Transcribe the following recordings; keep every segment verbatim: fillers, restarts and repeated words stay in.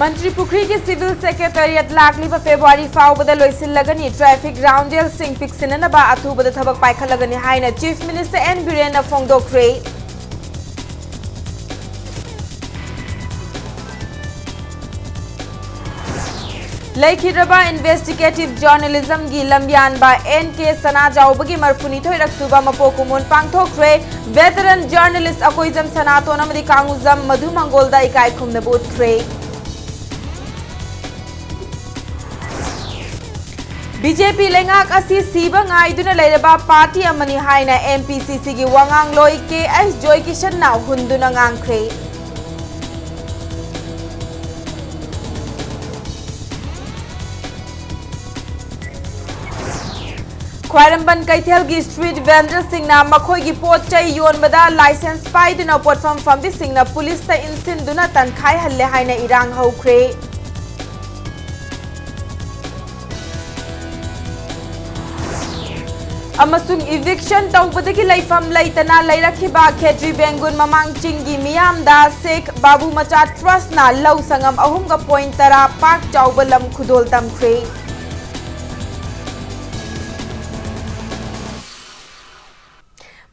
ꯃꯟꯇ꯭ꯔꯤ ꯄꯨꯈ꯭ꯔꯤꯒꯤ civil secretariat ꯂꯥꯛꯂꯤꯕ February ꯐꯥꯎꯕꯗ ꯂꯣꯏꯁꯤꯜꯂꯒꯅꯤ꯫ Traffic roundel ꯁꯤꯡ ꯄꯤꯛꯁꯤꯟꯅꯅꯕ ꯑꯊꯨꯕꯗ ꯊꯕꯛ ꯄꯥꯏꯈꯠꯂꯒꯅꯤ ꯍꯥꯏꯅ Chief Minister N ꯕꯤꯔꯦꯟꯅ ꯐꯣꯡꯗꯣꯛꯈ꯭ꯔꯦ꯫ ꯂꯩꯈꯤꯗ꯭ꯔꯕ investigative journalism ꯒꯤ ꯂꯝꯌꯥꯟꯕ N K ꯁꯅꯥꯖꯥꯎꯕꯒꯤ ꯃꯔꯐꯨꯅꯤꯊꯣꯏꯔꯛ ꯁꯨꯕ ꯃꯄꯣꯛ ꯀꯨꯝꯑꯣꯟ ꯄꯥꯡꯊꯣꯛꯈ꯭ꯔꯦ꯫ Veteran journalist ꯑꯀꯣꯏꯖꯝ ꯁꯅꯥꯇꯣꯟ ꯑꯃꯗꯤ ꯀꯥꯡꯉꯨꯖꯝ ꯃꯙꯨ ꯃꯪꯒꯣꯜꯗ ꯏꯀꯥꯏ ꯈꯨꯝꯅꯕ ꯎꯠꯈ꯭ꯔꯦ꯫ B J P ꯂꯩꯉꯥꯛ ꯑꯁꯤ ꯁꯤꯕ ꯉꯥꯏꯗꯨꯅ ꯂꯩꯔꯕ party ꯑꯃꯅꯤ ꯍꯥꯏꯅ M P C C ꯒꯤ ꯋꯥꯉꯥꯡꯂꯣꯏ K S ꯖꯣꯏꯀꯤꯁꯟꯅ ꯍꯨꯟꯗꯨꯅ ꯉꯥꯡꯈ꯭ꯔꯦ꯫ ꯈ꯭ꯋꯥꯏꯔꯝꯕꯟ ꯀꯩꯊꯦꯜꯒꯤ street vendor ꯁꯤꯡꯅ ꯃꯈꯣꯏꯒꯤ ꯄꯣꯠ ꯆꯩ ꯌꯣꯟꯕꯗ licence ꯄꯥꯏꯗꯨꯅ ꯄꯣꯠꯐꯝ ꯐꯝꯕꯤꯁꯤꯡꯅ ꯄꯨꯂꯤꯁꯇ ꯏꯟꯁꯤꯟꯗꯨꯅ ꯇꯟꯈꯥꯏꯍꯜꯂꯦ ꯍꯥꯏꯅ ꯏꯔꯥꯡ ꯍꯧꯈ꯭ꯔꯦ꯫ ꯑꯃꯁꯨꯡ eviction ꯇꯧꯕꯗꯒꯤ ꯂꯩꯐꯝ ꯂꯩꯇꯅ ꯂꯩꯔꯛꯈꯤꯕ ꯈꯦꯇ꯭ꯔꯤ ꯕꯦꯡꯒꯨꯟ ꯃꯃꯥꯡ ꯆꯤꯡꯒꯤ ꯃꯤꯌꯥꯝꯗ ꯁꯦꯈ ꯕꯥꯕꯨ ꯃꯆꯥ trust ꯅ ꯂꯧ ꯁꯪꯉꯝ ꯑꯍꯨꯝꯒ point ꯇꯔꯥ ꯄꯥꯛ ꯆꯥꯎꯕ ꯂꯝ ꯈꯨꯗꯣꯜ ꯇꯝꯈ꯭ꯔꯦ꯫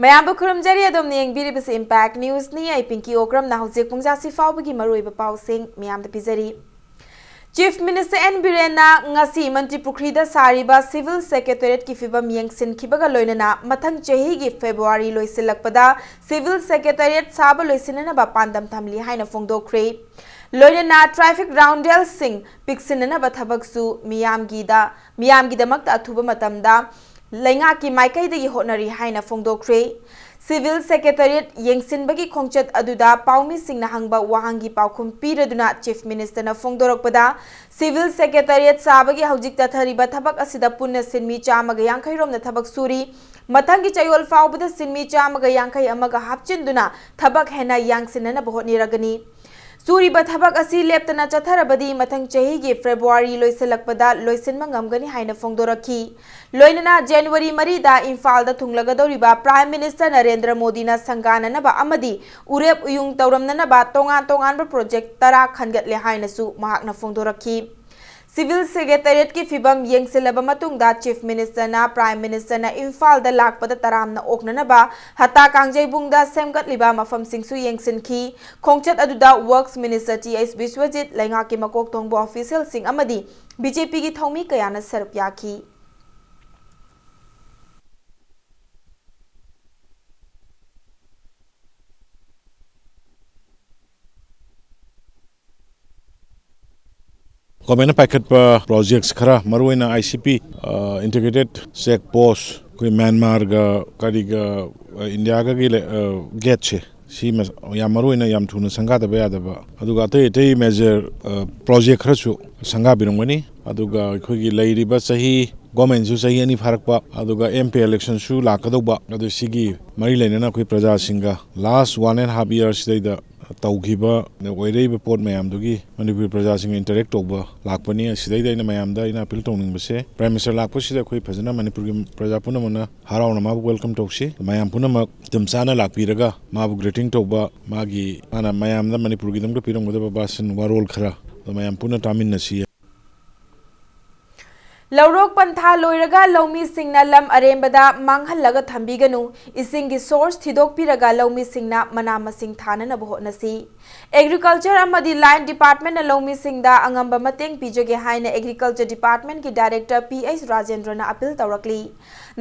ꯃꯌꯥꯝꯕꯨ ꯈꯨꯔꯨꯝꯖꯔꯤ, ꯑꯗꯣꯝꯅ ꯌꯦꯡꯕꯤꯔꯤꯕꯁꯤ Impact News ꯅꯤ꯫ ꯑꯩ ꯄꯤꯡꯀꯤ ꯑꯣꯀ꯭ꯔꯝꯅ ꯍꯧꯖꯤꯛ ꯄꯨꯡ ꯖꯥꯁꯤ ꯐꯥꯎꯕꯒꯤ ꯃꯔꯨꯑꯣꯏꯕ ꯄꯥꯎꯁꯤꯡ ꯃꯤꯌꯥꯝꯗ ꯄꯤꯖꯔꯤ꯫ Chief Minister N ꯕꯤꯔꯦꯟꯅ ꯉꯁꯤ ꯃꯟꯇ꯭ꯔꯤ ꯄꯨꯈ꯭ꯔꯤꯗ ꯁꯥꯔꯤꯕ civil secretariat ꯀꯤ ꯐꯤꯕꯝ ꯌꯦꯡꯁꯤꯟꯈꯤꯕꯒ ꯂꯣꯏꯅꯅ ꯃꯊꯪ ꯆꯍꯤꯒꯤ February ꯂꯣꯏꯁꯤꯜꯂꯛꯄꯗ civil secretariat ꯁꯥꯕ ꯂꯣꯏꯁꯤꯟꯅꯅꯕ ꯄꯥꯟꯗꯝ ꯊꯝꯂꯤ ꯍꯥꯏꯅ ꯐꯣꯡꯗꯣꯛꯈ꯭ꯔꯦ꯫ ꯂꯣꯏꯅꯅ traffic roundel ꯁꯤꯡ ꯄꯤꯛꯁꯤꯟꯅꯅꯕ ꯊꯕꯛꯁꯨ ꯃꯤꯌꯥꯝꯒꯤꯗ, ꯃꯤꯌꯥꯝꯒꯤꯗꯃꯛꯇ ꯑꯊꯨꯕ ꯃꯇꯝꯗ ꯂꯩꯉꯥꯛꯀꯤ ꯃꯥꯏꯀꯩꯗꯒꯤ ꯍꯣꯠꯅꯔꯤ ꯍꯥꯏꯅ ꯐꯣꯡꯗꯣꯛꯈ꯭ꯔꯦ꯫ Civil Secretariat ꯌꯦꯡꯁꯤꯟꯕꯒꯤ ꯈꯣꯡꯆꯠ ꯑꯗꯨꯗ ꯄꯥꯎꯃꯤꯁꯤꯡꯅ ꯍꯪꯕ ꯋꯥꯍꯪꯒꯤ ꯄꯥꯎꯈꯨꯝ ꯄꯤꯔꯗꯨꯅ Chief Minister ꯅ ꯐꯣꯡꯗꯣꯔꯛꯄꯗ, Civil Secretariat ꯁꯥꯕꯒꯤ ꯍꯧꯖꯤꯛ ꯆꯠꯊꯔꯤꯕ ꯊꯕꯛ ꯑꯁꯤꯗ ꯄꯨꯟꯅ ꯁꯤꯟꯃꯤ ꯆꯥꯝꯃꯒ ꯌꯥꯡꯈꯩ ꯔꯣꯝꯅ ꯊꯕꯛ ꯁꯨꯔꯤ꯫ ꯃꯊꯪꯒꯤ ꯆꯌꯣꯜ ꯐꯥꯎꯕꯗ ꯁꯤꯟꯃꯤ ꯆꯥꯝꯃꯒ ꯌꯥꯡꯈꯩ ꯑꯃꯒ ꯍꯥꯞꯆꯤꯟꯗꯨꯅ ꯊꯕꯛ ꯍꯦꯟꯅ ꯌꯥꯡꯁꯤꯟꯅꯅꯕ ꯍꯣꯠꯅꯔꯒꯅꯤ꯫ ꯁꯨꯔꯤꯕ ꯊꯕꯛ ꯑꯁꯤ ꯂꯦꯞꯇꯅ ꯆꯠꯊꯔꯕꯗꯤ ꯃꯊꯪ ꯆꯍꯤꯒꯤ ꯐꯦꯕ꯭ꯔꯨꯋꯥꯔꯤ ꯂꯣꯏꯁꯤꯜꯂꯛꯄꯗ ꯂꯣꯏꯁꯤꯟꯕ ꯉꯝꯒꯅꯤ ꯍꯥꯏꯅ ꯐꯣꯡꯗꯣꯔꯛꯈꯤ꯫ ꯂꯣꯏꯅꯅ ꯖꯅꯋꯥꯔꯤ ꯃꯔꯤꯗ ꯏꯝꯐꯥꯜꯗ ꯊꯨꯡꯂꯒꯗꯧꯔꯤꯕ ꯄ꯭ꯔꯥꯏꯝ ꯃꯤꯅꯤꯁꯇꯔ ꯅꯔꯦꯟꯗ꯭ꯔ ꯃꯣꯗꯤꯅ ꯁꯪꯒꯥꯅꯅꯕ ꯑꯃꯗꯤ ꯎꯔꯦꯞ ꯎꯌꯨꯡ ꯇꯧꯔꯝꯅꯅꯕ ꯇꯣꯉꯥꯟ ꯇꯣꯉꯥꯟꯕ ꯄ꯭ꯔꯣꯖꯦꯛ ꯇꯔꯥ ꯈꯟꯒꯠꯂꯦ ꯍꯥꯏꯅꯁꯨ ꯃꯍꯥꯛꯅ ꯐꯣꯡꯗꯣꯔꯛꯈꯤ꯫ ꯁꯤꯚꯤꯜ ꯁꯦꯀ꯭ꯔꯦꯇꯦꯔꯤꯌꯦꯠꯀꯤ ꯐꯤꯚꯝ ꯌꯦꯡꯁꯤꯜꯂꯕ ꯃꯇꯨꯡꯗ ꯆꯤꯐ ꯃꯤꯅꯤꯁꯇꯔꯅ ꯄ꯭ꯔꯥꯏꯝ ꯃꯤꯅꯤꯁꯇꯔꯅ ꯏꯝꯐꯥꯜꯗ ꯂꯥꯛꯄꯗ ꯇꯔꯥꯝꯅ ꯑꯣꯛꯅꯅꯕ ꯍꯇꯥ ꯀꯥꯡꯖꯩꯕꯨꯡꯗ ꯁꯦꯝꯒꯠꯂꯤꯕ ꯃꯐꯝꯁꯤꯡꯁꯨ ꯌꯦꯡꯁꯤꯟꯈꯤ꯫ ꯈꯣꯡꯆꯠ ꯑꯗꯨꯗ works minister T H Biswajit, ꯂꯩꯉꯥꯛꯀꯤ ꯃꯀꯣꯛ ꯊꯣꯡꯕ ꯑꯣꯐꯤꯁꯤꯌꯦꯜꯁꯤꯡ ꯑꯃꯗꯤ ꯕꯤ ꯖꯦ ꯄꯤꯒꯤ ꯊꯧꯃꯤ ꯀꯌꯥꯅ ꯁꯔꯨꯛ ꯌꯥꯈꯤ꯫ ꯒꯣꯔꯃꯦꯟꯅ ꯄꯥꯏꯈꯠꯄ ꯄ꯭ꯔꯣꯖꯦꯛꯁ ꯈꯔ, ꯃꯔꯨꯑꯣꯏꯅ I C P, integrated check ꯄꯣꯁ, ꯑꯩꯈꯣꯏ ꯃ꯭ꯌꯥꯟꯃꯥꯔꯒ ꯀꯔꯤꯒ, ꯑ, ꯏꯟꯗꯤꯌꯥꯒꯒꯤ ꯂꯩ-, ꯑ, ꯒꯦꯠꯁꯦ, ꯁꯤ ꯃꯁ-, ꯌꯥꯝ ꯃꯔꯨꯑꯣꯏꯅ ꯌꯥꯝ ꯊꯨꯅ ꯁꯪꯒꯥꯗꯕ ꯌꯥꯗꯕ, ꯑꯗꯨꯒ ꯑꯇꯩ ꯑꯇꯩ ꯃꯦꯖꯔ, ꯑ, ꯄ꯭ꯔꯣꯖꯦꯛ ꯈꯔꯁꯨ ꯁꯪꯒꯥꯕꯤꯔꯝꯒꯅꯤ꯫ ꯑꯗꯨꯒ ꯑꯩꯈꯣꯏꯒꯤ ꯂꯩꯔꯤꯕ ꯆꯍꯤ, ꯒꯣꯔꯃꯦꯟꯁꯨ ꯆꯍꯤ ꯑꯅꯤ ꯐꯥꯔꯛꯄ, ꯑꯗꯨꯒ ꯑꯦꯝ ꯄꯤ ꯏꯂꯦꯛꯁꯟꯁꯨ ꯂꯥꯛꯀꯗꯧꯕ, ꯑꯗꯨ ꯁꯤꯒꯤ ꯃꯔꯤ ꯂꯩꯅꯅ ꯑꯩꯈꯣꯏ ꯄ꯭ꯔꯖꯥꯁꯤꯡꯒ ꯂꯥꯁ ꯋꯥꯟ ꯑꯦꯟ ꯍꯥꯐ ꯏꯌꯥꯔ ꯁꯤꯗꯩꯗ ꯇꯧꯈꯤꯕ ꯑꯣꯏꯔꯛꯏꯕ ꯄꯣꯠ ꯃꯌꯥꯝꯗꯨꯒꯤ ꯃꯅꯤꯄꯨꯔꯤ ꯄ꯭ꯔꯖꯥꯁꯤꯡꯒ ꯏꯟꯇꯔꯦꯛ ꯇꯧꯕ ꯂꯥꯛꯄꯅꯤ꯫ ꯑꯁꯤꯗꯩꯗ ꯑꯩꯅ ꯃꯌꯥꯝꯗ ꯑꯩꯅ ꯑꯄꯤꯜ ꯇꯧꯅꯤꯡꯕꯁꯦ, ꯄ꯭ꯔꯥꯏꯝ ꯃꯤꯅꯤꯁꯇꯔ ꯂꯥꯛꯄꯁꯤꯗ ꯑꯩꯈꯣꯏ ꯐꯖꯅ ꯃꯅꯤꯄꯨꯔꯒꯤ ꯄ꯭ꯔꯖꯥ ꯄꯨꯝꯅꯃꯛꯅ ꯍꯔꯥꯎꯅ ꯃꯥꯕꯨ ꯋꯦꯜꯀꯝ ꯇꯧꯁꯤ꯫ ꯃꯌꯥꯝ ꯄꯨꯝꯅꯃꯛ ꯃꯇꯝ ꯆꯥꯅ ꯂꯥꯛꯄꯤꯔꯒ ꯃꯥꯕꯨ ꯒ꯭ꯔꯤꯇꯤꯡ ꯇꯧꯕ, ꯃꯥꯒꯤ, ꯃꯥꯅ ꯃꯌꯥꯝꯗ ꯃꯅꯤꯄꯨꯔꯒꯤꯗꯃꯛꯇ ꯄꯤꯔꯝꯒꯗꯕ ꯚꯥꯁꯟ, ꯋꯥꯔꯣꯜ ꯈꯔ ꯑꯗꯨ ꯃꯌꯥꯝ ꯄꯨꯟꯅ ꯇꯥꯃꯤꯟꯅꯁꯤ꯫ ꯂꯧꯔꯣꯛ ꯄꯟꯊꯥ ꯂꯣꯏꯔꯒ ꯂꯧꯃꯤꯁꯤꯡꯅ ꯂꯝ ꯑꯔꯦꯝꯕꯗ ꯃꯥꯡꯍꯜꯂꯒ ꯊꯝꯕꯤꯒꯅꯨ, ꯏꯁꯤꯡꯒꯤ ꯁꯣꯔꯁ ꯊꯤꯗꯣꯛꯄꯤꯔꯒ ꯂꯧꯃꯤꯁꯤꯡꯅ ꯃꯅꯥ ꯃꯁꯤꯡ ꯊꯥꯅꯅꯕ ꯍꯣꯠꯅꯁꯤ꯫ ꯑꯦꯒ꯭ꯔꯤꯀꯜꯆꯔ ꯑꯃꯗꯤ ꯂꯥꯏꯟ ꯗꯤꯄꯥꯔꯠꯃꯦꯟꯅ ꯂꯧꯃꯤꯁꯤꯡꯗ ꯑꯉꯝꯕ ꯃꯇꯦꯡ ꯄꯤꯖꯒꯦ ꯍꯥꯏꯅ ꯑꯦꯒ꯭ꯔꯤꯀꯜꯆꯔ ꯗꯤꯄꯥꯔꯠꯃꯦꯟꯒꯤ ꯗꯥꯏꯔꯦꯛꯇꯔ ꯄꯤ ꯑꯩꯆ ꯔꯥꯖꯦꯟꯗ꯭ꯔꯅ ꯑꯄꯤꯜ ꯇꯧꯔꯛꯂꯤ꯫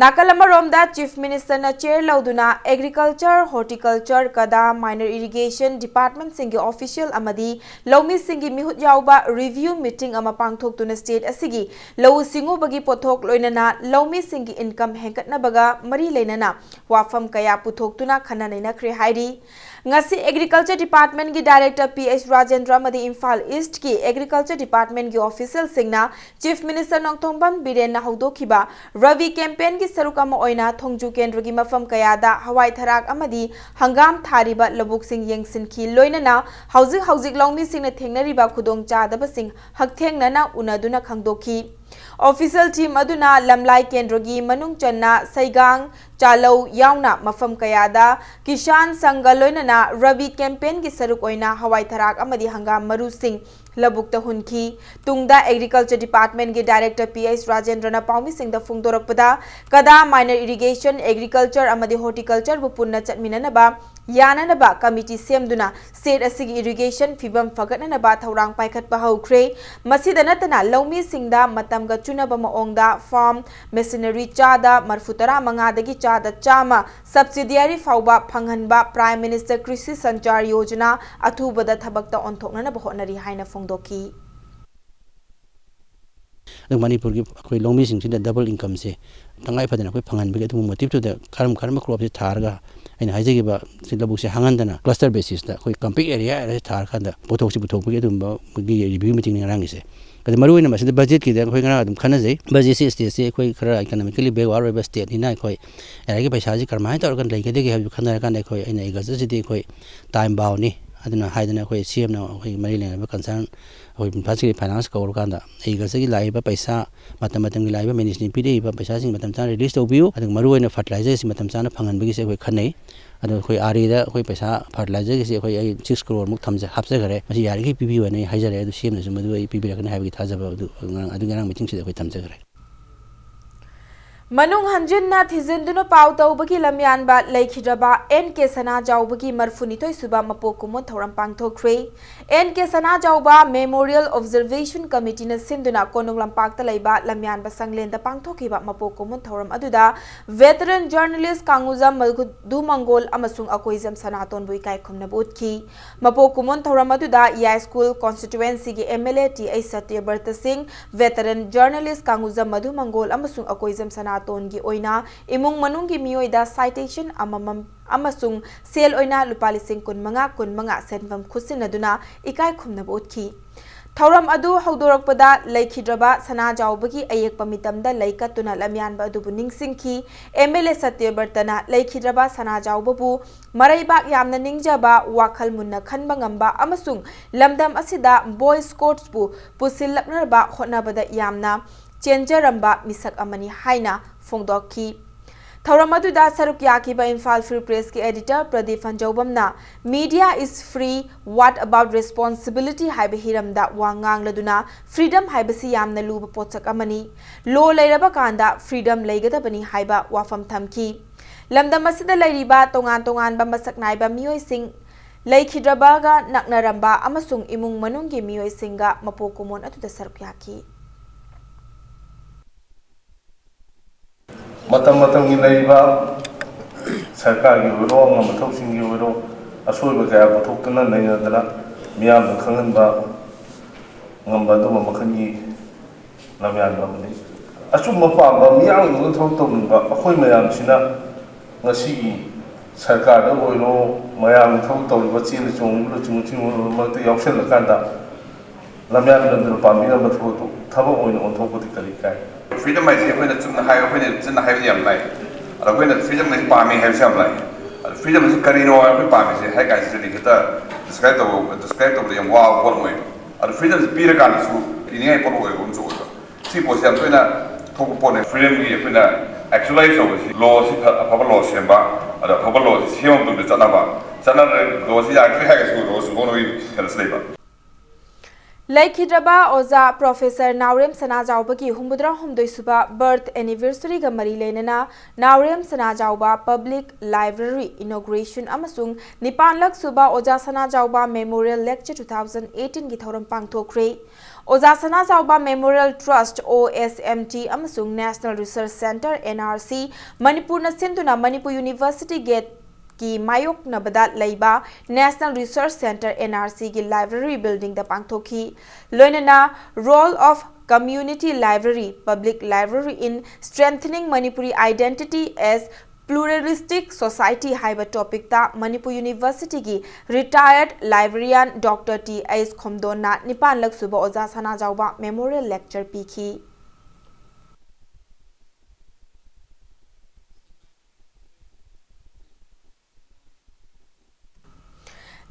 ꯅꯥꯀꯜ ꯑꯃꯔꯣꯝꯗ ꯆꯤꯐ ꯃꯤꯅꯤꯁꯇꯔꯅ ꯆꯦꯌꯔ ꯂꯧꯗꯨꯅ ꯑꯦꯒ꯭ꯔꯤꯀꯜꯆꯔ, ꯍꯣꯔꯇꯤꯀꯜꯆꯔ, ꯀꯗꯥ, ꯃꯥꯏꯅꯔ ꯏꯔꯤꯒꯦꯁꯟ ꯗꯤꯄꯥꯔꯠꯃꯦꯟꯁꯤꯡꯒꯤ ꯑꯣꯐꯤꯁꯤꯌꯦꯜ ꯑꯃꯗꯤ ꯂꯧꯃꯤꯁꯤꯡꯒꯤ ꯃꯤꯍꯨꯠ ꯌꯥꯎꯕ ꯔꯤꯚꯤꯌꯨ ꯃꯤꯇꯤꯡ ꯑꯃ ꯄꯥꯡꯊꯣꯛꯇꯨꯅ ꯁ꯭ꯇꯦꯠ ꯑꯁꯤꯒꯤ ꯂꯧꯎ ꯁꯤꯡꯎꯕꯒꯤ ꯄꯣꯠꯊꯣꯛ, ꯂꯣꯏꯅꯅ ꯂꯧꯃꯤꯁꯤꯡꯒꯤ ꯏꯟꯀꯝ ꯍꯦꯟꯒꯠꯅꯕꯒ ꯃꯔꯤ ꯂꯩꯅꯅ ꯋꯥꯐꯝ ꯀꯌꯥ ꯄꯨꯊꯣꯛꯇꯨꯅ ꯈꯟꯅ ꯅꯩꯅꯈ꯭ꯔꯦ ꯍꯥꯏꯔꯤ꯫ ꯉꯁꯤ Agriculture Department ꯀꯤ Director P H Rajendra ꯑꯃꯗꯤ ꯏꯝꯐꯥꯜ East ꯀꯤ Agriculture Department ꯀꯤ official ꯁꯤꯡꯅ Chief Minister Nongthombam ꯕꯤꯔꯦꯟꯅ ꯍꯧꯗꯣꯛꯈꯤꯕ Rabi campaign ꯒꯤ ꯁꯔꯨꯛ ꯑꯃ ꯑꯣꯏꯅ ꯊꯣꯡꯖꯨ ꯀꯦꯟꯗ꯭ꯔꯒꯤ ꯃꯐꯝ ꯀꯌꯥꯗ ꯍꯋꯥꯏ ꯊꯔꯥꯛ ꯑꯃꯗꯤ ꯍꯪꯒꯥꯝ ꯊꯥꯔꯤꯕ ꯂꯧꯕꯨꯛꯁꯤꯡ ꯌꯦꯡꯁꯤꯟꯈꯤ꯫ ꯂꯣꯏꯅꯅ ꯍꯧꯖꯤꯛ ꯍꯧꯖꯤꯛ ꯂꯧꯃꯤꯁꯤꯡꯅ ꯊꯦꯡꯅꯔꯤꯕ ꯈꯨꯗꯣꯡꯆꯥꯗꯕꯁꯤꯡ ꯍꯛꯊꯦꯡꯅꯅ ꯎꯅꯗꯨꯅ ꯈꯪꯗꯣꯛꯈꯤ꯫ Official team ꯑꯗꯨꯅ ꯂꯝꯂꯥꯏ ꯀꯦꯟꯗ꯭ꯔꯒꯤ ꯃꯅꯨꯡ ꯆꯟꯅ ꯁꯩꯒꯥꯡ, ꯆꯥꯂꯧ ꯌꯥꯎꯅ ꯃꯐꯝ ꯀꯌꯥꯗ ꯀꯤꯁꯥꯟ ꯁꯪꯘ ꯂꯣꯏꯅꯅ Rabi campaign ꯒꯤ ꯁꯔꯨꯛ ꯑꯣꯏꯅ ꯍꯋꯥꯏ ꯊꯔꯥꯛ ꯑꯃꯗꯤ ꯍꯪꯒꯥꯝ ꯃꯔꯨꯁꯤꯡ ꯂꯧꯕꯨꯛꯇ ꯍꯨꯟꯈꯤ꯫ ꯇꯨꯡꯗ Agriculture Department ꯀꯤ Director P H Rajendra ꯅ ꯄꯥꯎꯃꯤꯁꯤꯡꯗ ꯐꯣꯡꯗꯣꯔꯛꯄꯗ, ꯀꯗꯥ minor irrigation, agriculture ꯑꯃꯗꯤ horticulture ꯕꯨ ꯄꯨꯟꯅ ꯆꯠꯃꯤꯟꯅꯅꯕ ꯌꯥꯅꯅꯕ committee ꯁꯦꯝꯗꯨꯅ state ꯑꯁꯤꯒꯤ irrigation ꯐꯤꯕꯝ ꯐꯒꯠꯅꯅꯕ ꯊꯧꯔꯥꯡ ꯄꯥꯏꯈꯠꯄ ꯍꯧꯈ꯭ꯔꯦ꯫ ꯃꯁꯤꯗ ꯅꯠꯇꯅ ꯂꯧꯃꯤꯁꯤꯡꯗ ꯃꯇꯝꯒ ꯆꯨꯅꯕ ꯃꯑꯣꯡꯗ farm machinery ꯆꯥꯗ ꯃꯔꯐꯨ ꯇꯔꯥ ꯃꯉꯥꯗꯒꯤ ꯆꯥꯗ ꯆꯥꯝꯃ subsidiary ꯐꯥꯎꯕ ꯐꯪꯍꯟꯕ Prime Minister Krishi Sanchar Yojana ꯑꯊꯨꯕꯗ ꯊꯕꯛꯇ ꯑꯣꯟꯊꯣꯛꯅꯅꯕ ꯍꯣꯠꯅꯔꯤ ꯍꯥꯏꯅ ꯐꯣꯡꯗꯣꯛꯈꯤ꯫ ꯑꯗꯨ ꯃꯅꯤꯄꯨꯔꯒꯤ ꯑꯩꯈꯣꯏ ꯂꯧꯃꯤꯁꯤꯡꯁꯤꯗ double income ꯁꯦ ꯇꯉꯥꯏ ꯐꯗꯅ ꯑꯩꯈꯣꯏ ꯐꯪꯍꯟꯕꯒꯤ ꯑꯗꯨꯒꯨꯝꯕ motive ꯇꯨꯗ ꯀꯔꯝ ꯀꯔꯝꯕ crop ꯁꯦ ꯊꯥꯔꯒ ꯑꯩꯅ ꯍꯥꯏꯖꯈꯤꯕ ꯁꯤ ꯂꯧꯕꯨꯛꯁꯦ ꯍꯥꯡꯍꯟꯗꯅ cluster basis ꯇ ꯑꯩꯈꯣꯏ compact area area ꯁꯦ ꯊꯥꯔꯀꯥꯟꯗ ꯄꯣꯠꯊꯣꯛꯁꯤ ꯄꯨꯊꯣꯛꯄꯒꯤ ꯑꯗꯨꯒꯨꯝꯕꯒꯤ review meeting ꯅꯤ ꯉꯔꯥꯡꯒꯤꯁꯦ꯫ ꯑꯗꯨ ꯃꯔꯨꯑꯣꯏꯅ ꯃꯁꯤꯗ budget ꯀꯤꯗ ꯑꯩꯈꯣꯏ ꯉꯔꯥꯡ ꯑꯗꯨꯝ ꯈꯟꯅꯖꯩ꯫ Budget ꯁꯤ state ꯁꯤ ꯑꯩꯈꯣꯏ ꯈꯔ economically backward ꯑꯣꯏꯕ state ꯅꯤꯅ ꯑꯩꯈꯣꯏ area ꯒꯤ ꯄꯩꯁꯥꯁꯤ ꯀꯔꯝꯍꯥꯏꯅ ꯇꯧꯔꯒ ꯂꯩꯒꯗꯒꯦ ꯍꯥꯏꯕꯗꯨ ꯈꯟꯅꯔꯀꯥꯟꯗ ꯑꯩꯈꯣꯏ ꯑꯩꯅ agriculture ꯁꯤꯗꯤ ꯑꯩꯈꯣꯏ time bound ꯅꯤ꯫ ꯑꯗꯨꯅ ꯍꯥꯏꯗꯅ ꯑꯩꯈꯣꯏ C M ꯅ ꯑꯩꯈꯣꯏ ꯃꯔꯤ ꯂꯩꯅꯕ concern ꯑꯩꯈꯣꯏ ꯏꯝꯐꯥꯜ ꯁꯤꯒꯤ finance ꯀꯧꯔꯀꯥꯟꯗ agriculture ꯒꯤ ꯂꯥꯛꯏꯕ ꯄꯩꯁꯥ, ꯃꯇꯝ ꯃꯇꯝꯒꯤ ꯂꯥꯛꯏꯕ ministry ꯅ ꯄꯤꯔꯛꯏꯕ ꯄꯩꯁꯥꯁꯤꯡ ꯃꯇꯝ ꯆꯥꯅ release ꯇꯧꯕꯤꯌꯨ, ꯑꯗꯨꯒ ꯃꯔꯨꯑꯣꯏꯅ fertilizer ꯁꯤ ꯃꯇꯝ ꯆꯥꯅ ꯐꯪꯍꯟꯕꯒꯤꯁꯦ ꯑꯩꯈꯣꯏ ꯈꯟꯅꯩ꯫ ꯑꯗꯣ ꯑꯩꯈꯣꯏ R E ꯗ ꯑꯩꯈꯣꯏ ꯄꯩꯁꯥ fertilizer ꯒꯤꯁꯦ ꯑꯩꯈꯣꯏ ꯑꯩ six crore ꯃꯨꯛ ꯊꯝꯖ-, ꯍꯥꯞꯆꯈꯔꯦ꯫ ꯃꯁꯤ ꯌꯥꯔꯤꯈꯩ ꯄꯤꯕꯤꯌꯨ ꯍꯥꯏꯅ ꯑꯩ ꯍꯥꯏꯖꯔꯦ꯫ ꯑꯗꯨ C M ꯅꯁꯨ ꯃꯗꯨ ꯑꯩ ꯄꯤꯕꯤꯔꯛꯀꯅꯤ ꯍꯥꯏꯕꯒꯤ ꯊꯥꯖꯕ ꯑꯗꯨ ꯉꯔꯥꯡ, ꯑꯗꯨ ꯉꯔꯥꯡ meeting ꯁꯤꯗ ꯑꯩꯈꯣꯏ ꯊꯝꯖꯈ꯭ꯔꯦ꯫ ꯃꯅꯨꯡ ꯍꯟꯖꯤꯟꯅ ꯊꯤꯖꯤꯟꯗꯨꯅ ꯄꯥꯎ ꯇꯧꯕꯒꯤ ꯂꯝꯌꯥꯟꯕ ꯂꯩꯈꯤꯗ꯭ꯔꯕ N K ꯁꯅꯥꯖꯥꯎꯕꯒꯤ ꯃꯔꯐꯨꯅꯤꯊꯣꯏ ꯁꯨꯕ ꯃꯄꯣꯛ ꯀꯨꯝꯑꯣꯟ ꯊꯧꯔꯝ ꯄꯥꯡꯊꯣꯛꯈ꯭ꯔꯦ꯫ N K ꯁꯅꯥꯖꯥꯎꯕ Memorial Observation Committee ꯅ ꯁꯤꯟꯗꯨꯅ ꯀꯣꯅꯨꯡ ꯂꯝꯄꯥꯛꯇ ꯂꯩꯕ ꯂꯝꯌꯥꯟꯕ ꯁꯪꯂꯦꯟꯗ ꯄꯥꯡꯊꯣꯛꯈꯤꯕ ꯃꯄꯣꯛ ꯀꯨꯝꯑꯣꯟ ꯊꯧꯔꯝ ꯑꯗꯨꯗ veteran journalist ꯀꯥꯡꯉꯨꯖꯝ ꯃꯙꯨ ꯃꯪꯒꯣꯜ ꯑꯃꯁꯨꯡ ꯑꯀꯣꯏꯖꯝ ꯁꯅꯥꯇꯣꯟꯕꯨ ꯏꯀꯥꯏ ꯈꯨꯝꯅꯕ ꯎꯠꯈꯤ꯫ ꯃꯄꯣꯛ ꯀꯨꯝꯑꯣꯟ ꯊꯧꯔꯝ ꯑꯗꯨꯗ ꯌꯥꯏꯁ꯭ꯀꯨꯜ constituency ꯒꯤ M L A T H ꯁꯇ꯭ꯌꯕ꯭ꯔꯇ ꯁꯤꯡ, veteran journalist ꯀꯥꯡꯉꯨꯖꯝ ꯃꯙꯨ ꯃꯪꯒꯣꯜ ꯑꯃꯁꯨꯡ ꯑꯀꯣꯏꯖꯝ ꯁꯅꯥ ꯁꯅꯥꯇꯣꯟꯒꯤ ꯑꯣꯏꯅ ꯏꯃꯨꯡ ꯃꯅꯨꯡꯒꯤ ꯃꯤꯑꯣꯏꯗ citation ꯑꯃꯃꯝ ꯑꯃꯁꯨꯡ ꯁꯦꯜ ꯑꯣꯏꯅ ꯂꯨꯄꯥ ꯂꯤꯁꯤꯡ ꯀꯨꯟꯃꯉꯥ, ꯀꯨꯟꯃꯉꯥ ꯁꯦꯟꯐꯝ ꯈꯨꯠꯁꯤꯟꯅꯗꯨꯅ ꯏꯀꯥꯏ ꯈꯨꯝꯅꯕ ꯎꯠꯈꯤ꯫ ꯊꯧꯔꯝ ꯑꯗꯨ ꯍꯧꯗꯣꯔꯛꯄꯗ ꯂꯩꯈꯤꯗ꯭ꯔꯕ ꯁꯅꯥꯖꯥꯎꯕꯒꯤ ꯑꯌꯦꯛꯄ ꯃꯤꯇꯝꯗ ꯂꯩ ꯀꯠꯇꯨꯅ ꯂꯝꯌꯥꯟꯕ ꯑꯗꯨꯕꯨ ꯅꯤꯡꯁꯤꯡꯈꯤ꯫ MLA ꯁꯇ꯭ꯌꯕ꯭ꯔꯇꯅ ꯂꯩꯈꯤꯗ꯭ꯔꯕ ꯁꯅꯥꯖꯥꯎꯕꯕꯨ ꯃꯔꯩꯕꯥꯛ ꯌꯥꯝꯅ ꯅꯤꯡꯖꯕ, ꯋꯥꯈꯜ ꯃꯨꯟꯅ ꯈꯟꯕ ꯉꯝꯕ ꯑꯃꯁꯨꯡ ꯂꯝꯗꯝ ꯑꯁꯤꯗ Boy Scoutsꯄꯨ ꯄꯨꯁꯤꯜꯂꯛꯅꯕ ꯍꯣꯠꯅꯕꯗ ꯌꯥꯝꯅ ꯆꯦꯟꯖꯔꯝꯕ ꯃꯤꯁꯛ ꯑꯃꯅꯤ ꯍꯥꯏꯅ ꯐꯣꯡꯗꯣꯛꯈꯤ꯫ ꯊꯧꯔꯝ ꯑꯗꯨꯗ ꯁꯔꯨꯛ ꯌꯥꯈꯤꯕ Imphal Free Pressꯀꯤ editor Pradeep ꯐꯟꯖꯧꯕꯝꯅ Media is free, what about responsibility ꯍꯥꯏꯕ ꯍꯤꯔꯝꯗ ꯋꯥ ꯉꯥꯡꯂꯗꯨꯅ, freedom ꯍꯥꯏꯕꯁꯤ ꯌꯥꯝꯅ ꯂꯨꯕ ꯄꯣꯠꯁꯛ ꯑꯃꯅꯤ꯫ Law ꯂꯩꯔꯕ ꯀꯥꯟꯗ freedom ꯂꯩꯒꯗꯕꯅꯤ ꯍꯥꯏꯕ ꯋꯥꯐꯝ ꯊꯝꯈꯤ꯫ ꯂꯝꯗꯝ ꯑꯁꯤꯗ ꯂꯩꯔꯤꯕ ꯇꯣꯉꯥꯟ ꯇꯣꯉꯥꯟꯕ ꯃꯁꯛ ꯅꯥꯏꯕ ꯃꯤꯑꯣꯏꯁꯤꯡ ꯂꯩꯈꯤꯗ꯭ꯔꯕꯒ ꯅꯛꯅꯔꯝꯕ ꯑꯃꯁꯨꯡ ꯏꯃꯨꯡ ꯃꯅꯨꯡꯒꯤ ꯃꯤꯑꯣꯏꯁꯤꯡꯒ ꯃꯄꯣꯛ ꯀꯨꯝꯑꯣꯟ ꯑꯗꯨꯗ ꯁꯔꯨꯛ ꯌꯥꯈꯤ꯫ ꯃꯇꯝ ꯃꯇꯝꯒꯤ ꯂꯩꯔꯤꯕ ꯁꯔꯀꯥꯔꯒꯤ ꯑꯣꯏꯔꯣ, ꯑꯉꯝ ꯑꯊꯧꯁꯤꯡꯒꯤ ꯑꯣꯏꯔꯣ, ꯑꯁꯣꯏꯕ ꯀꯌꯥ ꯄꯨꯊꯣꯛꯇꯨꯅ ꯅꯩꯅꯗꯅ ꯃꯤꯌꯥꯝꯗ ꯈꯪꯍꯟꯕ ꯉꯝꯕ ꯑꯗꯨꯒꯨꯝꯕ ꯃꯈꯜꯒꯤ ꯂꯝꯌꯥꯟꯕ ꯑꯃꯅꯤ꯫ ꯑꯆꯨꯝꯕ ꯄꯥꯝꯕ, ꯃꯤꯌꯥꯝꯒꯤ ꯊꯕꯛ ꯇꯧꯅꯤꯡꯕ ꯑꯩꯈꯣꯏ ꯃꯌꯥꯝꯁꯤꯅ ꯉꯁꯤꯒꯤ ꯁꯔꯀꯥꯔꯗ ꯑꯣꯏꯔꯣ, ꯃꯌꯥꯝꯒꯤ ꯊꯕꯛ ꯇꯧꯔꯤꯕ ꯆꯦꯜꯂꯤ ꯆꯣꯡꯂꯤꯕ ꯂꯨꯆꯤꯡꯕꯁꯤꯡ ꯑꯣꯏꯔꯣ ꯃꯔꯛꯇ ꯌꯥꯎꯁꯜꯂꯀꯥꯟꯗ ꯂꯝꯌꯥꯟꯕꯗꯨꯅ ꯄꯥꯝꯕꯤꯔꯝꯕ ꯊꯕꯛꯇꯨ ꯊꯕꯛ ꯑꯣꯏꯅ ꯑꯣꯟꯊꯣꯛꯄꯗꯤ ꯀꯔꯤ ꯀꯥꯏ? Freedom ꯍꯥꯏꯁꯦ ꯑꯩꯈꯣꯏꯅ ꯆꯨꯝꯅ ꯍꯥꯏ, ꯑꯩꯈꯣꯏꯅ ꯆꯤꯟꯅ ꯍꯥꯏꯕꯗꯤ ꯌꯥꯝ ꯂꯥꯏ꯫ ꯑꯗꯣ ꯑꯩꯈꯣꯏꯅ freedom ꯍꯥꯏꯁꯦ ꯄꯥꯝꯃꯤ ꯍꯥꯏꯕꯁꯦ ꯌꯥꯝ ꯂꯥꯏ꯫ ꯑꯗꯣ freedom ꯍꯥꯏꯁꯦ ꯀꯔꯤꯅꯣ ꯍꯥꯏꯕ ꯑꯩꯈꯣꯏ ꯄꯥꯝꯃꯤꯁꯦ ꯍꯥꯏ ꯀꯥꯟꯁꯤꯗꯗꯤ ꯍꯦꯛꯇ describe ꯇꯧꯕ, describe ꯇꯧꯕꯗ ꯌꯥꯝ ꯋꯥꯕ ꯄꯣꯠ ꯑꯣꯏ꯫ ꯑꯗꯣ freedom ꯁꯦ ꯄꯤꯔꯀꯥꯟꯗꯁꯨ ꯄꯤꯅꯤꯡꯉꯥꯏ ꯄꯣꯠ ꯑꯣꯏꯕ ꯑꯃꯁꯨ ꯑꯣꯏꯕ꯫ ꯁꯤ ꯄꯣꯠꯁꯦ ꯌꯥꯝ ꯇꯣꯏꯅ ꯊꯣꯛꯄ ꯄꯣꯠꯅꯦ꯫ Freedom ꯒꯤ ꯑꯩꯈꯣꯏꯅ actualize ꯇꯧꯕꯁꯤ, law ꯁꯤ ꯐ-, ꯑꯐꯕ law ꯁꯦꯝꯕ, ꯑꯗ ꯑꯐꯕ law ꯁꯤ ꯁꯦꯝꯃ ꯃꯇꯨꯡꯗ ꯆꯠꯅꯕ, ꯆꯠꯅꯗ꯭ꯔꯦ, law ꯁꯤ ꯌꯥꯔꯛꯇ꯭ꯔꯦ ꯍꯥꯏꯔꯒꯁꯨ law ꯁꯤ ꯍꯣꯡꯕꯒꯤ ꯀꯩꯅꯣꯁꯨ ꯂꯩꯕ꯫ ꯂꯩꯈꯤꯗ꯭ꯔꯕ ꯑꯣꯖꯥ ꯄ꯭ꯔꯣꯐꯦꯁꯔ ꯅꯥꯎꯔꯦꯝ ꯁꯅꯥꯖꯥꯎꯕꯒꯤ ꯍꯨꯝꯐꯨꯇꯔꯥ ꯍꯨꯝꯗꯣꯏ ꯁꯨꯕ birth anniversary ꯒ ꯃꯔꯤ ꯂꯩꯅꯅ ꯅꯥꯎꯔꯦꯝ ꯁꯅꯥꯖꯥꯎꯕ Public Library inauguration ꯑꯃꯁꯨꯡ ꯅꯤꯄꯥꯟꯂꯛ ꯁꯨꯕ ꯑꯣꯖꯥ ꯁꯅꯥꯖꯥꯎꯕ Memorial Lecture two thousand eighteen ꯒꯤ ꯊꯧꯔꯝ ꯄꯥꯡꯊꯣꯛꯈ꯭ꯔꯦ꯫ ꯑꯣꯖꯥ ꯁꯅꯥꯖꯥꯎꯕ Memorial Trust, OSMT, ꯑꯃꯁꯨꯡ National Research Centre, NRC, ꯃꯅꯤꯄꯨꯔꯅ ꯁꯤꯟꯗꯨꯅ ꯃꯅꯤꯄꯨꯔ University Gate ꯀꯤ ꯃꯥꯌꯣꯛꯅꯕꯗ ꯂꯩꯕ National Research Centre, NRC ꯒꯤ library building ꯗ ꯄꯥꯡꯊꯣꯛꯈꯤ꯫ ꯂꯣꯏꯅꯅ Roll of Community Library, Public Library in Strengthening Manipuri Identity as Pluralistic Society ꯍꯥꯏꯕ ꯇꯣꯄꯤꯛꯇ ꯃꯅꯤꯄꯨꯔ ꯌꯨꯅꯤꯚꯔꯁꯤꯇꯤꯒꯤ ꯔꯤꯇꯥꯌꯔꯗ ꯂꯥꯏꯕ꯭ꯔꯦꯔꯤꯌꯥꯟ ꯗꯣꯛꯇꯔ ꯇꯤ ꯑꯩꯆ ꯈꯣꯝꯗꯣꯟꯅ ꯅꯤꯄꯥꯟꯂꯛ ꯁꯨꯕ ꯑꯣꯖꯥ ꯁꯅꯥꯖꯥꯎꯕ ꯃꯦꯃꯣꯔꯤꯌꯦꯜ ꯂꯦꯛꯆꯔ ꯄꯤꯈꯤ꯫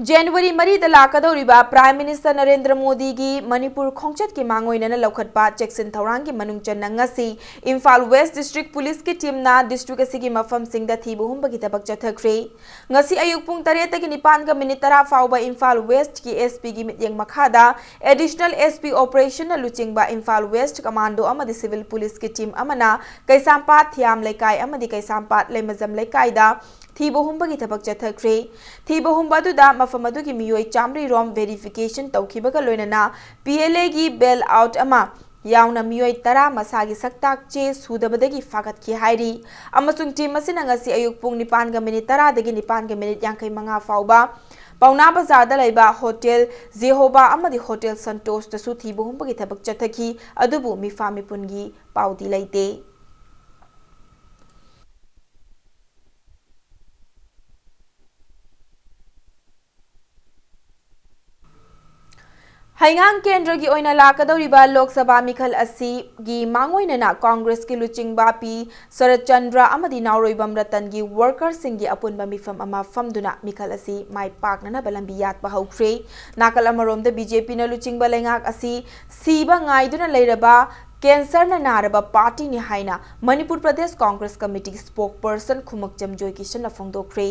ꯖꯅꯋꯥꯔꯤ ꯃꯔꯤꯗ ꯂꯥꯛꯀꯗꯧꯔꯤꯕ ꯄ꯭ꯔꯥꯏꯝ ꯃꯤꯅꯤꯁꯇꯔ ꯅꯔꯦꯟꯗ꯭ꯔ ꯃꯣꯗꯤꯒꯤ ꯃꯅꯤꯄꯨꯔ ꯈꯣꯡꯆꯠꯀꯤ ꯃꯥꯡꯑꯣꯏꯅꯅ ꯂꯧꯈꯠꯄ ꯆꯦꯛꯁꯤꯟ ꯊꯧꯔꯥꯡꯒꯤ ꯃꯅꯨꯡ ꯆꯟꯅ ꯉꯁꯤ ꯏꯝꯐꯥꯜ ꯋꯦꯁ ꯗꯤꯁꯇ꯭ꯔꯤꯛ ꯄꯨꯂꯤꯁꯀꯤ ꯇꯤꯝꯅ ꯗꯤꯁꯇ꯭ꯔꯤꯛ ꯑꯁꯤꯒꯤ ꯃꯐꯝꯁꯤꯡꯗ ꯊꯤꯕ ꯍꯨꯝꯕꯒꯤ ꯊꯕꯛ ꯆꯠꯊꯈ꯭ꯔꯦ꯫ ꯉꯁꯤ ꯑꯌꯨꯛ ꯄꯨꯡ ꯇꯔꯦꯠꯇꯒꯤ ꯅꯤꯄꯥꯟꯒ ꯃꯤꯅꯤꯠ ꯇꯔꯥ ꯐꯥꯎꯕ ꯏꯝꯐꯥꯜ ꯋꯦꯁꯀꯤ ꯑꯦꯁ ꯄꯤꯒꯤ ꯃꯤꯠꯌꯦꯡ ꯃꯈꯥꯗ ꯑꯦꯗꯤꯁꯅꯦꯜ ꯑꯦꯁ ꯄꯤ ꯑꯣꯄꯔꯦꯁꯟꯅ ꯂꯨꯆꯤꯡꯕ ꯏꯝꯐꯥꯜ ꯋꯦꯁ ꯀꯃꯥꯟꯗꯣ ꯑꯃꯗꯤ ꯁꯤꯚꯤꯜ ꯄꯨꯂꯤꯁꯀꯤ ꯇꯤꯝ ꯑꯃꯅ ꯀꯩꯁꯥꯝꯄꯥꯠ ꯊꯤꯌꯥꯝ ꯂꯩꯀꯥꯏ ꯑꯃꯗꯤ ꯀꯩꯁꯥꯝꯄꯥꯠ ꯂꯩꯃꯖꯝ ꯂꯩꯀꯥꯏꯗ ꯊꯤꯕ ꯍꯨꯝꯕꯒꯤ ꯊꯕꯛ ꯆꯠꯊꯈ꯭ꯔꯦ꯫ ꯊꯤꯕ ꯍꯨꯝꯕ ꯑꯗꯨꯗ ꯃꯐꯝ ꯑꯗꯨꯒꯤ ꯃꯤꯑꯣꯏ ꯆꯥꯃꯔꯤ ꯔꯣꯝ ꯚꯦꯔꯤꯐꯤꯀꯦꯁꯟ ꯇꯧꯈꯤꯕꯒ ꯂꯣꯏꯅꯅ ꯄꯤ ꯑꯦꯜ ꯑꯦꯒꯤ ꯕꯦꯜ ꯑꯥꯎꯠ ꯑꯃ ꯌꯥꯎꯅ ꯃꯤꯑꯣꯏ ꯇꯔꯥ ꯃꯁꯥꯒꯤ ꯁꯛꯇꯥꯛ ꯆꯦ ꯁꯨꯗꯕꯗꯒꯤ ꯐꯥꯒꯠꯈꯤ ꯍꯥꯏꯔꯤ꯫ ꯑꯃꯁꯨꯡ ꯇꯤꯝ ꯑꯁꯤꯅ ꯉꯁꯤ ꯑꯌꯨꯛ ꯄꯨꯡ ꯅꯤꯄꯥꯟꯒ ꯃꯤꯅꯤꯠ ꯇꯔꯥꯗꯒꯤ ꯅꯤꯄꯥꯟꯒ ꯃꯤꯅꯤꯠ ꯌꯥꯡꯈꯩ ꯃꯉꯥ ꯐꯥꯎꯕ ꯄꯥꯎꯅꯥ ꯕꯖꯥꯔꯗ ꯂꯩꯕ ꯍꯣꯇꯦꯜ ꯖꯦꯍꯣꯕꯥ ꯑꯃꯗꯤ ꯍꯣꯇꯦꯜ ꯁꯟꯇꯣꯁꯇꯁꯨ ꯊꯤꯕ ꯍꯨꯝꯕꯒꯤ ꯊꯕꯛ ꯆꯠꯊꯈꯤ꯫ ꯑꯗꯨꯕꯨ ꯃꯤꯐꯥ ꯃꯤꯄꯨꯟꯒꯤ ꯄꯥꯎꯗꯤ ꯂꯩꯇꯦ꯫ ꯍꯩꯉꯥꯡ ꯀꯦꯟꯗ꯭ꯔꯒꯤ ꯑꯣꯏꯅ ꯂꯥꯛꯀꯗꯧꯔꯤꯕ ꯂꯣꯛ ꯁꯚꯥ ꯃꯤꯈꯜ ꯑꯁꯤꯒꯤ ꯃꯥꯡꯑꯣꯏꯅꯅ ꯀꯣꯡꯒ꯭ꯔꯦꯁꯀꯤ ꯂꯨꯆꯤꯡꯕ ꯄꯤ ꯁꯔꯠꯆꯟꯗ꯭ꯔ ꯑꯃꯗꯤ ꯅꯥꯎꯔꯣꯏꯕꯝ ꯔꯇꯟꯒꯤ ꯋꯥꯔꯀꯔꯁꯤꯡꯒꯤ ꯑꯄꯨꯟꯕ ꯃꯤꯐꯝ ꯑꯃ ꯐꯝꯗꯨꯅ ꯃꯤꯈꯜ ꯑꯁꯤ ꯃꯥꯏ ꯄꯥꯛꯅꯅꯕ ꯂꯝꯕꯤ ꯌꯥꯠꯄ ꯍꯧꯈ꯭ꯔꯦ꯫ ꯅꯥꯀꯜ ꯑꯃꯔꯣꯝꯗ ꯕꯤ ꯖꯦ ꯄꯤꯅ ꯂꯨꯆꯤꯡꯕ ꯂꯩꯉꯥꯛ ꯑꯁꯤ ꯁꯤꯕ ꯉꯥꯏꯗꯨꯅ ꯂꯩꯔꯕ ꯀꯦꯟꯁꯔꯅ ꯅꯥꯔꯕ ꯄꯥꯔꯇꯤꯅꯤ ꯍꯥꯏꯅ ꯃꯅꯤꯄꯨꯔ ꯄ꯭ꯔꯗꯦꯁ ꯀꯣꯡꯒ꯭ꯔꯦꯁ ꯀꯃꯤꯇꯤ ꯁ꯭ꯄꯣꯛꯄꯔꯁꯟ ꯈꯨꯃꯛꯆꯝ ꯖꯣꯏꯀꯤꯁꯟꯅ ꯐꯣꯡꯗꯣꯛꯈ꯭ꯔꯦ꯫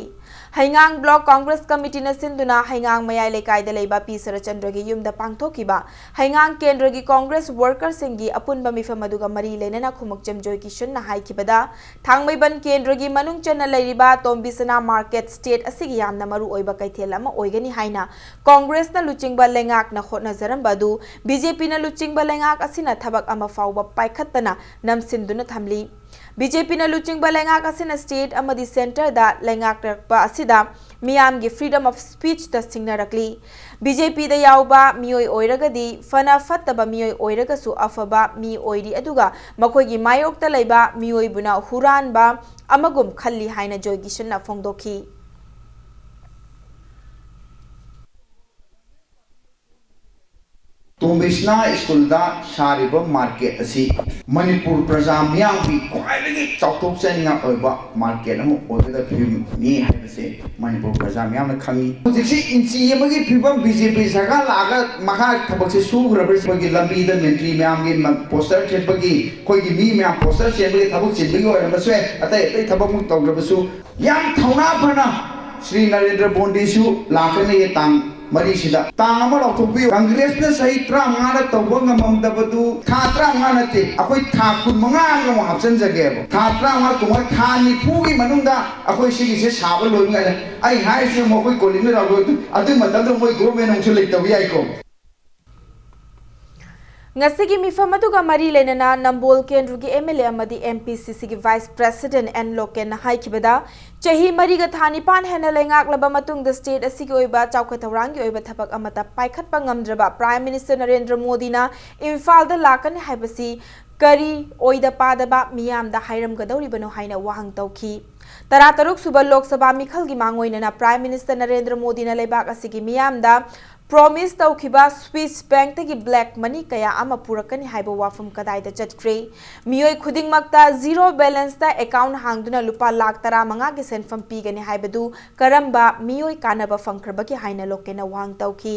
ꯍꯩꯉꯥꯡ ꯕ꯭ꯂꯣꯛ ꯀꯣꯡꯒ꯭ꯔꯦꯁ ꯀꯃꯤꯇꯤꯅ ꯁꯤꯟꯗꯨꯅ ꯍꯩꯉꯥꯡ ꯃꯌꯥꯏ ꯂꯩꯀꯥꯏꯗ ꯂꯩꯕ ꯄꯤ ꯁꯔꯠꯆꯟꯗ꯭ꯔꯒꯤ ꯌꯨꯝꯗ ꯄꯥꯡꯊꯣꯛꯈꯤꯕ ꯍꯩꯉꯥꯡ ꯀꯦꯟꯗ꯭ꯔꯒꯤ ꯀꯣꯡꯒ꯭ꯔꯦꯁ ꯋꯥꯔꯀꯔꯁꯤꯡꯒꯤ ꯑꯄꯨꯟꯕ ꯃꯤꯐꯝ ꯑꯗꯨꯒ ꯃꯔꯤ ꯂꯩꯅꯅ ꯈꯨꯃꯛꯆꯝ ꯖꯣꯏꯀꯤꯁꯟꯅ ꯍꯥꯏꯈꯤꯕꯗ, ꯊꯥꯡꯃꯩꯕꯟ ꯀꯦꯟꯗ꯭ꯔꯒꯤ ꯃꯅꯨꯡ ꯆꯟꯅ ꯂꯩꯔꯤꯕ ꯇꯣꯝꯕꯤꯁꯅꯥ ꯃꯥꯔꯀꯦꯠ ꯁ꯭ꯇꯦꯠ ꯑꯁꯤꯒꯤ ꯌꯥꯝꯅ ꯃꯔꯨ ꯑꯣꯏꯕ ꯀꯩꯊꯦꯜ ꯑꯃ ꯑꯣꯏꯒꯅꯤ ꯍꯥꯏꯅ ꯀꯣꯡꯒ꯭ꯔꯦꯁꯅ ꯂꯨꯆꯤꯡꯕ ꯂꯩꯉꯥꯛꯅ ꯍꯣꯠꯅꯖꯔꯝꯕ ꯑꯗꯨ ꯕꯤ ꯖꯦ ꯄꯤꯅ ꯂꯨꯆꯤꯡꯕ ꯂꯩꯉꯥꯛ ꯑꯁꯤꯅ ꯊꯕꯛ ꯑꯃ ꯐꯥꯎꯕ ꯄꯥꯏꯈꯠꯇꯅ ꯅꯝꯁꯤꯟꯗꯨꯅ ꯊꯝꯂꯤ꯫ ꯕꯤ ꯖꯦ ꯄꯤꯅ ꯂꯨꯆꯤꯡꯕ ꯂꯩꯉꯥꯛ ꯑꯁꯤꯅ ꯁ꯭ꯇꯦꯠ ꯑꯃꯗꯤ ꯁꯦꯟꯇꯔꯗ ꯂꯩꯉꯥꯛꯂꯛꯄ ꯑꯁꯤꯗ ꯃꯤꯌꯥꯝꯒꯤ freedom of speech ꯇ ꯁꯤꯡꯅꯔꯛꯂꯤ꯫ ꯕꯤ ꯖꯦ ꯄꯤꯗ ꯌꯥꯎꯕ ꯃꯤꯑꯣꯏ ꯑꯣꯏꯔꯒꯗꯤ ꯐꯅ ꯐꯠꯇꯕ ꯃꯤꯑꯣꯏ ꯑꯣꯏꯔꯒꯁꯨ ꯑꯐꯕ ꯃꯤ ꯑꯣꯏꯔꯤ, ꯑꯗꯨꯒ ꯃꯈꯣꯏꯒꯤ ꯃꯥꯌꯣꯛꯇ ꯂꯩꯕ ꯃꯤꯑꯣꯏꯕꯨꯅ ꯍꯨꯔꯥꯟꯕ ꯑꯃꯒꯨꯝ ꯈꯜꯂꯤ ꯍꯥꯏꯅ ꯖꯣꯏ ꯀꯤꯁꯟꯅ ꯐꯣꯡꯗꯣꯛꯈꯤ꯫ ꯇꯣꯝꯕꯤꯁꯅꯥ ꯁ꯭ꯀꯨꯜꯗ ꯁꯥꯔꯤꯕ ꯃꯥꯔꯀꯦꯠ ꯑꯁꯤ ꯃꯅꯤꯄꯨꯔ ꯄ꯭ꯔꯖꯥ ꯃꯤꯌꯥꯝꯒꯤ ꯈ꯭ꯋꯥꯏꯗꯒꯤ ꯆꯥꯎꯊꯣꯛꯆꯅꯤꯡꯉꯥꯏ ꯑꯣꯏꯕ ꯃꯥꯔꯀꯦꯠ ꯑꯃ ꯑꯣꯏꯒꯗꯕ ꯐꯤꯕꯝꯅꯤ ꯍꯥꯏꯕꯁꯦ ꯃꯅꯤꯄꯨꯔ ꯄ꯭ꯔꯖꯥ ꯃꯤꯌꯥꯝꯅ ꯈꯪꯉꯤ꯫ ꯍꯧꯖꯤꯛꯁꯤ ꯏꯟꯆꯤ ꯑꯃꯒꯤ ꯐꯤꯕꯝ ꯕꯤ ꯖꯦ ꯄꯤ ꯁꯔꯀꯥꯔ ꯂꯥꯛꯑꯒ ꯃꯈꯥ ꯊꯕꯛꯁꯦ ꯁꯨꯈ꯭ꯔꯕ꯭ꯔꯥ? ꯑꯩꯈꯣꯏꯒꯤ ꯂꯝꯕꯤꯗ ꯃꯟꯇ꯭ꯔꯤ ꯃꯌꯥꯝꯒꯤ ꯃ-, ꯄꯣꯁꯇꯔ ꯊꯦꯠꯄꯒꯤ, ꯑꯩꯈꯣꯏꯒꯤ ꯃꯤ ꯃꯌꯥꯝ ꯄꯣꯁꯇꯔ ꯆꯦꯟꯕꯒꯤ ꯊꯕꯛ ꯆꯤꯟꯕꯒꯤ ꯑꯣꯏꯔꯝꯕꯁꯨ ꯌꯥꯏ, ꯑꯇꯩ ꯑꯇꯩ ꯊꯕꯛꯃꯨꯛ ꯇꯧꯗ꯭ꯔꯕꯁꯨ꯫ ꯌꯥꯝ ꯊꯧꯅꯥ ꯐꯅ ꯁ꯭ꯔꯤ ꯅꯔꯦꯟꯗ꯭ꯔ ꯃꯣꯗꯤꯁꯨ ꯂꯥꯛꯀꯅꯤꯌꯦ ꯇꯥꯡ ꯃꯔꯤꯁꯤꯗ꯫ ꯇꯥꯡ ꯑꯃ ꯂꯥꯎꯊꯣꯛꯄꯤꯌꯨ꯫ ꯀꯪꯒ꯭ꯔꯦꯁꯅ ꯆꯍꯤ ꯇꯔꯥꯃꯉꯥꯗ ꯇꯧꯕ ꯉꯝꯃꯝꯗꯕꯗꯨ ꯊꯥ ꯇꯔꯥꯃꯉꯥ ꯅꯠꯇꯦ, ꯑꯩꯈꯣꯏ ꯊꯥ ꯀꯨꯟꯃꯉꯥ ꯑꯃ ꯑꯃꯨꯛ ꯍꯥꯞꯆꯤꯟꯖꯒꯦꯕ꯫ ꯊꯥ ꯇꯔꯥꯃꯉꯥ, ꯀꯨꯟꯃꯉꯥ, ꯊꯥ ꯅꯤꯐꯨꯒꯤ ꯃꯅꯨꯡꯗ ꯑꯩꯈꯣꯏ ꯁꯤꯒꯤꯁꯦ ꯁꯥꯕ ꯂꯣꯏꯕ ꯉꯥꯏꯔꯦ꯫ ꯑꯩ ꯍꯥꯏꯔꯤꯁꯦ ꯑꯃꯨꯛ ꯑꯩꯈꯣꯏ ꯀꯣꯂꯤꯡꯅ ꯂꯥꯎꯔꯣꯏ, ꯑꯗꯨꯒꯤ ꯃꯇꯝꯗ ꯃꯣꯏ ꯒꯣꯔꯃꯦꯟ ꯑꯃꯨꯛꯁꯨ ꯂꯩꯇꯕ ꯌꯥꯏꯀꯣ꯫ ꯉꯁꯤꯒꯤ ꯃꯤꯐꯝ ꯑꯗꯨꯒ ꯃꯔꯤ ꯂꯩꯅꯅ ꯅꯝꯕꯣꯜ ꯀꯦꯟꯗ꯭ꯔꯒꯤ ꯑꯦꯝ ꯑꯦꯜ ꯑꯦ ꯑꯃꯗꯤ ꯑꯦꯝ ꯄꯤ ꯁꯤ ꯁꯤꯒꯤ ꯚꯥꯏꯁ ꯄ꯭ꯔꯦꯁꯤꯗꯦꯟꯠ ꯑꯦꯟ ꯂꯣꯀꯦꯟꯅ ꯍꯥꯏꯈꯤꯕꯗ, ꯆꯍꯤ ꯃꯔꯤꯒ ꯊꯥ ꯅꯤꯄꯥꯟ ꯍꯦꯟꯅ ꯂꯩꯉꯥꯛꯂꯕ ꯃꯇꯨꯡꯗ ꯁ꯭ꯇꯦꯠ ꯑꯁꯤꯒꯤ ꯑꯣꯏꯕ ꯆꯥꯎꯈꯠ ꯊꯧꯔꯥꯡꯒꯤ ꯑꯣꯏꯕ ꯊꯕꯛ ꯑꯃꯠꯇ ꯄꯥꯏꯈꯠꯄ ꯉꯝꯗ꯭ꯔꯕ ꯄ꯭ꯔꯥꯏꯝ ꯃꯤꯅꯤꯁꯇꯔ ꯅꯔꯦꯟꯗ꯭ꯔ ꯃꯣꯗꯤꯅ ꯏꯝꯐꯥꯜꯗ ꯂꯥꯛꯀꯅꯤ ꯍꯥꯏꯕꯁꯤ ꯀꯔꯤ ꯑꯣꯏꯗ ꯄꯥꯗꯕ ꯃꯤꯌꯥꯝꯗ ꯍꯥꯏꯔꯝꯒꯗꯧꯔꯤꯕꯅꯣ ꯍꯥꯏꯅ ꯋꯥꯍꯪ ꯇꯧꯈꯤ꯫ ꯇꯔꯥꯇꯔꯨꯛ ꯁꯨꯕ ꯂꯣꯛ ꯁꯚꯥ ꯃꯤꯈꯜꯒꯤ ꯃꯥꯡꯑꯣꯏꯅꯅ ꯄ꯭ꯔꯥꯏꯝ ꯃꯤꯅꯤꯁꯇꯔ ꯅꯔꯦꯟꯗ꯭ꯔ ꯃꯣꯗꯤꯅ ꯂꯩꯕꯥꯛ ꯑꯁꯤꯒꯤ ꯃꯤꯌꯥꯝꯗ ꯄ꯭ꯔꯣꯃꯤꯁ ꯇꯧꯈꯤꯕ ꯁ꯭ꯋꯤꯁ ꯕꯦꯡꯛꯇꯒꯤ ꯕ꯭ꯂꯦꯛ ꯃꯅꯤ ꯀꯌꯥ ꯑꯃ ꯄꯨꯔꯛꯀꯅꯤ ꯍꯥꯏꯕ ꯋꯥꯐꯝ ꯀꯗꯥꯏꯗ ꯆꯠꯈ꯭ꯔꯦ? ꯃꯤꯑꯣꯏ ꯈꯨꯗꯤꯡꯃꯛꯇ ꯖꯤꯔꯣ ꯕꯦꯂꯦꯟꯁꯇ ꯑꯦꯀꯥꯎꯟꯠ ꯍꯥꯡꯗꯨꯅ ꯂꯨꯄꯥ ꯂꯥꯈ ꯇꯔꯥꯃꯉꯥꯒꯤ ꯁꯦꯟꯐꯝ ꯄꯤꯒꯅꯤ ꯍꯥꯏꯕꯗꯨ ꯀꯔꯝꯕ ꯃꯤꯑꯣꯏ ꯀꯥꯟꯅꯕ ꯐꯪꯈ꯭ꯔꯕꯒꯦ ꯍꯥꯏꯅ ꯂꯣꯀꯦꯟꯅ ꯋꯥꯍꯪ ꯇꯧꯈꯤ꯫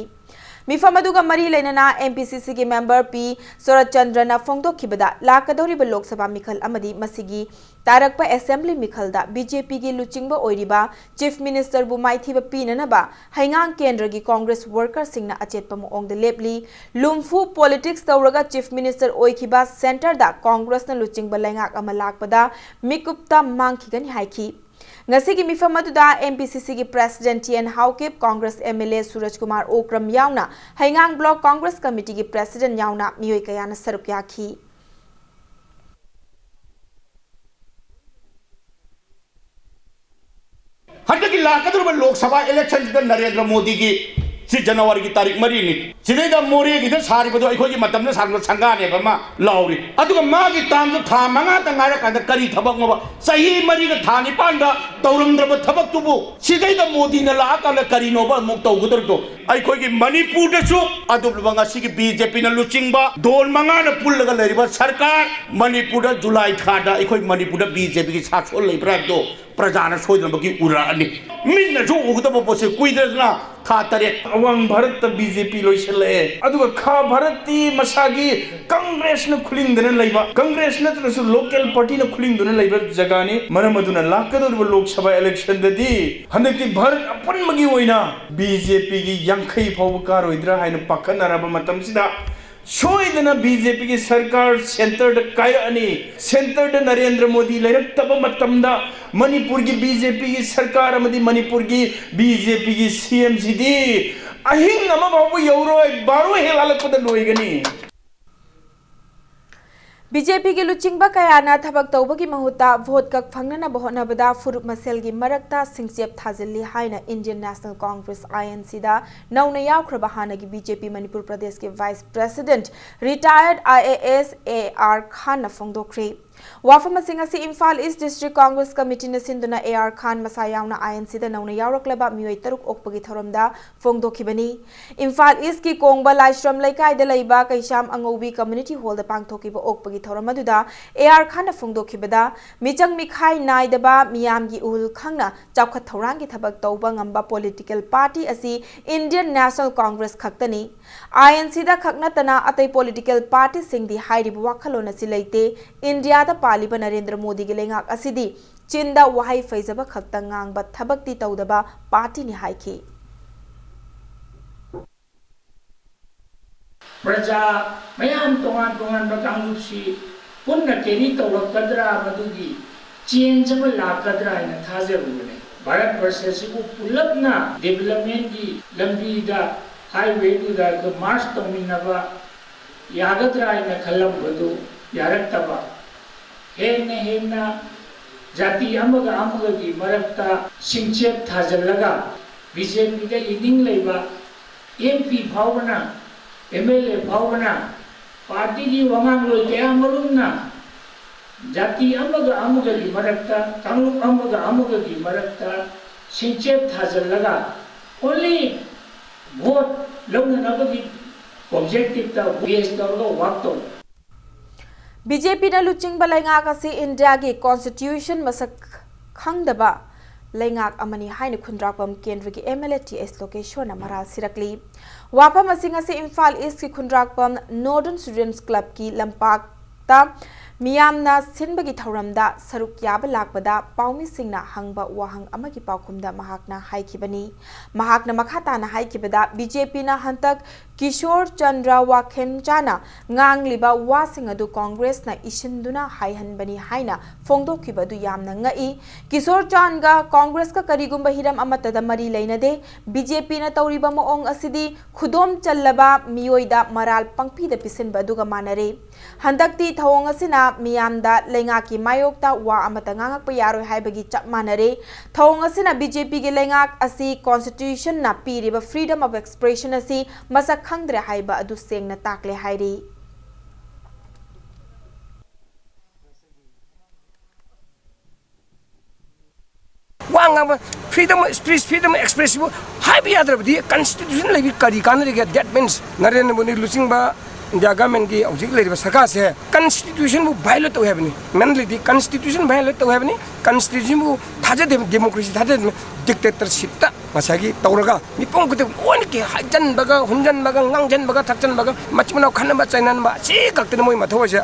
ꯃꯤꯐꯝ ꯑꯗꯨꯒ ꯃꯔꯤ ꯂꯩꯅꯅ ꯑꯦꯝ ꯄꯤ ꯁꯤ ꯁꯤꯒꯤ ꯃꯦꯝꯕꯔ ꯄꯤ ꯁꯣꯔꯠꯆꯟꯗ꯭ꯔꯅ ꯐꯣꯡꯗꯣꯛꯈꯤꯕꯗ, ꯂꯥꯛꯀꯗꯧꯔꯤꯕ ꯂꯣꯛ ꯁꯚꯥ ꯃꯤꯈꯜ ꯑꯃꯗꯤ ꯃꯁꯤꯒꯤ ꯇꯥꯔꯛꯄ ꯑꯦꯁꯦꯝꯕ꯭ꯂꯤ ꯃꯤꯈꯜꯗ ꯕꯤ ꯖꯦ ꯄꯤꯒꯤ ꯂꯨꯆꯤꯡꯕ ꯑꯣꯏꯔꯤꯕ ꯆꯤꯐ ꯃꯤꯅꯤꯁꯇꯔꯕꯨ ꯃꯥꯏꯊꯤꯕ ꯄꯤꯅꯅꯕ ꯍꯩꯉꯥꯡ ꯀꯦꯟꯗ꯭ꯔꯒꯤ ꯀꯣꯡꯒ꯭ꯔꯦꯁ ꯋꯥꯔꯀꯔꯁꯤꯡꯅ ꯑꯆꯦꯠꯄ ꯃꯑꯣꯡꯗ ꯂꯦꯞꯂꯤ꯫ ꯂꯨꯝꯐꯨ ꯄꯣꯂꯤꯇꯤꯛꯁ ꯇꯧꯔꯒ ꯆꯤꯐ ꯃꯤꯅꯤꯁꯇꯔ ꯑꯣꯏꯈꯤꯕ ꯁꯦꯟꯇꯔꯗ ꯀꯣꯡꯒ꯭ꯔꯦꯁꯅ ꯂꯨꯆꯤꯡꯕ ꯂꯩꯉꯥꯛ ꯑꯃ ꯂꯥꯛꯄꯗ ꯃꯤꯀꯨꯞꯇ ꯃꯥꯡꯈꯤꯒꯅꯤ ꯍꯥꯏꯈꯤ꯫ ꯉꯁꯤꯒꯤ ꯃꯤꯐꯝ ꯑꯗꯨꯗ ꯑꯦꯝ ꯄꯤ ꯁꯤ ꯁꯤꯒꯤ president T N Haokip, Congress M L A Suraj Kumar Okram ꯌꯥꯎꯅ ꯍꯩꯉꯥꯡ ꯕ꯭ꯂꯣꯛ ꯀꯣꯡꯒ꯭ꯔꯦꯁ ꯀꯃꯤꯇꯤꯒꯤ ꯄ꯭ꯔꯦꯁꯤꯗꯦꯟꯠ ꯌꯥꯎꯅ ꯃꯤꯑꯣꯏ ꯀꯌꯥꯅ ꯁꯔꯨꯛ ꯌꯥꯈꯤ꯫ ꯍꯟꯗꯛꯀꯤ ꯂꯥꯛꯀꯗꯧꯔꯤꯕ ꯂꯣꯛ ꯁꯚꯥ ꯏꯂꯦꯛꯁꯟꯁꯤꯗ ꯅꯔꯦꯟꯗ꯭ꯔ ꯃꯣꯗꯤꯒꯤ, ꯁꯤ ꯖꯅꯋꯥꯔꯤꯒꯤ ꯇꯥꯔꯤꯛ ꯃꯔꯤꯅꯤ꯫ ꯁꯤꯗꯩꯗ ꯃꯣꯔꯦꯒꯤꯗ ꯁꯥꯔꯤꯕꯗꯣ ꯑꯩꯈꯣꯏꯒꯤ ꯃꯇꯝꯗ ꯁꯥꯔꯤꯕ ꯁꯪꯒꯥꯅꯦꯕ ꯑꯃ ꯂꯥꯎꯔꯤ꯫ ꯑꯗꯨꯒ ꯃꯥꯒꯤ ꯇꯥꯝꯗꯣ ꯊꯥ ꯃꯉꯥꯇ ꯉꯥꯏꯔꯀꯥꯟꯗ ꯀꯔꯤ ꯊꯕꯛꯅꯣꯕ? ꯆꯍꯤ ꯃꯔꯤꯒ ꯊꯥ ꯅꯤꯄꯥꯟꯗ ꯇꯧꯔꯝꯗ꯭ꯔꯕ ꯊꯕꯛꯇꯨꯕꯨ ꯁꯤꯗꯩꯗ ꯃꯣꯗꯤꯅ ꯂꯥꯛꯑꯀꯥꯟꯗ ꯀꯔꯤꯅꯣꯕ ꯑꯃꯨꯛ ꯇꯧꯒꯗꯧꯔꯤꯗꯣ? ꯑꯩꯈꯣꯏꯒꯤ ꯃꯅꯤꯄꯨꯔꯗꯁꯨ ꯑꯗꯨꯒꯨꯝꯂꯕ ꯉꯁꯤꯒꯤ ꯕꯤ ꯖꯦ ꯄꯤꯅ ꯂꯨꯆꯤꯡꯕ ꯗꯣꯟ ꯃꯉꯥꯅ ꯄꯨꯜꯂꯒ ꯂꯩꯔꯤꯕ ꯁꯔꯀꯥꯔ, ꯃꯅꯤꯄꯨꯔꯗ ꯖꯨꯂꯥꯏ ꯊꯥꯗ ꯑꯩꯈꯣꯏ ꯃꯅꯤꯄꯨꯔꯗ ꯕꯤ ꯖꯦ ꯄꯤꯒꯤ ꯁꯥꯁꯣꯟ ꯂꯩꯕ꯭ꯔꯥ ꯍꯥꯏꯕꯗꯣ ꯄ꯭ꯔꯖꯥꯅ ꯁꯣꯏꯗꯅꯃꯛꯀꯤ ꯎꯔꯛꯑꯅꯤ꯫ ꯃꯤꯠꯅꯁꯨ ꯎꯒꯗꯕ ꯄꯣꯠꯁꯦ ꯀꯨꯏꯗ꯭ꯔꯗꯅ ꯊꯥ ꯇꯔꯦꯠ꯫ ꯑꯋꯥꯡ ꯚꯥꯔꯠꯇ ꯕꯤ ꯖꯦ ꯄꯤ ꯂꯣꯏꯁꯤꯜꯂꯛꯑꯦ, ꯑꯗꯨꯒ ꯈꯥ ꯚꯥꯔꯠꯇꯤ ꯃꯁꯥꯒꯤ ꯀꯪꯒ꯭ꯔꯦꯁꯅ ꯈꯨꯂꯤꯡꯗꯅ ꯂꯩꯕ, ꯀꯪꯒ꯭ꯔꯦꯁ ꯅꯠꯇ꯭ꯔꯁꯨ ꯂꯣꯀꯦꯜ ꯄꯥꯔꯇꯤꯅ ꯈꯨꯂꯤꯡꯗꯨꯅ ꯂꯩꯕ ꯖꯒꯥꯅꯤ꯫ ꯃꯔꯝ ꯑꯗꯨꯅ ꯂꯥꯛꯀꯗꯧꯔꯤꯕ ꯂꯣꯛ ꯁꯚꯥ ꯏꯂꯦꯛꯁꯟꯗꯗꯤ ꯍꯟꯗꯛꯇꯤ ꯚꯥꯔꯠ ꯑꯄꯨꯟꯕꯒꯤ ꯑꯣꯏꯅ ꯕꯤ ꯖꯦ ꯄꯤꯒꯤ ꯌꯥꯡꯈꯩ ꯐꯥꯎꯕ ꯀꯥꯔꯣꯏꯗ꯭ꯔꯥ ꯍꯥꯏꯅ ꯄꯥꯈꯠꯅꯔꯕ ꯃꯇꯝꯁꯤꯗ, ꯁꯣꯏꯗꯅ ꯕꯤ ꯖꯦ ꯄꯤꯒꯤ ꯁꯔꯀꯥꯔ ꯁꯦꯟꯇꯔꯗ ꯀꯥꯏꯔꯛꯑꯅꯤ꯫ ꯁꯦꯟꯇꯔꯗ ꯅꯔꯦꯟꯗ꯭ꯔ ꯃꯣꯗꯤ ꯂꯩꯔꯛꯇꯕ ꯃꯇꯝꯗ ꯃꯅꯤꯄꯨꯔꯒꯤ ꯕꯤ ꯖꯦ ꯄꯤꯒꯤ ꯁꯔꯀꯥꯔ ꯑꯃꯗꯤ ꯃꯅꯤꯄꯨꯔꯒꯤ ꯕꯤ ꯖꯦ ꯄꯤꯒꯤ ꯁꯤ ꯑꯦꯝ ꯁꯤꯗꯤ ꯑꯍꯤꯡ ꯑꯃ ꯐꯥꯎꯕ ꯌꯧꯔꯣꯏ, ꯕꯥꯔꯣ ꯍꯦꯛ ꯂꯥꯜꯂꯛꯄꯗ ꯂꯣꯏꯒꯅꯤ꯫ ꯕꯤ ꯖꯦ ꯄꯤꯒꯤ ꯂꯨꯆꯤꯡꯕ ꯀꯌꯥꯅ ꯊꯕꯛ ꯇꯧꯕꯒꯤ ꯃꯍꯨꯠꯇ ꯚꯣꯠ ꯀꯛ ꯐꯪꯅꯅꯕ ꯍꯣꯠꯅꯕꯗ ꯐꯨꯔꯨꯞ ꯃꯁꯦꯜꯒꯤ ꯃꯔꯛꯇ ꯁꯤꯡꯆꯦꯞ ꯊꯥꯖꯤꯜꯂꯤ ꯍꯥꯏꯅ Indian National Congress, I N C, ꯗ ꯅꯧꯅ ꯌꯥꯎꯈ꯭ꯔꯕ ꯍꯥꯟꯅꯒꯤ ꯕꯤ ꯖꯦ ꯄꯤ ꯃꯅꯤꯄꯨꯔ ꯄ꯭ꯔꯗꯦꯁꯀꯤ vice president, retired I A S A R ꯈꯥꯟꯅ ꯐꯣꯡꯗꯣꯛꯈ꯭ꯔꯤ꯫ ꯋꯥꯐꯝꯁꯤꯡ ꯑꯁꯤ ꯏꯝꯐꯥꯜ ꯏꯁ꯭ꯠ ꯗꯤꯁ꯭ꯠꯔꯤꯛꯠ ꯀꯪꯒ꯭ꯔꯦꯁ ꯀꯃꯤꯇꯤꯅ ꯁꯤꯟꯗꯨꯅ ꯑꯦ ꯑꯥꯔ ꯈꯥꯟ ꯃꯁꯥ ꯌꯥꯎꯅ I N C ꯗ ꯅꯧꯅ ꯌꯥꯎꯔꯛꯂꯕ ꯃꯤꯑꯣꯏ ꯇꯔꯨꯛ ꯑꯣꯛꯄꯒꯤ ꯊꯧꯔꯝꯗ ꯐꯣꯡꯗꯣꯛꯈꯤꯕꯅꯤ꯫ ꯏꯝꯐꯥꯜ ꯏꯁ꯭ꯠꯀꯤ ꯀꯣꯡꯕ ꯂꯥꯏꯁ꯭ꯔꯝ ꯂꯩꯀꯥꯏꯗ ꯂꯩꯕ ꯀꯩꯁꯥꯝ ꯑꯉꯧꯕꯤ ꯀꯝꯃ꯭ꯌꯨꯅꯤꯇꯤ ꯍꯣꯜꯗ ꯄꯥꯡꯊꯣꯛꯈꯤꯕ ꯑꯣꯛꯄꯒꯤ ꯊꯧꯔꯝ ꯑꯗꯨꯗ ꯑꯦ ꯑꯥꯔ ꯈꯥꯟꯅ ꯐꯣꯡꯗꯣꯛꯈꯤꯕꯗ, ꯃꯤꯆꯪ ꯃꯤꯈꯥꯏ ꯅꯥꯏꯗꯕ, ꯃꯤꯌꯥꯝꯒꯤ ꯏꯍꯨꯜ ꯈꯪꯅ ꯆꯥꯎꯈꯠ ꯊꯧꯔꯥꯡꯒꯤ ꯊꯕꯛ ꯇꯧꯕ ꯉꯝꯕ ꯄꯣꯂꯤꯇꯤꯀꯦꯜ ꯄꯥꯔꯇꯤ ꯑꯁꯤ Indian National Congress ꯈꯛꯇꯅꯤ꯫ I N C ꯗ ꯈꯛ ꯅꯠꯇꯅ ꯑꯇꯩ ꯄꯣꯂꯤꯇꯤꯀꯦꯜ ꯄꯥꯔꯇꯤꯁꯤꯡꯗꯤ ꯍꯥꯏꯔꯤꯕ ꯋꯥꯈꯜꯂꯣꯟ ꯑꯁꯤ ꯂꯩꯇꯦ꯫ ꯏꯟꯗꯤꯌꯥꯗ ꯄꯥꯜꯂꯤꯕ ꯅꯔꯦꯟꯗ꯭ꯔ ꯃꯣꯗꯤꯒꯤ ꯂꯩꯉꯥꯛ ꯑꯁꯤꯗꯤ ꯆꯤꯟꯗ ꯋꯥꯍꯩ ꯐꯩꯖꯕ ꯈꯛꯇ ꯉꯥꯡꯕ, ꯊꯕꯛꯇꯤ ꯇꯧꯗꯕ ꯄꯥꯔꯇꯤꯅꯤ ꯍꯥꯏꯈꯤ꯫ ꯄ꯭ꯔꯖꯥ ꯃꯌꯥꯝ ꯇꯣꯉꯥꯟ ꯇꯣꯉꯥꯟꯕ ꯀꯥꯡꯂꯨꯞꯁꯤ ꯄꯨꯟꯅ ꯀꯦꯔꯤ ꯇꯧꯔꯛꯀꯗ꯭ꯔꯥ, ꯃꯗꯨꯒꯤ ꯆꯦꯟꯖ ꯑꯃ ꯂꯥꯛꯀꯗ꯭ꯔꯥ ꯍꯥꯏꯅ ꯊꯥꯖꯔꯨꯕꯅꯦ꯫ ꯚꯥꯔꯠ ꯕꯔꯁ ꯑꯁꯤꯕꯨ ꯄꯨꯂꯞꯅ ꯗꯤꯕꯂꯞꯃꯦꯟꯒꯤ ꯂꯝꯕꯤꯗ, ꯍꯥꯏꯋꯦꯗꯨꯗ ꯑꯩꯈꯣꯏ ꯃꯥꯔꯁ ꯇꯧꯃꯤꯟꯅꯕ ꯌꯥꯒꯗ꯭ꯔꯥ ꯍꯥꯏꯅ ꯈꯜꯂꯝꯕꯗꯨ ꯌꯥꯔꯛꯇꯕ, ꯍꯦꯟꯅ ꯍꯦꯟꯅ ꯖꯥꯇꯤ ꯑꯃꯒ ꯑꯃꯒꯒꯤ ꯃꯔꯛꯇ ꯁꯤꯡꯆꯦꯞ ꯊꯥꯖꯤꯜꯂꯒ ꯕꯤ ꯖꯦ ꯄꯤꯗ ꯂꯤꯡꯅꯤꯡ ꯂꯩꯕ ꯑꯦꯝ ꯄꯤ ꯐꯥꯎꯕꯅ, ꯑꯦꯝ ꯑꯦꯜ ꯑꯦ ꯐꯥꯎꯕꯅ, ꯄꯥꯔꯇꯤꯒꯤ ꯋꯥꯉꯥꯡꯂꯣꯏ ꯀꯌꯥ ꯃꯔꯨꯝꯅ ꯖꯥꯇꯤ ꯑꯃꯒ ꯑꯃꯒꯒꯤ ꯃꯔꯛꯇ, ꯀꯥꯡꯂꯨꯞ ꯑꯃꯒ ꯑꯃꯒꯒꯤ ꯃꯔꯛꯇ ꯁꯤꯡꯆꯦꯞ ꯊꯥꯖꯤꯜꯂꯒ only vote ꯂꯧꯅꯅꯕꯒꯤ objective ꯇ base ꯇꯧꯔꯒ work ꯇꯧꯏ꯫ ꯕꯤ ꯖꯦ ꯄꯤꯅ ꯂꯨꯆꯤꯡꯕ ꯂꯩꯉꯥꯛ ꯑꯁꯤ ꯏꯟꯗꯤꯌꯥꯒꯤ constitution ꯃꯁꯛ ꯈꯪꯗꯕ ꯂꯩꯉꯥꯛ ꯑꯃꯅꯤ ꯍꯥꯏꯅ ꯈꯨꯟꯗ꯭ꯔꯥꯛꯄꯝ ꯀꯦꯟꯗ꯭ꯔꯒꯤ ꯑꯦꯝ ꯑꯦꯜ ꯑꯦ ꯇꯤ ꯑꯦꯁ ꯂꯣꯀꯦꯁꯣꯔꯅ ꯃꯔꯥꯜ ꯁꯤꯔꯛꯂꯤ꯫ ꯋꯥꯐꯝ ꯑꯁꯤ ꯉꯁꯤ ꯏꯝꯐꯥꯜ ꯏꯁꯀꯤ ꯈꯨꯟꯗ꯭ꯔꯥꯛꯄꯝ Northern Students Club ꯀꯤ ꯂꯝꯄꯥꯛꯇ ꯃꯤꯌꯥꯝꯅ ꯁꯤꯟꯕꯒꯤ ꯊꯧꯔꯝꯗ ꯁꯔꯨꯛ ꯌꯥꯕ ꯂꯥꯛꯄꯗ ꯄꯥꯎꯃꯤꯁꯤꯡꯅ ꯍꯪꯕ ꯋꯥꯍꯪ ꯑꯃꯒꯤ ꯄꯥꯎꯈꯨꯝꯗ ꯃꯍꯥꯛꯅ ꯍꯥꯏꯈꯤꯕꯅꯤ꯫ ꯃꯍꯥꯛꯅ ꯃꯈꯥ ꯇꯥꯅ ꯍꯥꯏꯈꯤꯕꯗ, ꯕꯤ ꯖꯦ ꯄꯤꯅ ꯍꯟꯗꯛ ꯀꯤꯁꯣꯔ ꯆꯟꯗ꯭ꯔ ꯋꯥꯈꯦꯟꯆꯥꯅ ꯉꯥꯡꯂꯤꯕ ꯋꯥꯁꯤꯡ ꯑꯗꯨ ꯀꯣꯡꯒ꯭ꯔꯦꯁꯅ ꯏꯁꯤꯟꯗꯨꯅ ꯍꯥꯏꯍꯟꯕꯅꯤ ꯍꯥꯏꯅ ꯐꯣꯡꯗꯣꯛꯈꯤꯕ ꯑꯗꯨ ꯌꯥꯝꯅ ꯉꯛꯏ꯫ ꯀꯤꯁꯣꯔ ꯆꯥꯟꯒ ꯀꯣꯡꯒ꯭ꯔꯦꯁꯀ ꯀꯔꯤꯒꯨꯝꯕ ꯍꯤꯔꯝ ꯑꯃꯠꯇꯗ ꯃꯔꯤ ꯂꯩꯅꯗꯦ꯫ ꯕꯤ ꯖꯦ ꯄꯤꯅ ꯇꯧꯔꯤꯕ ꯃꯑꯣꯡ ꯑꯁꯤꯗꯤ ꯈꯨꯗꯣꯝ ꯆꯜꯂꯕ ꯃꯤꯑꯣꯏꯗ ꯃꯔꯥꯜ ꯄꯪꯄꯤꯗ ꯄꯤꯁꯤꯟꯕ ꯑꯗꯨꯒ ꯃꯥꯟꯅꯔꯦ꯫ ꯍꯟꯗꯛꯇꯤ ꯊꯧꯑꯣꯡ ꯑꯁꯤꯅ ꯃꯤꯌꯥꯝꯗ ꯂꯩꯉꯥꯛꯀꯤ ꯃꯥꯌꯣꯛꯇ ꯋꯥ ꯑꯃꯠꯇ ꯉꯥꯡꯉꯛꯄ ꯌꯥꯔꯣꯏ ꯍꯥꯏꯕꯒꯤ ꯆꯞ ꯃꯥꯟꯅꯔꯦ꯫ ꯊꯧꯑꯣꯡ ꯑꯁꯤꯅ ꯕꯤ ꯖꯦ ꯄꯤꯒꯤ ꯂꯩꯉꯥꯛ ꯑꯁꯤ constitution ꯅ ꯄꯤꯔꯤꯕ freedom of expression ꯑꯁꯤ ꯃꯁꯛ ꯈꯪꯗ꯭ꯔꯦ ꯍꯥꯏꯕ ꯑꯗꯨ ꯁꯦꯡꯅ ꯇꯥꯛꯂꯦ ꯍꯥꯏꯔꯤ꯫ ꯋꯥ ꯉꯥꯡꯕ, freedom of speech, freedom of express ꯁꯤꯕꯨ ꯍꯥꯏꯕ ꯌꯥꯗ꯭ꯔꯕꯗꯤ constitution ꯂꯩꯕꯤ ꯀꯔꯤ ꯀꯥꯟꯅꯔꯤꯒꯦ? That means ꯅꯔꯦꯟꯗ꯭ꯔ ꯃꯣꯗꯤ ꯂꯨꯆꯤꯡꯕ ꯏꯟꯗꯤꯌꯥ government ꯀꯤ ꯍꯧꯖꯤꯛ ꯂꯩꯔꯤꯕ ꯁꯔꯀꯥꯔꯁꯦ constitution ꯕꯨ violate ꯇꯧꯏ ꯍꯥꯏꯕꯅꯤ꯫ Mainly ꯗꯤ constitution violate ꯇꯧꯏ ꯍꯥꯏꯕꯅꯤ꯫ Constitution ꯕꯨ ꯊꯥꯖꯗꯦ, democracy ꯊꯥꯖꯗꯦ, dictatorship ꯇ ꯉꯁꯥꯏꯒꯤ ꯇꯧꯔꯒ ꯃꯤꯄꯨꯝ ꯈꯨꯗꯤꯡꯃꯛ ꯂꯣꯏꯅ ꯀꯤ ꯍꯥꯏꯖꯟꯕꯒ, ꯍꯨꯟꯖꯟꯕꯒ, ꯉꯥꯡꯖꯟꯕꯒ, ꯊꯛꯆꯟꯕꯒ, ꯃꯆꯤꯟ ꯃꯅꯥꯎ ꯈꯠꯅꯕ ꯆꯩꯅꯕ, ꯑꯁꯤ ꯈꯛꯇꯅꯤ ꯃꯣꯏ ꯃꯊꯧ ꯍꯥꯏꯁꯦ꯫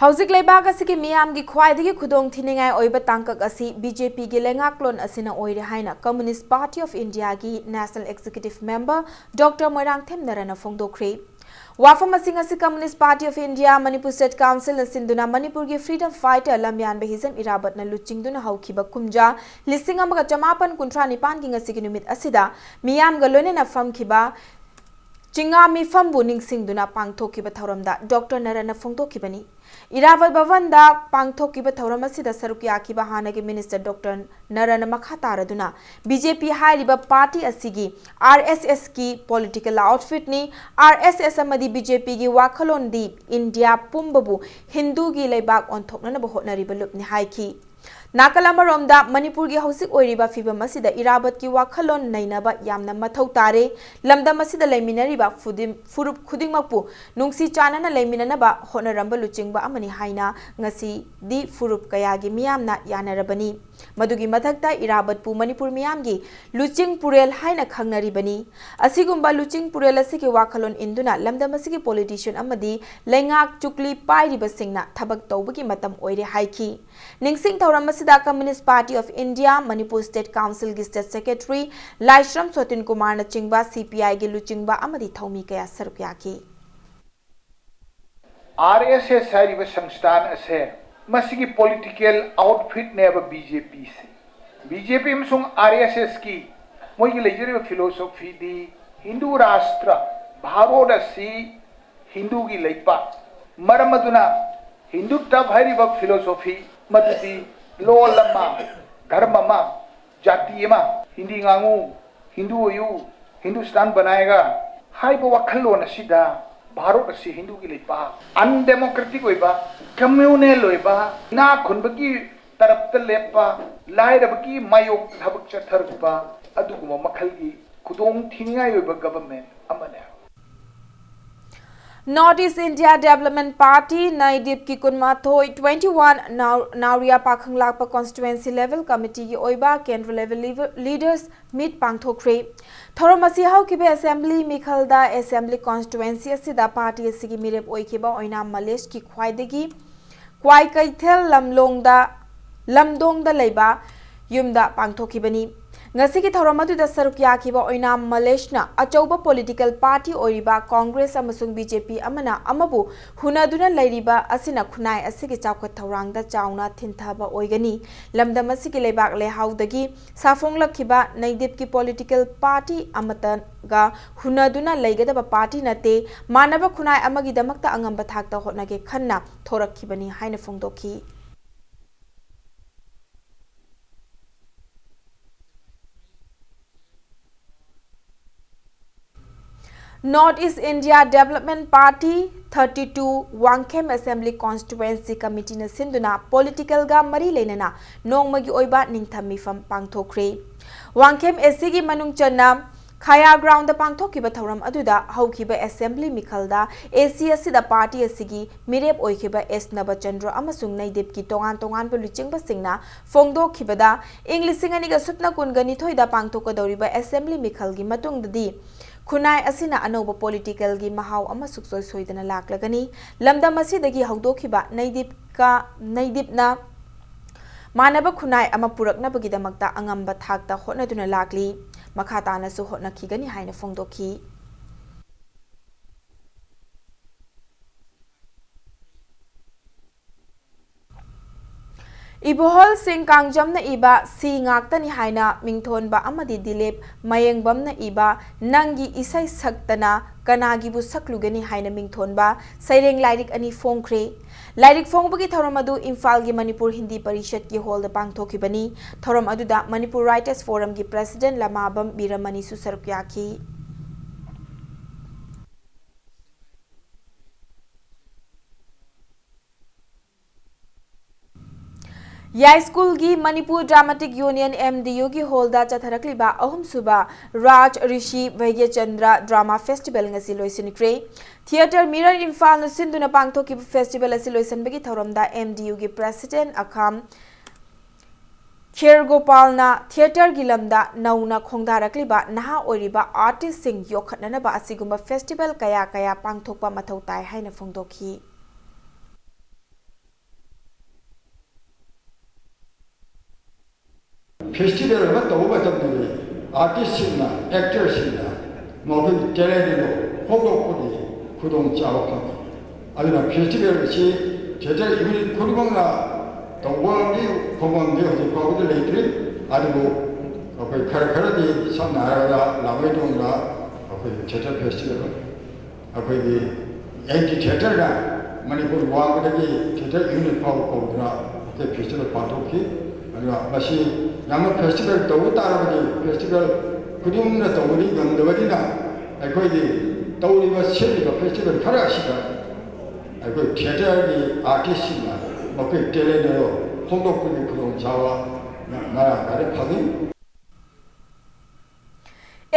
ꯍꯧꯖꯤꯛ ꯂꯩꯕꯥꯛ ꯑꯁꯤꯒꯤ ꯃꯤꯌꯥꯝꯒꯤ ꯈ꯭ꯋꯥꯏꯗꯒꯤ ꯈꯨꯗꯣꯡ ꯊꯤꯅꯤꯡꯉꯥꯏ ꯑꯣꯏꯕ ꯇꯥꯡꯀꯛ ꯑꯁꯤ ꯕꯤ ꯖꯦ ꯄꯤꯒꯤ ꯂꯩꯉꯥꯛꯂꯣꯟ ꯑꯁꯤꯅ ꯑꯣꯏꯔꯦ ꯍꯥꯏꯅ Communist Party of India ꯒꯤ National Executive Member Doctor Moirangthem ꯅꯔꯥꯅ ꯐꯣꯡꯗꯣꯛꯈ꯭ꯔꯦ꯫ ꯋꯥꯐꯝ ꯑꯁꯤ ꯉꯁꯤ Communist Party of India Manipur State Council ꯅ ꯁꯤꯟꯗꯨꯅ ꯃꯅꯤꯄꯨꯔꯒꯤ freedom fighter ꯂꯝꯌꯥꯟꯕ ꯍꯤꯖꯝ ꯏꯔꯥꯕꯠꯅ ꯂꯨꯆꯤꯡꯗꯨꯅ ꯍꯧꯈꯤꯕ ꯀꯨꯝꯖꯥ ꯂꯤꯁꯤꯡ ꯑꯃꯒ ꯆꯃꯥꯄꯟ ꯀꯨꯟꯊ꯭ꯔꯥ ꯅꯤꯄꯥꯟꯒꯤ ꯉꯁꯤꯒꯤ ꯅꯨꯃꯤꯠ ꯑꯁꯤꯗ ꯃꯤꯌꯥꯝꯒ ꯂꯣꯏꯅꯅ ꯐꯝꯈꯤꯕ ꯆꯤꯡꯉꯥ ꯃꯤꯐꯝꯕꯨ ꯅꯤꯡꯁꯤꯡꯗꯨꯅ ꯄꯥꯡꯊꯣꯛꯈꯤꯕ ꯊꯧꯔꯝꯗ ꯗꯣꯛꯇꯔ ꯅꯔꯟꯅ ꯐꯣꯡꯗꯣꯛꯈꯤꯕꯅꯤ꯫ ꯏꯔꯥꯕꯠ ꯚꯕꯟꯗ ꯄꯥꯡꯊꯣꯛꯈꯤꯕ ꯊꯧꯔꯝ ꯑꯁꯤꯗ ꯁꯔꯨꯛ ꯌꯥꯈꯤꯕ ꯍꯥꯟꯅꯒꯤ ꯃꯤꯅꯤꯁꯇꯔ ꯗꯣꯛꯇꯔ ꯅꯔꯟꯅ ꯃꯈꯥ ꯇꯥꯔꯗꯨꯅ, ꯕꯤ ꯖꯦ ꯄꯤ ꯍꯥꯏꯔꯤꯕ ꯄꯥꯔꯇꯤ ꯑꯁꯤꯒꯤ ꯑꯥꯔ ꯑꯦꯁ ꯑꯦꯁꯀꯤ ꯄꯣꯂꯤꯇꯤꯀꯦꯜ ꯑꯥꯎꯠꯐꯤꯠꯅꯤ꯫ ꯑꯥꯔ ꯑꯦꯁ ꯑꯦꯁ ꯑꯃꯗꯤ ꯕꯤ ꯖꯦ ꯄꯤꯒꯤ ꯋꯥꯈꯜꯂꯣꯟꯗꯤ ꯏꯟꯗꯤꯌꯥ ꯄꯨꯝꯕꯕꯨ ꯍꯤꯟꯗꯨꯒꯤ ꯂꯩꯕꯥꯛ ꯑꯣꯟꯊꯣꯛꯅꯅꯕ ꯍꯣꯠꯅꯔꯤꯕ ꯂꯨꯞꯅꯤ ꯍꯥꯏꯈꯤ꯫ ꯅꯥꯀꯜ ꯑꯃꯔꯣꯝꯗ, ꯃꯅꯤꯄꯨꯔꯒꯤ ꯍꯧꯖꯤꯛ ꯑꯣꯏꯔꯤꯕ ꯐꯤꯕꯝ ꯑꯁꯤꯗ ꯏꯔꯥꯕꯠꯀꯤ ꯋꯥꯈꯜꯂꯣꯟ ꯅꯩꯅꯕ ꯌꯥꯝꯅ ꯃꯊꯧ ꯇꯥꯔꯦ꯫ ꯂꯝꯗꯝ ꯑꯁꯤꯗ ꯂꯩꯃꯤꯟꯅꯔꯤꯕ ꯐꯨꯗꯤꯝ-, ꯐꯨꯔꯨꯞ ꯈꯨꯗꯤꯡꯃꯛꯄꯨ ꯅꯨꯡꯁꯤ ꯆꯥꯟꯅꯅ ꯂꯩꯃꯤꯟꯅꯅꯕ ꯍꯣꯠꯅꯔꯝꯕ ꯂꯨꯆꯤꯡꯕ ꯑꯃꯅꯤ ꯍꯥꯏꯅ ꯉꯁꯤꯗꯤ ꯐꯨꯔꯨꯞ ꯀꯌꯥꯒꯤ ꯃꯤꯌꯥꯝꯅ ꯌꯥꯅꯔꯕꯅꯤ꯫ ꯃꯗꯨꯒꯤ ꯃꯊꯛꯇ, ꯏꯔꯥꯕꯠꯄꯨ ꯃꯅꯤꯄꯨꯔ ꯃꯤꯌꯥꯝꯒꯤ ꯂꯨꯆꯤꯡ ꯄꯨꯔꯦꯜ ꯍꯥꯏꯅ ꯈꯪꯅꯔꯤꯕꯅꯤ꯫ ꯑꯁꯤꯒꯨꯝꯕ ꯂꯨꯆꯤꯡ ꯄꯨꯔꯦꯜ ꯑꯁꯤꯒꯤ ꯋꯥꯈꯜꯂꯣꯟ ꯏꯟꯗꯨꯅ ꯂꯝꯗꯝ ꯑꯁꯤꯒꯤ ꯄꯣꯂꯤꯇꯤꯁꯤꯌꯟ ꯑꯃꯗꯤ ꯂꯩꯉꯥꯛ ꯆꯨꯛꯂꯤ ꯄꯥꯏꯔꯤꯕꯁꯤꯡꯅ ꯊꯕꯛ ꯇꯧꯕꯒꯤ ꯃꯇꯝ ꯑꯣꯏꯔꯦ ꯍꯥꯏꯈꯤ꯫ ꯅꯤꯡꯁꯤꯡ ꯊꯧꯔꯝ ꯑꯁꯤꯗ Communist Party of India Manipur State Councilꯒꯤ State Secretary ꯂꯥꯏꯁ꯭ꯔꯝ ꯁꯣꯇꯤꯟ ꯀꯨꯃꯥꯔꯅ ꯆꯤꯡꯕ ꯁꯤ ꯄꯤ ꯑꯥꯏꯒꯤ ꯂꯨꯆꯤꯡꯕ ꯑꯃꯗꯤ ꯊꯧꯃꯤ ꯀꯌꯥ ꯁꯔꯨꯛ ꯌꯥꯈꯤ꯫ ꯑꯥꯔ ꯑꯦꯁ ꯑꯦꯁ ꯍꯥꯏꯔꯤꯕ ꯁꯪꯁꯊꯥꯟ ꯑꯁꯦ ꯃꯁꯤꯒꯤ ꯄꯣꯂꯤꯇꯤꯀꯦꯜ ꯑꯥꯎꯠꯐꯤꯠꯅꯦꯕ ꯕꯤ ꯖꯦ ꯄꯤꯁꯦ꯫ ꯕꯤ ꯖꯦ ꯄꯤ ꯑꯃꯁꯨꯡ ꯑꯥꯔ ꯑꯦꯁ ꯑꯦꯁꯀꯤ ꯃꯣꯏꯒꯤ ꯂꯩꯖꯔꯤꯕ ꯐꯤꯂꯣꯁꯣꯐꯤꯗꯤ ꯍꯤꯟꯗꯨ ꯔꯥꯁꯇ꯭ꯔ, ꯚꯥꯔꯣꯠ ꯑꯁꯤ ꯍꯤꯟꯗꯨꯒꯤ ꯂꯩꯄꯥꯛ, ꯃꯔꯝ ꯑꯗꯨꯅ ꯍꯤꯟꯗꯨꯇꯕ ꯍꯥꯏꯔꯤꯕ ꯐꯤꯂꯣꯁꯣꯐꯤ ꯃꯗꯨꯗꯤ ꯂꯣꯜ ꯑꯃ, ꯙꯔꯃ ꯑꯃ, ꯖꯥꯇꯤ ꯑꯃ, ꯍꯤꯟꯗꯤ ꯉꯥꯡꯉꯨ, ꯍꯤꯟꯗꯨ ꯑꯣꯏꯌꯨ, ꯍꯤꯟꯗꯨꯁꯇꯥꯟ ꯕꯅꯥꯌꯦꯒꯥ ꯍꯥꯏꯕ ꯋꯥꯈꯜꯂꯣꯟ ꯑꯁꯤꯗ ꯚꯥꯔꯠ ꯑꯁꯤ ꯍꯤꯟꯗꯨꯒꯤ ꯂꯩꯄꯥꯛ, ꯑꯟꯗꯦꯃꯣꯀ꯭ꯔꯦꯇꯤꯛ ꯑꯣꯏꯕ, ꯀꯝꯃ꯭ꯌꯨꯅꯦꯜ ꯑꯣꯏꯕ, ꯏꯅꯥꯛ ꯈꯨꯟꯕꯒꯤ ꯇꯔꯞꯇ ꯂꯦꯞꯄ, ꯂꯥꯏꯔꯕꯒꯤ ꯃꯥꯌꯣꯛ ꯊꯕꯛ ꯆꯠꯊꯔꯛꯄ ꯑꯗꯨꯒꯨꯝꯕ ꯃꯈꯜꯒꯤ ꯈꯨꯗꯣꯡ ꯊꯤꯅꯤꯡꯉꯥꯏ ꯑꯣꯏꯕ ꯒꯚꯔꯟꯃꯦꯟꯠ ꯑꯃꯅꯦ꯫ North East India Development Party, ꯅꯥꯏꯗꯤꯞꯀꯤ ꯀꯨꯟꯃꯥꯊꯣꯏ, twenty one ꯅꯥꯎ-, ꯅꯥꯎꯔꯤꯌꯥ ꯄꯥꯈꯪ ꯂꯥꯛꯄ Constituency Level Committeeꯒꯤ ꯑꯣꯏꯕ Kendra Level Leader-, Leaders Meet ꯄꯥꯡꯊꯣꯛꯈ꯭ꯔꯦ꯫ ꯊꯧꯔꯝ ꯑꯁꯤ ꯍꯧꯈꯤꯕ Assembly ꯃꯤꯈꯜꯗ Assembly Constituency ꯑꯁꯤꯗ ꯄꯥꯔꯇꯤ ꯑꯁꯤꯒꯤ ꯃꯤꯔꯦꯞ ꯑꯣꯏꯈꯤꯕ ꯑꯣꯏꯅꯥꯝ ꯃꯂꯦꯁꯀꯤ ꯈ꯭ꯋꯥꯏꯗꯒꯤ ꯀ꯭ꯋꯥꯏ ꯀꯩꯊꯦꯜ ꯂꯝꯂꯣꯡꯗ, ꯂꯝꯗꯣꯡꯗ ꯂꯩꯕ ꯌꯨꯝꯗ ꯄꯥꯡꯊꯣꯛꯈꯤꯕꯅꯤ꯫ ꯉꯁꯤꯒꯤ ꯊꯧꯔꯝ ꯑꯗꯨꯗ ꯁꯔꯨꯛ ꯌꯥꯈꯤꯕ ꯑꯣꯏꯅꯥꯝ ꯃꯂꯦꯁꯅ ꯑꯆꯧꯕ political party ꯑꯣꯏꯔꯤꯕ Congress ꯑꯃꯁꯨꯡ B J P ꯑꯃꯅ ꯑꯃꯕꯨ ꯍꯨꯟꯅꯗꯨꯅ ꯂꯩꯔꯤꯕ ꯑꯁꯤꯅ ꯈꯨꯟꯅꯥꯏ ꯑꯁꯤꯒꯤ ꯆꯥꯎꯈꯠ ꯊꯧꯔꯥꯡꯗ ꯆꯥꯎꯅ ꯊꯤꯟꯊꯕ ꯑꯣꯏꯒꯅꯤ꯫ ꯂꯝꯗꯝ ꯑꯁꯤꯒꯤ ꯂꯩꯕꯥꯛ ꯂꯩꯍꯥꯎꯗꯒꯤ ꯁꯥꯐꯣꯡꯂꯛꯈꯤꯕ ꯅꯩꯗꯤꯞꯀꯤ political party ꯑꯃꯠꯇꯒ ꯍꯨꯟꯅꯗꯨꯅ ꯂꯩꯒꯗꯕ party ꯅꯠꯇꯦ, ꯃꯥꯟꯅꯕ ꯈꯨꯟꯅꯥꯏ ꯑꯃꯒꯤꯗꯃꯛꯇ ꯑꯉꯝꯕ ꯊꯥꯛꯇ ꯍꯣꯠꯅꯒꯦ ꯈꯟꯅ ꯊꯣꯔꯛꯈꯤꯕꯅꯤ ꯍꯥꯏꯅ ꯐꯣꯡꯗꯣꯛꯈꯤ꯫ North East India Development Party thirty two Wangkhem Assembly Constituency Committeeꯅ ꯁꯤꯟꯗꯨꯅ politicalꯒ ꯃꯔꯤ ꯂꯩꯅꯅ ꯅꯣꯡꯃꯒꯤ ꯑꯣꯏꯕ ꯅꯤꯡꯊꯝ ꯃꯤꯐꯝ ꯄꯥꯡꯊꯣꯛꯈ꯭ꯔꯦ꯫ ꯋꯥꯡꯈꯦꯝ ACꯒꯤ ꯃꯅꯨꯡ ꯆꯟꯅ ꯈꯌꯥ groundꯗ ꯄꯥꯡꯊꯣꯛꯈꯤꯕ ꯊꯧꯔꯝ ꯑꯗꯨꯗ ꯍꯧꯈꯤꯕ assembly ꯃꯤꯈꯜꯗ AC ꯑꯁꯤꯗ party ꯑꯁꯤꯒꯤ ꯃꯤꯔꯦꯞ ꯑꯣꯏꯈꯤꯕ ꯑꯦꯁ ꯅꯕꯆꯟꯗ꯭ꯔ ꯑꯃꯁꯨꯡ ꯅꯩꯗꯤꯞꯀꯤ ꯇꯣꯉꯥꯟ ꯇꯣꯉꯥꯟꯕ ꯂꯨꯆꯤꯡꯕꯁꯤꯡꯅ ꯐꯣꯡꯗꯣꯛꯈꯤꯕꯗ, ꯏꯪ ꯂꯤꯁꯤꯡ ꯑꯅꯤꯒ ꯁꯨꯞꯅ ꯀꯨꯟꯒ ꯅꯤꯊꯣꯏꯗ ꯄꯥꯡꯊꯣꯛꯀꯗꯧꯔꯤꯕ assembly ꯃꯤꯈꯜꯒꯤ ꯃꯇꯨꯡꯗꯗꯤ ꯈꯨꯟꯅꯥꯏ ꯑꯁꯤꯅ ꯑꯅꯧꯕ politicalꯒꯤ ꯃꯍꯥꯎ ꯑꯃ ꯁꯨꯡꯁꯣꯏ ꯁꯣꯏꯗꯅ ꯂꯥꯛꯂꯒꯅꯤ꯫ ꯂꯝꯗꯝ ꯑꯁꯤꯗꯒꯤ ꯍꯧꯗꯣꯛꯈꯤꯕ ꯅꯩꯗꯤꯞꯀ, ꯅꯩꯗꯤꯞꯅ ꯃꯥꯟꯅꯕ ꯈꯨꯟꯅꯥꯏ ꯑꯃ ꯄꯨꯔꯛꯅꯕꯒꯤꯗꯃꯛꯇ ꯑꯉꯝꯕ ꯊꯥꯛꯇ ꯍꯣꯠꯅꯗꯨꯅ ꯂꯥꯛꯂꯤ꯫ ꯃꯈꯥ ꯇꯥꯅꯁꯨ ꯍꯣꯠꯅꯈꯤꯒꯅꯤ ꯍꯥꯏꯅ ꯐꯣꯡꯗꯣꯛꯈꯤ꯫ ꯏꯕꯣꯍꯜ ꯁꯤꯡ ꯀꯥꯡꯖꯝꯅ ꯏꯕ ꯁꯤ ꯉꯥꯛꯇꯅꯤ ꯍꯥꯏꯅ ꯃꯤꯡꯊꯣꯟꯕ ꯑꯃꯗꯤ ꯗꯤꯂꯤꯞ ꯃꯌꯦꯡꯕꯝꯅ ꯏꯕ ꯅꯪꯒꯤ ꯏꯁꯩ ꯁꯛꯇꯅ ꯀꯅꯥꯒꯤꯕꯨ ꯁꯛꯂꯨꯒꯅꯤ ꯍꯥꯏꯅ ꯃꯤꯡꯊꯣꯟꯕ ꯁꯩꯔꯦꯡ ꯂꯥꯏꯔꯤꯛ ꯑꯅꯤ ꯐꯣꯡꯈ꯭ꯔꯦ꯫ ꯂꯥꯏꯔꯤꯛ ꯐꯣꯡꯕꯒꯤ ꯊꯧꯔꯝ ꯑꯗꯨ ꯏꯝꯐꯥꯜꯒꯤ ꯃꯅꯤꯄꯨꯔ ꯍꯤꯟꯗꯤ ꯄꯔꯤꯁꯠꯀꯤ ꯍꯣꯜꯗ ꯄꯥꯡꯊꯣꯛꯈꯤꯕꯅꯤ꯫ ꯊꯧꯔꯝ ꯑꯗꯨꯗ ꯃꯅꯤꯄꯨꯔ Writers Forumꯒꯤ president ꯂꯃꯥꯕꯝ ꯕꯤꯔꯃꯅꯤꯁꯨ ꯁꯔꯨꯛ ꯌꯥꯈꯤ꯫ ꯌꯥꯏꯁ꯭ꯀꯨꯜꯒꯤ ꯃꯅꯤꯄꯨꯔ Dramatic Union, MDUꯒꯤ ꯍꯣꯜꯗ ꯆꯠꯊꯔꯛꯂꯤꯕ ꯑꯍꯨꯝꯁꯨꯕ ꯔꯥꯖ ꯔꯤꯁꯤ ꯚꯩꯒ꯭ꯌꯆꯟꯗ꯭ꯔ Drama Festival ꯉꯁꯤ ꯂꯣꯏꯁꯤꯟꯈ꯭ꯔꯦ꯫ Theatre Mirror ꯏꯝꯐꯥꯜꯅ ꯁꯤꯟꯗꯨꯅ ꯄꯥꯡꯊꯣꯛꯈꯤꯕ festival ꯑꯁꯤ ꯂꯣꯏꯁꯤꯟꯕꯒꯤ ꯊꯧꯔꯝꯗ MDUꯒꯤ president ꯑꯈꯥꯝ ꯈꯦꯔꯒꯣꯄꯥꯜꯅ theatreꯒꯤ ꯂꯝꯗ ꯅꯧꯅ ꯈꯣꯡꯗꯥꯔꯛꯂꯤꯕ ꯅꯍꯥ ꯑꯣꯏꯔꯤꯕ artistꯁꯤꯡ ꯌꯣꯛꯈꯠꯅꯅꯕ ꯑꯁꯤꯒꯨꯝꯕ festival ꯀꯌꯥ ꯀꯌꯥ ꯄꯥꯡꯊꯣꯛꯄ ꯃꯊꯧ ꯇꯥꯏ ꯍꯥꯏꯅ ꯐꯣꯡꯗꯣꯛꯈꯤ꯫ ꯐꯦꯁꯇꯤꯚꯦꯜ ꯑꯃ ꯇꯧꯕ ꯃꯇꯝꯗꯗꯤ ꯑꯥꯔꯇꯤꯁꯁꯤꯡꯅ, ꯑꯦꯛꯇꯔꯁꯤꯡꯅ ꯃꯈꯣꯏꯒꯤ ꯇꯦꯂꯦꯟꯠ ꯑꯗꯨ ꯐꯣꯡꯗꯣꯛꯄꯒꯤ ꯈꯨꯗꯣꯡꯆꯥꯕ ꯐꯪꯏ꯫ ꯑꯗꯨꯅ ꯐꯦꯁꯇꯤꯚꯦꯜ ꯑꯁꯤ ꯊꯤꯌꯦꯇꯔ ꯌꯨꯅꯤꯠ ꯈꯨꯗꯤꯡꯃꯛꯅ ꯇꯧꯕꯒꯤ ꯈꯣꯡꯐꯝꯗꯤ ꯍꯧꯖꯤꯛ ꯐꯥꯎꯕꯗ ꯂꯩꯇ꯭ꯔꯤ꯫ ꯑꯗꯨꯕꯨ ꯑꯩꯈꯣꯏ ꯈꯔ ꯈꯔꯗꯤ, ꯁꯝꯅ ꯍꯥꯏꯔꯕꯗ ꯂꯥꯡꯃꯩꯗꯣꯡꯗ ꯑꯩꯈꯣꯏ ꯊꯤꯌꯦꯇꯔ ꯐꯦꯁꯇꯤꯚꯦꯜ, ꯑꯩꯈꯣꯏꯒꯤ ꯑꯦꯟꯇꯤ ꯊꯤꯌꯦꯇꯔꯅ ꯃꯅꯤꯄꯨꯔ ꯋꯥꯡꯃꯗꯒꯤ ꯊꯤꯌꯦꯇꯔ ꯌꯨꯅꯤꯠ ꯐꯥꯎꯕ ꯀꯧꯗꯨꯅ ꯑꯩꯈꯣꯏ ꯐꯦꯁꯇꯤꯚꯦꯜ ꯄꯥꯡꯊꯣꯛꯈꯤ꯫ ꯑꯗꯨꯒ ꯃꯁꯤ ꯌꯥꯝꯅ, ꯐꯦꯁꯇꯤꯚꯦꯜ ꯇꯧꯕ ꯇꯥꯔꯕꯗꯤ ꯐꯦꯁꯇꯤꯚꯦꯜ ꯈꯨꯗꯤꯡꯃꯛꯅ ꯇꯧꯕꯗꯤ ꯉꯝꯗꯕꯅꯤꯅ, ꯑꯩꯈꯣꯏꯒꯤ ꯇꯧꯔꯤꯕ, ꯁꯤꯜꯂꯤꯕ ꯐꯦꯁꯇꯤꯚꯦꯜ ꯈꯔ ꯑꯁꯤꯗ ꯑꯩꯈꯣꯏ ꯊꯤꯌꯦꯇꯔꯒꯤ ꯑꯥꯔꯇꯤꯁꯁꯤꯡꯅ ꯃꯈꯣꯏ ꯇꯦꯂꯦꯟꯠ ꯑꯗꯨ ꯐꯣꯡꯗꯣꯛꯄꯒꯤ ꯈꯨꯗꯣꯡꯆꯥꯕ ꯃꯔꯥꯡ ꯀꯥꯏꯅ ꯐꯪꯏ꯫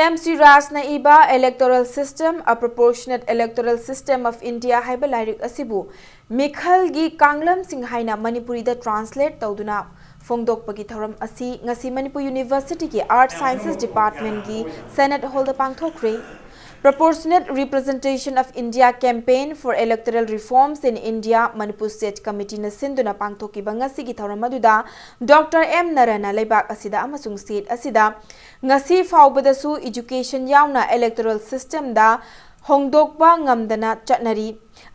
ꯑꯦꯝ ꯁꯤ ꯔꯥꯖꯅ ꯏꯕ Electoral System, A Proportionate Electoral System of India ꯍꯥꯏꯕ ꯂꯥꯏꯔꯤꯛ ꯑꯁꯤꯕꯨ ꯃꯤꯈꯜꯒꯤ ꯀꯥꯡꯂꯝꯁꯤꯡ ꯍꯥꯏꯅ ꯃꯅꯤꯄꯨꯔꯤꯗ ꯇ꯭ꯔꯥꯟꯁꯂꯦꯠ ꯇꯧꯗꯨꯅ ꯐꯣꯡꯗꯣꯛꯄꯒꯤ ꯊꯧꯔꯝ ꯑꯁꯤ ꯉꯁꯤ ꯃꯅꯤꯄꯨꯔ ꯌꯨꯅꯤꯚꯔꯁꯤꯇꯤꯒꯤ ꯑꯥꯔꯠ ꯁꯥꯏꯟꯁꯦꯁ ꯗꯤꯄꯥꯔꯠꯃꯦꯟꯒꯤ ꯁꯦꯅꯦꯠ ꯍꯣꯜꯗ ꯄꯥꯡꯊꯣꯛꯈ꯭ꯔꯦ꯫ Proportionate Representation of India Campaign for Electoral Reforms in India, Manipur State Committeeꯅ ꯁꯤꯟꯗꯨꯅ ꯄꯥꯡꯊꯣꯛꯈꯤꯕ ꯉꯁꯤꯒꯤ ꯊꯧꯔꯝ ꯑꯗꯨꯗ ꯗꯣꯛꯇꯔ ꯑꯦꯝ ꯅꯔꯥꯅ ꯂꯩꯕꯥꯛ ꯑꯁꯤꯗ ꯑꯃꯁꯨꯡ ꯁ꯭ꯇꯦꯠ ꯑꯁꯤꯗ ꯉꯁꯤ ꯐꯥꯎꯕꯗꯁꯨ ꯏꯖꯨꯀꯦꯁꯟ ꯌꯥꯎꯅ ꯏꯂꯦꯛꯇꯣꯔꯦꯜ ꯁꯤꯁꯇꯦꯝꯗ ꯍꯣꯡꯗꯣꯛꯄ ꯉꯝꯗꯅ ꯆꯠꯅꯔꯤ꯫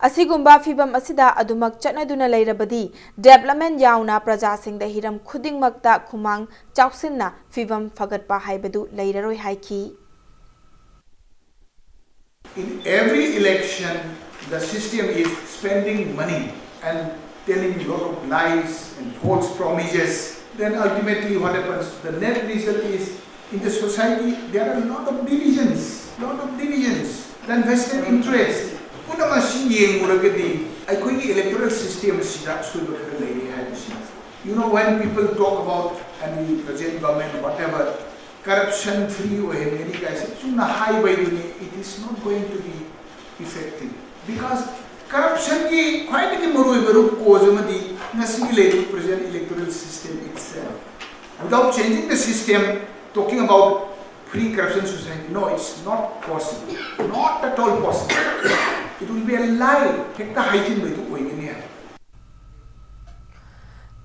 ꯑꯁꯤꯒꯨꯝꯕ ꯐꯤꯚꯝ ꯑꯁꯤꯗ ꯑꯗꯨꯃꯛ ꯆꯠꯅꯗꯨꯅ ꯂꯩꯔꯕꯗꯤ ꯗꯦꯕꯂꯞꯃꯦꯟ ꯌꯥꯎꯅ ꯄ꯭ꯔꯖꯥꯁꯤꯡꯗ ꯍꯤꯔꯝ ꯈꯨꯗꯤꯡꯃꯛꯇ ꯈꯨꯃꯥꯡ ꯆꯥꯎꯁꯤꯟꯅ ꯐꯤꯚꯝ ꯐꯒꯠꯄ ꯍꯥꯏꯕꯗꯨ ꯂꯩꯔꯔꯣꯏ ꯍꯥꯏꯈꯤ꯫ In every election, the system is spending money and telling lot of lies and false promises. Then ultimately what happens? The net result is, in the society, there are a lot of divisions, lot of divisions, then vested interest. ꯄꯨꯝꯅꯃꯛ ꯑꯁꯤ ꯌꯦꯡꯂꯨꯔꯒꯗꯤ ꯑꯩꯈꯣꯏꯒꯤ electoral system ꯑꯁꯤꯗ ꯑꯁꯣꯏꯕ ꯈꯔ ꯂꯩꯔꯦ ꯍꯥꯏꯕꯁꯤꯅꯤ꯫ You know, when people talk about, and the present government, whatever, corruption free ꯑꯣꯏꯍꯟꯒꯅꯤ ꯀꯥꯏꯁꯦ ꯆꯨꯝꯅ ꯍꯥꯏꯕꯩꯗꯨꯅꯤ, it is not going to be effective. Because corruptionꯒꯤ ꯈ꯭ꯋꯥꯏꯗꯒꯤ ꯃꯔꯨꯑꯣꯏꯕ root cause ꯑꯃꯗꯤ ꯉꯁꯤꯒꯤ ꯂꯩꯔꯤꯕ present electoral system itself. Without changing the system, talking about free corruption society, no, it's not possible. Not at all possible. It will be a lie. ꯍꯦꯛꯇ ꯍꯥꯏꯖꯤꯟꯕꯗꯨ ꯑꯣꯏꯒꯅꯤ ꯍꯥꯏꯕ꯫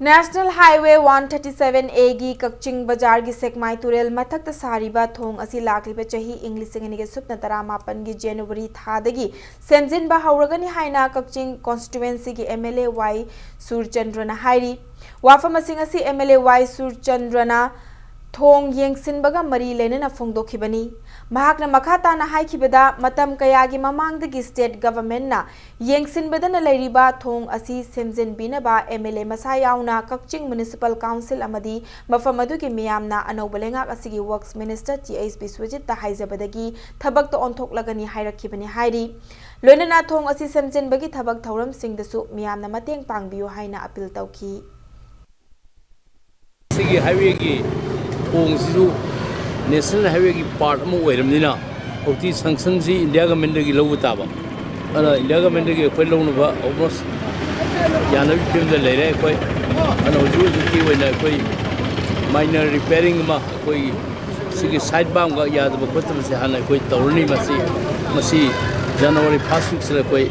National Highway one thirty seven A ꯒꯤ ꯀꯛꯆꯤꯡ ꯕꯖꯥꯔꯒꯤ ꯁꯦꯛꯃꯥꯏ ꯇꯨꯔꯦꯜ ꯃꯊꯛꯇ ꯁꯥꯔꯤꯕ ꯊꯣꯡ ꯑꯁꯤ ꯂꯥꯛꯂꯤꯕ ꯆꯍꯤ ꯏꯪ ꯂꯤꯁꯤꯡ ꯑꯅꯤꯒ ꯁꯨꯞꯅ ꯇꯔꯥꯃꯥꯄꯟꯒꯤ January ꯊꯥꯗꯒꯤ ꯁꯦꯝꯖꯤꯟꯕ ꯍꯧꯔꯒꯅꯤ ꯍꯥꯏꯅ ꯀꯛꯆꯤꯡ constituency ꯒꯤ M L A Y ꯁꯨꯔꯆꯟꯗ꯭ꯔꯅ ꯍꯥꯏꯔꯤ꯫ ꯋꯥꯐꯝꯁꯤꯡ ꯑꯁꯤ M L A Y ꯁꯨꯔꯆꯟꯗ꯭ꯔꯅ ꯊꯣꯡ ꯌꯦꯡꯁꯤꯟꯕꯒ ꯃꯔꯤ ꯂꯩꯅꯅ ꯐꯣꯡꯗꯣꯛꯈꯤꯕꯅꯤ꯫ ꯃꯍꯥꯛꯅ ꯃꯈꯥ ꯇꯥꯅ ꯍꯥꯏꯈꯤꯕꯗ, ꯃꯇꯝ ꯀꯌꯥꯒꯤ ꯃꯃꯥꯡꯗꯒꯤ state government ꯅ ꯌꯦꯡꯁꯤꯟꯕꯗꯅ ꯂꯩꯔꯤꯕ ꯊꯣꯡ ꯑꯁꯤ ꯁꯦꯝꯖꯤꯟꯕꯤꯅꯕ M L A ꯃꯁꯥ ꯌꯥꯎꯅ ꯀꯛꯆꯤꯡ Municipal Council ꯑꯃꯗꯤ ꯃꯐꯝ ꯑꯗꯨꯒꯤ ꯃꯤꯌꯥꯝꯅ ꯑꯅꯧꯕ ꯂꯩꯉꯥꯛ ꯑꯁꯤꯒꯤ Works Minister T H Biswajit ꯇ ꯍꯥꯏꯖꯕꯗꯒꯤ ꯊꯕꯛꯇ ꯑꯣꯟꯊꯣꯛꯂꯒꯅꯤ ꯍꯥꯏꯔꯛꯈꯤꯕꯅꯤ ꯍꯥꯏꯔꯤ꯫ ꯂꯣꯏꯅꯅ ꯊꯣꯡ ꯑꯁꯤ ꯁꯦꯝꯖꯤꯟꯕꯒꯤ ꯊꯕꯛ ꯊꯧꯔꯝꯁꯤꯡꯗꯁꯨ ꯃꯤꯌꯥꯝꯅ ꯃꯇꯦꯡ ꯄꯥꯡꯕꯤꯌꯨ ꯍꯥꯏꯅ appeal ꯇꯧꯈꯤ꯫ ꯁꯤꯒꯤ highway ꯒꯤ ꯊꯣꯡꯁꯤꯁꯨ national highway ꯒꯤ part ꯑꯃ ꯑꯣꯏꯔꯕꯅꯤꯅ ꯍꯧꯖꯤꯛꯇꯤ sanction ꯁꯤ India government ꯇꯒꯤ ꯂꯧꯕ ꯇꯥꯕ꯫ ꯑꯗꯨꯅ India government ꯇꯒꯤ ꯑꯩꯈꯣꯏ ꯂꯧꯅꯕ almost ꯌꯥꯅꯕꯒꯤ ꯐꯤꯕꯝꯗ ꯂꯩꯔꯦ ꯑꯩꯈꯣꯏ꯫ ꯑꯗꯨꯅ ꯍꯧꯖꯤꯛ ꯍꯧꯖꯤꯛꯀꯤ ꯑꯣꯏꯅ ꯑꯩꯈꯣꯏ minor repairing ꯑꯃ ꯑꯩꯈꯣꯏꯒꯤ ꯁꯤꯒꯤ side berm ꯒ ꯌꯥꯗꯕ ꯈꯣꯠꯇꯕꯁꯦ ꯍꯥꯟꯅ ꯑꯩꯈꯣꯏ ꯇꯧꯔꯅꯤ꯫ ꯃꯁꯤ ꯃꯁꯤ January first week ꯁꯤꯗ ꯑꯩꯈꯣꯏ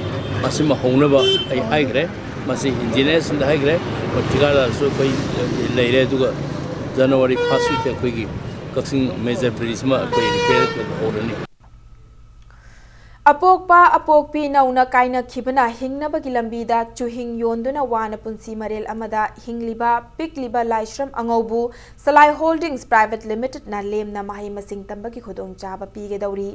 ꯃꯁꯤꯃ ꯍꯧꯅꯕ ꯑꯩ ꯍꯥꯏꯈ꯭ꯔꯦ꯫ ꯃꯁꯤ engineer ꯁꯤꯡꯗ ꯍꯥꯏꯈ꯭ꯔꯦ, ꯃꯣꯏ ꯊꯤꯀꯥꯗꯥꯔꯁꯨ ꯑꯩꯈꯣꯏ ꯂꯩꯔꯦ꯫ ꯑꯗꯨꯒ January first week ꯇ ꯑꯩꯈꯣꯏꯒꯤ ꯀꯛꯆꯤꯡ major bridge ꯑꯃ ꯑꯩꯈꯣꯏ repair ꯇꯧꯕ ꯍꯧꯔꯅꯤ꯫ ꯑꯄꯣꯛꯄ ꯑꯄꯣꯛꯄꯤ ꯅꯧꯅ ꯀꯥꯏꯅꯈꯤꯕꯅ ꯍꯤꯡꯅꯕꯒꯤ ꯂꯝꯕꯤꯗ ꯆꯨꯍꯤꯡ ꯌꯣꯟꯗꯨꯅ ꯋꯥꯅ ꯄꯨꯟꯁꯤ ꯃꯔꯦꯜ ꯑꯃꯗ ꯍꯤꯡꯂꯤꯕ ꯄꯤꯛꯂꯤꯕ ꯂꯥꯏꯁ꯭ꯔꯝ ꯑꯉꯧꯕꯨ ꯁꯂꯥꯏ Holdings Private Limited ꯅ ꯂꯦꯝꯅ ꯃꯍꯩ ꯃꯁꯤꯡ ꯇꯝꯕꯒꯤ ꯈꯨꯗꯣꯡꯆꯥꯕ ꯄꯤꯒꯗꯧꯔꯤ꯫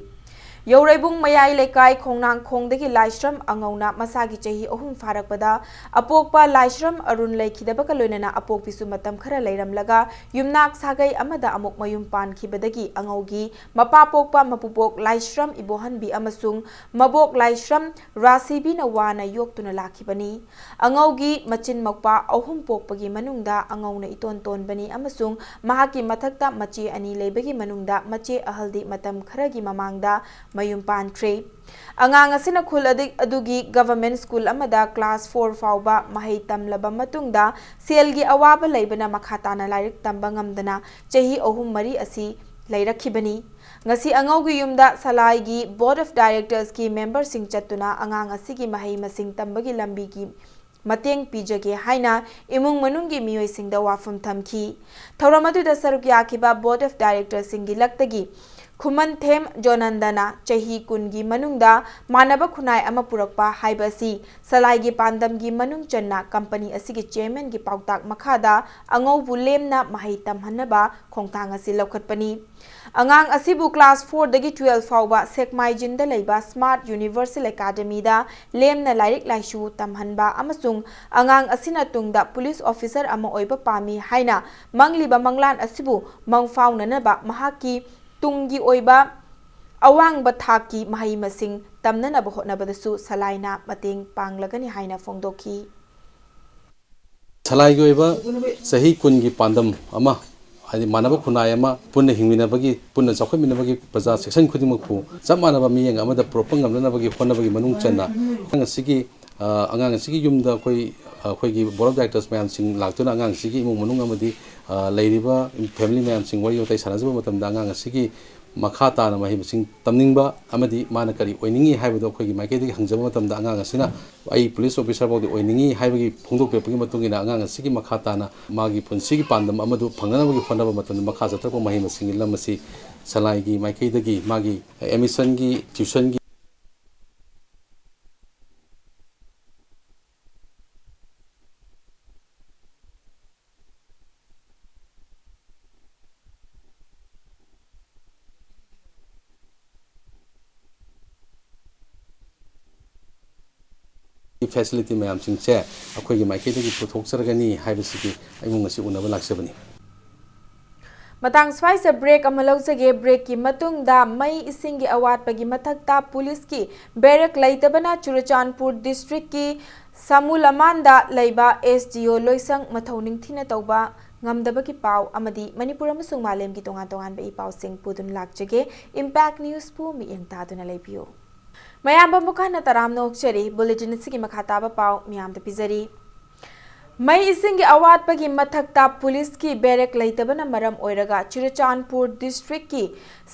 ꯌꯧꯔꯩꯕꯨꯡ ꯃꯌꯥꯏ ꯂꯩꯀꯥꯏ ꯈꯣꯡꯅꯥꯡꯈꯣꯡꯗꯒꯤ ꯂꯥꯏꯁ꯭ꯔꯝ ꯑꯉꯧꯅ ꯃꯁꯥꯒꯤ ꯆꯍꯤ ꯑꯍꯨꯝ ꯐꯥꯔꯛꯄꯗ ꯑꯄꯣꯛꯄ ꯂꯥꯏꯁ꯭ꯔꯝ ꯑꯔꯨꯟ ꯂꯩꯈꯤꯗꯕꯒ ꯂꯣꯏꯅꯅ ꯑꯄꯣꯛꯄꯤꯁꯨ ꯃꯇꯝ ꯈꯔ ꯂꯩꯔꯝꯂꯒ ꯌꯨꯝꯅꯥꯛ ꯁꯥꯒꯩ ꯑꯃꯗ ꯑꯃꯨꯛ ꯃꯌꯨꯝ ꯄꯥꯟꯈꯤꯕꯗꯒꯤ ꯑꯉꯧꯒꯤ ꯃꯄꯥ ꯄꯣꯛꯄ ꯃꯄꯨꯕꯣꯛ ꯂꯥꯏꯁ꯭ꯔꯝ ꯏꯕꯣꯍꯟꯕꯤ ꯑꯃꯁꯨꯡ ꯃꯕꯣꯛ ꯂꯥꯏꯁ꯭ꯔꯝ ꯔꯥꯁꯤꯕꯤꯅ ꯋꯥꯅ ꯌꯣꯛꯇꯨꯅ ꯂꯥꯛꯈꯤꯕꯅꯤ꯫ ꯑꯉꯧꯒꯤ ꯃꯆꯤꯟ ꯃꯧꯄ꯭ꯋꯥ ꯑꯍꯨꯝ ꯄꯣꯛꯄꯒꯤ ꯃꯅꯨꯡꯗ ꯑꯉꯧꯅ ꯏꯇꯣꯟ ꯇꯣꯟꯕꯅꯤ ꯑꯃꯁꯨꯡ ꯃꯍꯥꯛꯀꯤ ꯃꯊꯛꯇ ꯃꯆꯦ ꯑꯅꯤ ꯂꯩꯕꯒꯤ ꯃꯅꯨꯡꯗ ꯃꯆꯦ ꯑꯍꯜꯗꯤ ꯃꯇꯝ ꯈꯔꯒꯤ ꯃꯃꯥꯡꯗ ꯃꯌꯨꯝ ꯄꯥꯟꯈ꯭ꯔꯦ꯫ ꯑꯉꯥꯡ ꯑꯁꯤꯅ ꯈꯨꯜ ꯑꯗꯨ-, ꯑꯗꯨꯒꯤ government school ꯑꯃꯗ class four ꯐꯥꯎꯕ ꯃꯍꯩ ꯇꯝꯂꯕ ꯃꯇꯨꯡꯗ ꯁꯦꯜꯒꯤ ꯑꯋꯥꯕ ꯂꯩꯕꯅ ꯃꯈꯥ ꯇꯥꯅ ꯂꯥꯏꯔꯤꯛ ꯇꯝꯕ ꯉꯝꯗꯅ ꯆꯍꯤ ꯑꯍꯨꯝ ꯃꯔꯤ ꯑꯁꯤ ꯂꯩꯔꯛꯈꯤꯕꯅꯤ꯫ ꯉꯁꯤ ꯑꯉꯧꯒꯤ ꯌꯨꯝꯗ ꯁꯂꯥꯏꯒꯤ Board of Directors ꯀꯤ member ꯁꯤꯡ ꯆꯠꯇꯨꯅ ꯑꯉꯥꯡ ꯑꯁꯤꯒꯤ ꯃꯍꯩ ꯃꯁꯤꯡ ꯇꯝꯕꯒꯤ ꯂꯝꯕꯤꯒꯤ ꯃꯇꯦꯡ ꯄꯤꯖꯒꯦ ꯍꯥꯏꯅ ꯏꯃꯨꯡ ꯃꯅꯨꯡꯒꯤ ꯃꯤꯑꯣꯏꯁꯤꯡꯗ ꯋꯥꯐꯝ ꯊꯝꯈꯤ꯫ ꯊꯧꯔꯝ ꯑꯗꯨꯗ ꯁꯔꯨꯛ ꯌꯥꯈꯤꯕ Board of Directorꯁꯤꯡꯒꯤ ꯂꯛꯇꯒꯤ ꯈꯨꯃꯟꯊꯦꯝ ꯖꯣꯅꯟꯗꯅ ꯆꯍꯤ ꯀꯨꯟꯒꯤ ꯃꯅꯨꯡꯗ ꯃꯥꯟꯅꯕ ꯈꯨꯟꯅꯥꯏ ꯑꯃ ꯄꯨꯔꯛꯄ ꯍꯥꯏꯕ ꯑꯁꯤ ꯁꯂꯥꯏꯒꯤ ꯄꯥꯟꯗꯝꯒꯤ ꯃꯅꯨꯡ ꯆꯟꯅ ꯀꯝꯄꯅꯤ ꯑꯁꯤꯒꯤ chairmanꯒꯤ ꯄꯥꯎꯇꯥꯛ ꯃꯈꯥꯗ ꯑꯉꯧꯕꯨ ꯂꯦꯝꯅ ꯃꯍꯩ ꯇꯝꯍꯟꯅꯕ ꯈꯣꯡꯊꯥꯡ ꯑꯁꯤ ꯂꯧꯈꯠꯄꯅꯤ꯫ ꯑꯉꯥꯡ ꯑꯁꯤꯕꯨ class fourꯗꯒꯤ twelve ꯐꯥꯎꯕ ꯁꯦꯛꯃꯥꯏꯖꯤꯟꯗ ꯂꯩꯕ Smart Universal Academyꯗ ꯂꯦꯝꯅ ꯂꯥꯏꯔꯤꯛ ꯂꯥꯏꯁꯨ ꯇꯝꯍꯟꯕ ꯑꯃꯁꯨꯡ ꯑꯉꯥꯡ ꯑꯁꯤꯅ ꯇꯨꯡꯗ police officer ꯑꯃ ꯑꯣꯏꯕ ꯄꯥꯝꯃꯤ ꯍꯥꯏꯅ ꯃꯪꯂꯤꯕ ꯃꯪꯂꯥꯟ ꯑꯁꯤꯕꯨ ꯃꯪꯐꯥꯎꯅꯅꯕ ꯃꯍꯥꯛꯀꯤ ꯇꯨꯡꯒꯤ ꯑꯣꯏꯕ ꯑꯋꯥꯡꯕ ꯊꯥꯛꯀꯤ ꯃꯍꯩ ꯃꯁꯤꯡ ꯇꯝꯅꯅꯕ ꯍꯣꯠꯅꯕꯗꯁꯨ ꯁꯂꯥꯏꯅ ꯃꯇꯦꯡ ꯄꯥꯡꯂꯒꯅꯤ ꯍꯥꯏꯅ ꯐꯣꯡꯗꯣꯛꯈꯤ꯫ ꯁꯂꯥꯏꯒꯤ ꯑꯣꯏꯕ ꯆꯍꯤ ꯀꯨꯟꯒꯤ ꯄꯥꯟꯗꯝ ꯑꯃ, ꯍꯥꯏꯗꯤ ꯃꯥꯟꯅꯕ ꯈꯨꯟꯅꯥꯏ ꯑꯃ ꯄꯨꯟꯅ ꯍꯤꯡꯃꯤꯟꯅꯕꯒꯤ, ꯄꯨꯟꯅ ꯆꯥꯎꯈꯠꯃꯤꯟꯅꯕꯒꯤ, ꯄ꯭ꯔꯖꯥ section ꯈꯨꯗꯤꯡꯃꯛꯄꯨ ꯆꯞ ꯃꯥꯟꯅꯕ ꯃꯤꯠꯌꯦꯡ ꯑꯃꯗ ꯄꯨꯔꯛꯄ ꯉꯝꯅꯅꯕꯒꯤ ꯍꯣꯠꯅꯕꯒꯤ ꯃꯅꯨꯡ ꯆꯟꯅ ꯑꯉꯥꯡ ꯑꯁꯤꯒꯤ, ꯑ, ꯑꯉꯥꯡ ꯑꯁꯤꯒꯤ ꯌꯨꯝꯗ ꯑꯩꯈꯣꯏ, ꯑꯩꯈꯣꯏꯒꯤ Board of Directors ꯃꯌꯥꯝꯁꯤꯡ ꯂꯥꯛꯇꯨꯅ ꯑꯉꯥꯡ ꯑꯁꯤꯒꯤ ꯏꯃꯨꯡ ꯃꯅꯨꯡ ꯑꯃꯗꯤ, ꯑ, ꯂꯩꯔꯤꯕ family ꯃꯌꯥꯝꯁꯤꯡ ꯋꯥꯔꯤ ꯋꯥꯇꯥꯏ ꯁꯥꯟꯅꯖꯕ ꯃꯇꯝꯗ ꯑꯉꯥꯡ ꯑꯁꯤꯒꯤ ꯃꯈꯥ ꯇꯥꯅ ꯃꯍꯩ ꯃꯁꯤꯡ ꯇꯝꯅꯤꯡꯕ ꯑꯃꯗꯤ ꯃꯥꯅ ꯀꯔꯤ ꯑꯣꯏꯅꯤꯡꯏ ꯍꯥꯏꯕꯗꯨ ꯑꯩꯈꯣꯏꯒꯤ ꯃꯥꯏꯀꯩꯗꯒꯤ ꯍꯪꯖꯕ ꯃꯇꯝꯗ, ꯑꯉꯥꯡ ꯑꯁꯤꯅ "ꯑꯩ police officer ꯐꯥꯎꯗꯤ ꯑꯣꯏꯅꯤꯡꯏ" ꯍꯥꯏꯕꯒꯤ ꯐꯣꯡꯗꯣꯛꯄꯤꯔꯛꯄꯒꯤ ꯃꯇꯨꯡ ꯏꯟꯅ, ꯑꯉꯥꯡ ꯑꯁꯤꯒꯤ ꯃꯈꯥ ꯇꯥꯅ ꯃꯥꯒꯤ ꯄꯨꯟꯁꯤꯒꯤ ꯄꯥꯟꯗꯝ ꯑꯃꯗꯨ ꯐꯪꯅꯅꯕꯒꯤ ꯍꯣꯠꯅꯕ ꯃꯇꯝꯗ ꯃꯈꯥ ꯆꯠꯊꯔꯛꯄ ꯃꯍꯩ ꯃꯁꯤꯡꯒꯤ ꯂꯝ ꯑꯁꯤ ꯁꯂꯥꯏꯒꯤ ꯃꯥꯏꯀꯩꯗꯒꯤ ꯃꯥꯒꯤ admissionꯒꯤ, tuitionꯒꯤ facility ꯃꯌꯥꯝꯁꯤꯡꯁꯦ ꯑꯩꯈꯣꯏꯒꯤ ꯃꯥꯏꯀꯩꯗꯒꯤ ꯄꯨꯊꯣꯛꯆꯔꯒꯅꯤ ꯍꯥꯏꯕꯁꯤꯒꯤ ꯏꯃꯨꯡ ꯑꯁꯤ ꯎꯅꯕ ꯂꯥꯛꯆꯕꯅꯤ꯫ ꯃꯇꯥꯡ ꯁ꯭ꯋꯥꯏꯁꯤꯗ break ꯑꯃ ꯂꯧꯖꯒꯦ꯫ Breakꯀꯤ ꯃꯇꯨꯡꯗ ꯃꯩ ꯏꯁꯤꯡꯒꯤ ꯑꯋꯥꯠꯄꯒꯤ ꯃꯊꯛꯇ ꯄꯨꯂꯤꯁꯀꯤ barrack ꯂꯩꯇꯕꯅ ꯆꯨꯔꯆꯥꯟꯄꯨꯔ districtꯀꯤ ꯁꯃꯨꯂꯃꯥꯟꯗ ꯂꯩꯕ S D O ꯂꯣꯏꯁꯪ ꯃꯊꯧ ꯅꯤꯡꯊꯤꯅ ꯇꯧꯕ ꯉꯝꯗꯕꯒꯤ ꯄꯥꯎ ꯑꯃꯗꯤ ꯃꯅꯤꯄꯨꯔ ꯑꯃꯁꯨꯡ ꯃꯥꯂꯦꯝꯒꯤ ꯇꯣꯉꯥꯟ ꯇꯣꯉꯥꯟꯕ ꯏ ꯄꯥꯎꯁꯤꯡ ꯄꯨꯗꯨꯅ ꯂꯥꯛꯆꯒꯦ꯫ Impact Newsꯄꯨ ꯃꯤꯠꯌꯦꯡ ꯇꯥꯗꯨꯅ ꯂꯩꯕꯤꯌꯨ꯫ ꯃꯌꯥꯝꯕꯨ ꯑꯃꯨꯛ ꯍꯟꯅ ꯇꯔꯥꯝꯅ ꯑꯣꯛꯆꯔꯤ꯫ Bulletin ꯑꯁꯤꯒꯤ ꯃꯈꯥ ꯇꯥꯕ ꯄꯥꯎ ꯃꯤꯌꯥꯝꯗ ꯄꯤꯖꯔꯤ꯫ ꯃꯩ ꯏꯁꯤꯡꯒꯤ ꯑꯋꯥꯠꯄꯒꯤ ꯃꯊꯛꯇ ꯄꯨꯂꯤꯁꯀꯤ ꯕꯦꯔꯦꯛ ꯂꯩꯇꯕꯅ ꯃꯔꯝ ꯑꯣꯏꯔꯒ ꯆꯨꯔꯆꯥꯟꯄꯨꯔ ꯗꯤꯁꯇ꯭ꯔꯤꯛꯀꯤ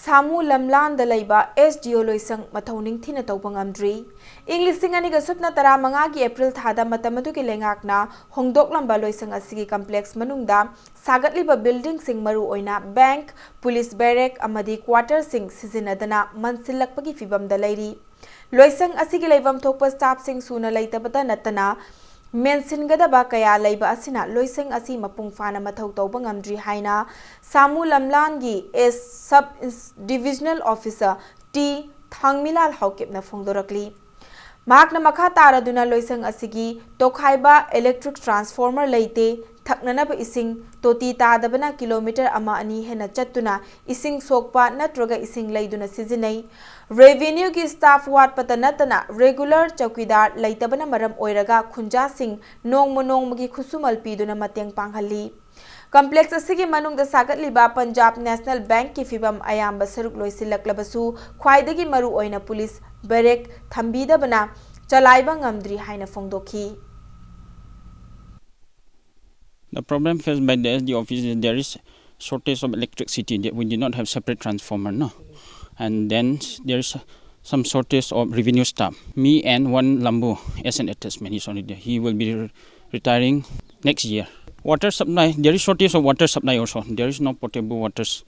ꯁꯥꯃꯨ ꯂꯝꯂꯥꯟꯗ ꯂꯩꯕ ꯑꯦꯁ ꯗꯤ ꯑꯣ ꯂꯣꯏꯁꯪ ꯃꯊꯧ ꯅꯤꯡꯊꯤꯅ ꯇꯧꯕ ꯉꯝꯗ꯭ꯔꯤ꯫ ꯏꯪ ꯂꯤꯁꯤꯡ ꯑꯅꯤꯒ ꯁꯨꯞꯅ ꯇꯔꯥꯃꯉꯥꯒꯤ ꯑꯦꯄ꯭ꯔꯤꯜ ꯊꯥꯗ ꯃꯇꯝ ꯑꯗꯨꯒꯤ ꯂꯩꯉꯥꯛꯅ ꯍꯣꯡꯗꯣꯛꯂꯝꯕ ꯂꯣꯏꯁꯪ ꯑꯁꯤꯒꯤ ꯀꯝꯄ꯭ꯂꯦꯛꯁ ꯃꯅꯨꯡꯗ ꯁꯥꯒꯠꯂꯤꯕ ꯕꯤꯜꯗꯤꯡꯁꯤꯡ, ꯃꯔꯨꯑꯣꯏꯅ ꯕꯦꯡꯛ, ꯄꯨꯂꯤꯁ ꯕꯦꯔꯦꯛ ꯑꯃꯗꯤ ꯀ꯭ꯋꯥꯇꯔꯁꯤꯡ ꯁꯤꯖꯤꯟꯅꯗꯅ ꯃꯟꯁꯤꯜꯂꯛꯄꯒꯤ ꯐꯤꯚꯝꯗ ꯂꯩꯔꯤ꯫ ꯂꯣꯏꯁꯪ ꯑꯁꯤꯒꯤ ꯂꯩꯐꯝ ꯊꯣꯛꯄ ꯁ꯭ꯇꯥꯐꯁꯤꯡ ꯁꯨꯅ ꯂꯩꯇꯕꯇ ꯅꯠꯇꯅ, ꯃꯦꯟꯁꯤꯟꯒꯗꯕ ꯀꯌꯥ ꯂꯩꯕ ꯑꯁꯤꯅ ꯂꯣꯏꯁꯪ ꯑꯁꯤ ꯃꯄꯨꯡ ꯐꯥꯅ ꯃꯊꯧ ꯇꯧꯕ ꯉꯝꯗ꯭ꯔꯤ ꯍꯥꯏꯅ ꯁꯥꯃꯨ ꯂꯝꯂꯥꯟꯒꯤ ꯑꯦꯁ sub inch-, divisional officer T ꯊꯥꯡꯃꯤꯂꯥꯜ ꯍꯥꯎꯀꯤꯞꯅ ꯐꯣꯡꯗꯣꯔꯛꯂꯤ꯫ ꯃꯍꯥꯛꯅ ꯃꯈꯥ ꯇꯥꯔꯗꯨꯅ ꯂꯣꯏꯁꯪ ꯑꯁꯤꯒꯤ ꯇꯣꯈꯥꯏꯕ ꯏꯂꯦꯛꯇ꯭ꯔꯤꯛ ꯇ꯭ꯔꯥꯟꯁꯐꯣꯔꯃꯔ ꯂꯩꯇꯦ, ꯊꯛꯅꯅꯕ ꯏꯁꯤꯡ ꯇꯣꯇꯤ ꯇꯥꯗꯕꯅ ꯀꯤꯂꯣꯃꯤꯇꯔ ꯑꯃ ꯑꯅꯤ ꯍꯦꯟꯅ ꯆꯠꯇꯨꯅ ꯏꯁꯤꯡ ꯁꯣꯛꯄ ꯅꯠꯇ꯭ꯔꯒ ꯏꯁꯤꯡ ꯂꯩꯗꯨꯅ ꯁꯤꯖꯤꯟꯅꯩ꯫ ꯔꯦꯚꯤꯅ꯭ꯌꯨꯒꯤ ꯁ꯭ꯇꯥꯐ ꯋꯥꯠꯄꯇ ꯅꯠꯇꯅ ꯔꯦꯒꯨꯂꯔ ꯆꯧꯀꯤꯗꯥꯔ ꯂꯩꯇꯕꯅ ꯃꯔꯝ ꯑꯣꯏꯔꯒ ꯈꯨꯟꯖꯥꯁꯤꯡ ꯅꯣꯡꯃ ꯅꯣꯡꯃꯒꯤ ꯈꯨꯠꯁꯨꯃꯜ ꯄꯤꯗꯨꯅ ꯃꯇꯦꯡ ꯄꯥꯡꯍꯜꯂꯤ꯫ ꯀꯝꯄ꯭ꯂꯦꯛꯁ ꯑꯁꯤꯒꯤ ꯃꯅꯨꯡꯗ ꯁꯥꯒꯠꯂꯤꯕ ꯄꯟꯖꯥꯕ ꯅꯦꯁꯅꯦꯜ ꯕꯦꯡꯛꯀꯤ ꯐꯤꯚꯝ ꯑꯌꯥꯝꯕ ꯁꯔꯨꯛ ꯂꯣꯏꯁꯤꯜꯂꯛꯂꯕꯁꯨ, ꯈ꯭ꯋꯥꯏꯗꯒꯤ ꯃꯔꯨ ꯑꯣꯏꯅ ꯄꯨꯂꯤꯁ ꯕꯦꯔꯦꯛ ꯊꯝꯕꯤꯗꯕꯅ ꯆꯂꯥꯏꯕ ꯉꯝꯗ꯭ꯔꯤ ꯍꯥꯏꯅ ꯐꯣꯡꯗꯣꯛꯈꯤ꯫ The problem faced by the S D office is there is shortage of electricity. That we did not have separate transformer, no. And then there is some shortage of revenue staff. Me and one Lambu as an attachment is only there. He will be re- retiring next year. Water supply, there is shortage of water supply also. There is no potable waters.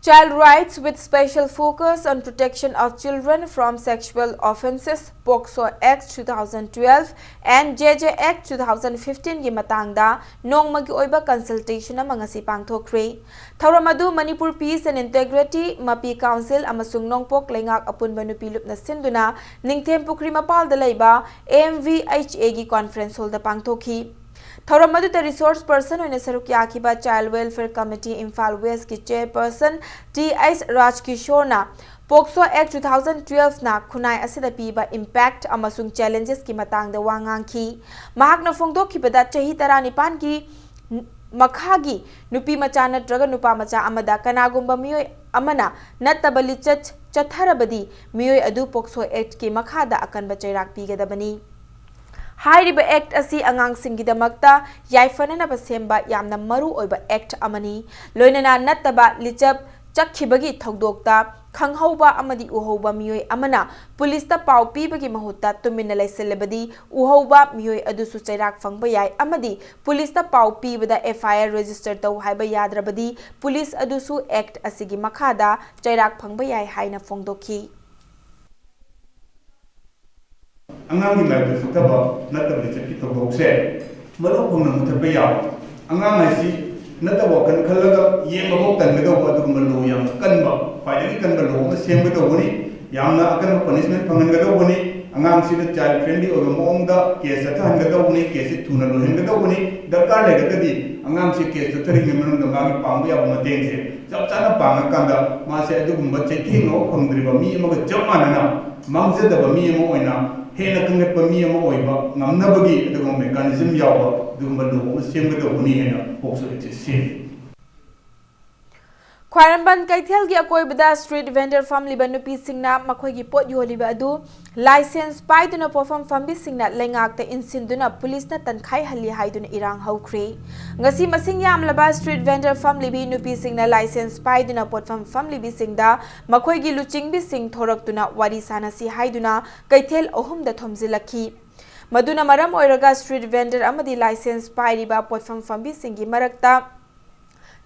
Child rights with special focus on protection of children from sexual offences, POCSO Act two thousand twelve and JJ Act two thousand fifteen ꯒꯤ ꯃꯇꯥꯡꯗ ꯅꯣꯡꯃꯒꯤ ꯑꯣꯏꯕ consultation ꯑꯃ ꯉꯁꯤ ꯄꯥꯡꯊꯣꯛꯈ꯭ꯔꯦ꯫ ꯊꯧꯔꯝ ꯑꯗꯨ Manipur Peace and Integrity, ꯃꯄꯤ Council ꯑꯃꯁꯨꯡ ꯅꯣꯡꯄꯣꯛ ꯂꯩꯉꯥꯛ ꯑꯄꯨꯟꯕ ꯅꯨꯄꯤ ꯂꯨꯞꯅ ꯁꯤꯟꯗꯨꯅ ꯅꯤꯡꯊꯦꯝ ꯄꯨꯈ꯭ꯔꯤ ꯃꯄꯥꯜꯗ ꯂꯩꯕ M V H A ꯒꯤ conference hall ꯗ ꯄꯥꯡꯊꯣꯛꯈꯤ꯫ ꯊꯧꯔꯝ ꯑꯗꯨꯗ resource person ꯑꯣꯏꯅ ꯁꯔꯨꯛ ꯌꯥꯈꯤꯕ Child Welfare Committee Imphal West ꯀꯤ chairperson T H ꯔꯥꯖꯀꯤꯁꯣꯔꯅ POCSO Act two thousand twelve ꯅ ꯈꯨꯟꯅꯥꯏ ꯑꯁꯤꯗ ꯄꯤꯕ impact ꯑꯃꯁꯨꯡ challenges ꯀꯤ ꯃꯇꯥꯡꯗ ꯋꯥ ꯉꯥꯡꯈꯤ꯫ ꯃꯍꯥꯛꯅ ꯐꯣꯡꯗꯣꯛꯈꯤꯕꯗ, ꯆꯍꯤ ꯇꯔꯥꯅꯤꯄꯥꯟꯒꯤ ꯃꯈꯥꯒꯤ ꯅꯨꯄꯤ ꯃꯆꯥ ꯅꯠꯇ꯭ꯔꯒ ꯅꯨꯄꯥ ꯃꯆꯥ ꯑꯃꯗ ꯀꯅꯥꯒꯨꯝꯕ ꯃꯤꯑꯣꯏ ꯑꯃꯅ ꯅꯠꯇꯕ ꯂꯤꯆꯠ ꯆꯠꯊꯔꯕꯗꯤ, ꯃꯤꯑꯣꯏ ꯑꯗꯨ POCSO Act ꯀꯤ ꯃꯈꯥꯗ ꯑꯀꯟꯕ ꯆꯩꯔꯥꯛ ꯄꯤꯒꯗꯕꯅꯤ꯫ ꯍꯥꯏꯔꯤꯕ ꯑꯦꯛꯠ ꯑꯁꯤ ꯑꯉꯥꯡꯁꯤꯡꯒꯤꯗꯃꯛꯇ ꯌꯥꯏꯐꯅꯅꯕ ꯁꯦꯝꯕ ꯌꯥꯝꯅ ꯃꯔꯨ ꯑꯣꯏꯕ ꯑꯦꯛꯠ ꯑꯃꯅꯤ꯫ ꯂꯣꯏꯅꯅ ꯅꯠꯇꯕ ꯂꯤꯆꯠ ꯆꯠꯈꯤꯕꯒꯤ ꯊꯧꯗꯣꯛꯇ ꯈꯪꯍꯧꯕ ꯑꯃꯗꯤ ꯎꯍꯧꯕ ꯃꯤꯑꯣꯏ ꯑꯃꯅ ꯄꯨꯂꯤꯁꯇ ꯄꯥꯎ ꯄꯤꯕꯒꯤ ꯃꯍꯨꯠꯇ ꯇꯨꯃꯤꯟꯅ ꯂꯩꯁꯤꯜꯂꯕꯗꯤ, ꯎꯍꯧꯕ ꯃꯤꯑꯣꯏ ꯑꯗꯨꯁꯨ ꯆꯩꯔꯥꯛ ꯐꯪꯕ ꯌꯥꯏ ꯑꯃꯗꯤ ꯄꯨꯂꯤꯁꯇ ꯄꯥꯎ ꯄꯤꯕꯗ ꯑꯦꯐ ꯑꯥꯏ ꯑꯥꯔ ꯔꯦꯖꯤꯁꯇꯔ ꯇꯧ ꯍꯥꯏꯕ ꯌꯥꯗ꯭ꯔꯕꯗꯤ ꯄꯨꯂꯤꯁ ꯑꯗꯨꯁꯨ ꯑꯦꯛꯠ ꯑꯁꯤꯒꯤ ꯃꯈꯥꯗ ꯆꯩꯔꯥꯛ ꯐꯪꯕ ꯌꯥꯏ ꯍꯥꯏꯅ ꯐꯣꯡꯗꯣꯛꯈꯤ꯫ ꯑꯉꯥꯡꯒꯤ ꯃꯔꯛꯇ ꯆꯤꯠꯊꯕ ꯅꯠꯇꯕ ꯂꯤꯆꯠꯀꯤ ꯊꯧꯗꯣꯛꯁꯦ ꯃꯔꯨ ꯐꯪꯅ ꯃꯨꯊꯠꯄ ꯌꯥꯕ, ꯑꯉꯥꯡ ꯍꯥꯏꯁꯤ ꯅꯠꯇꯕ ꯋꯥꯈꯜ ꯈꯜꯂꯒ ꯌꯦꯡꯕꯐꯥꯎ ꯇꯟꯒꯗꯧꯕ ꯑꯗꯨꯒꯨꯝꯕ ꯂꯣ ꯌꯥꯝꯅ ꯀꯟꯕ, ꯈ꯭ꯋꯥꯏꯗꯒꯤ ꯀꯟꯕ ꯂꯣ ꯑꯃ ꯁꯦꯝꯒꯗꯧꯕꯅꯤ꯫ ꯌꯥꯝꯅ ꯑꯀꯟꯕ ꯄꯅꯤꯁꯃꯦꯟ ꯐꯪꯍꯟꯒꯗꯧꯕꯅꯤ꯫ ꯑꯉꯥꯡꯁꯤꯗ ꯆꯥꯏꯜ ꯐ꯭ꯔꯦꯟꯂꯤ ꯑꯣꯏꯕ ꯃꯑꯣꯡꯗ ꯀꯦꯁ ꯆꯠꯊꯍꯟꯒꯗꯧꯕꯅꯤ꯫ ꯀꯦꯁꯁꯤ ꯊꯨꯅ ꯂꯣꯏꯍꯟꯒꯗꯧꯕꯅꯤ꯫ ꯗꯔꯀꯥꯔ ꯂꯩꯔꯒꯗꯤ ꯑꯉꯥꯡꯁꯤ ꯀꯦꯁ ꯆꯠꯊꯔꯤꯉꯩ ꯃꯅꯨꯡꯗ ꯃꯥꯒꯤ ꯄꯥꯡꯕ ꯌꯥꯕ ꯃꯇꯦꯡꯁꯦ ꯆꯞ ꯆꯥꯅ ꯄꯥꯡꯉꯀꯥꯟꯗ ꯃꯥꯁꯦ ꯑꯗꯨꯒꯨꯝꯕ ꯆꯩꯊꯦꯡ ꯂꯧꯕ ꯐꯪꯗ꯭ꯔꯤꯕ ꯃꯤ ꯑꯃꯒ ꯆꯞ ꯃꯥꯟꯅꯅ ꯃꯥꯡꯖꯗꯕ ꯃꯤ ꯑꯃ ꯑꯣꯏꯅ, ꯍꯦꯟꯅ ꯀꯟꯈꯠꯄ ꯃꯤ ꯑꯃ ꯑꯣꯏꯕ ꯉꯝꯅꯕꯒꯤ ꯑꯗꯨꯒꯨꯝꯕ ꯃꯦꯀꯥꯅꯤꯖꯝ ꯌꯥꯎꯕ ꯑꯗꯨꯒꯨꯝꯕ ꯂꯣ ꯑꯃ ꯁꯦꯝꯒꯗꯧꯕꯅꯤ ꯍꯥꯏꯅ ꯄꯣꯛꯁꯣ ꯑꯦꯛꯁꯦ ꯁꯦꯝꯃꯤ꯫ ꯈ꯭ꯋꯥꯏꯔꯝꯕꯟ ꯀꯩꯊꯦꯜꯒꯤ ꯑꯀꯣꯏꯕꯗ ꯁ꯭ꯇ꯭ꯔꯤꯠ ꯚꯦꯟꯗꯔ ꯐꯝꯂꯤꯕ ꯅꯨꯄꯤꯁꯤꯡꯅ ꯃꯈꯣꯏꯒꯤ ꯄꯣꯠ ꯌꯣꯜꯂꯤꯕ ꯑꯗꯨ ꯂꯥꯏꯁꯦꯟꯁ ꯄꯥꯏꯗꯨꯅ ꯄꯣꯠꯐꯝ ꯐꯝꯕꯤꯁꯤꯡꯅ ꯂꯩꯉꯥꯛꯇ ꯏꯟꯁꯤꯟꯗꯨꯅ ꯄꯨꯂꯤꯁꯅ ꯇꯟꯈꯥꯏꯍꯜꯂꯤ ꯍꯥꯏꯗꯨꯅ ꯏꯔꯥꯡ ꯍꯧꯈ꯭ꯔꯦ꯫ ꯉꯁꯤ ꯃꯁꯤꯡ ꯌꯥꯝꯂꯕ ꯁ꯭ꯇ꯭ꯔꯤꯠ ꯚꯦꯟꯗꯔ ꯐꯝꯂꯤꯕꯤ ꯅꯨꯄꯤꯁꯤꯡꯅ ꯂꯥꯏꯁꯦꯟꯁ ꯄꯥꯏꯗꯨꯅ ꯄꯣꯠꯐꯝ ꯐꯝꯂꯤꯕꯤꯁꯤꯡꯗ ꯃꯈꯣꯏꯒꯤ ꯂꯨꯆꯤꯡꯕꯤꯁꯤꯡ ꯊꯣꯔꯛꯇꯨꯅ ꯋꯥꯔꯤ ꯁꯥꯅꯁꯤ ꯍꯥꯏꯗꯨꯅ ꯀꯩꯊꯦꯜ ꯑꯍꯨꯝꯗ ꯊꯣꯝꯖꯤꯜꯂꯛꯈꯤ꯫ ꯃꯗꯨꯅ ꯃꯔꯝ ꯑꯣꯏꯔꯒ ꯁ꯭ꯇ꯭ꯔꯤꯠ ꯚꯦꯟꯗꯔ ꯑꯃꯗꯤ ꯂꯥꯏꯁꯦꯟꯁ ꯄꯥꯏꯔꯤꯕ ꯄꯣꯠꯐꯝ ꯐꯝꯕꯤꯁꯤꯡꯒꯤ ꯃꯔꯛꯇ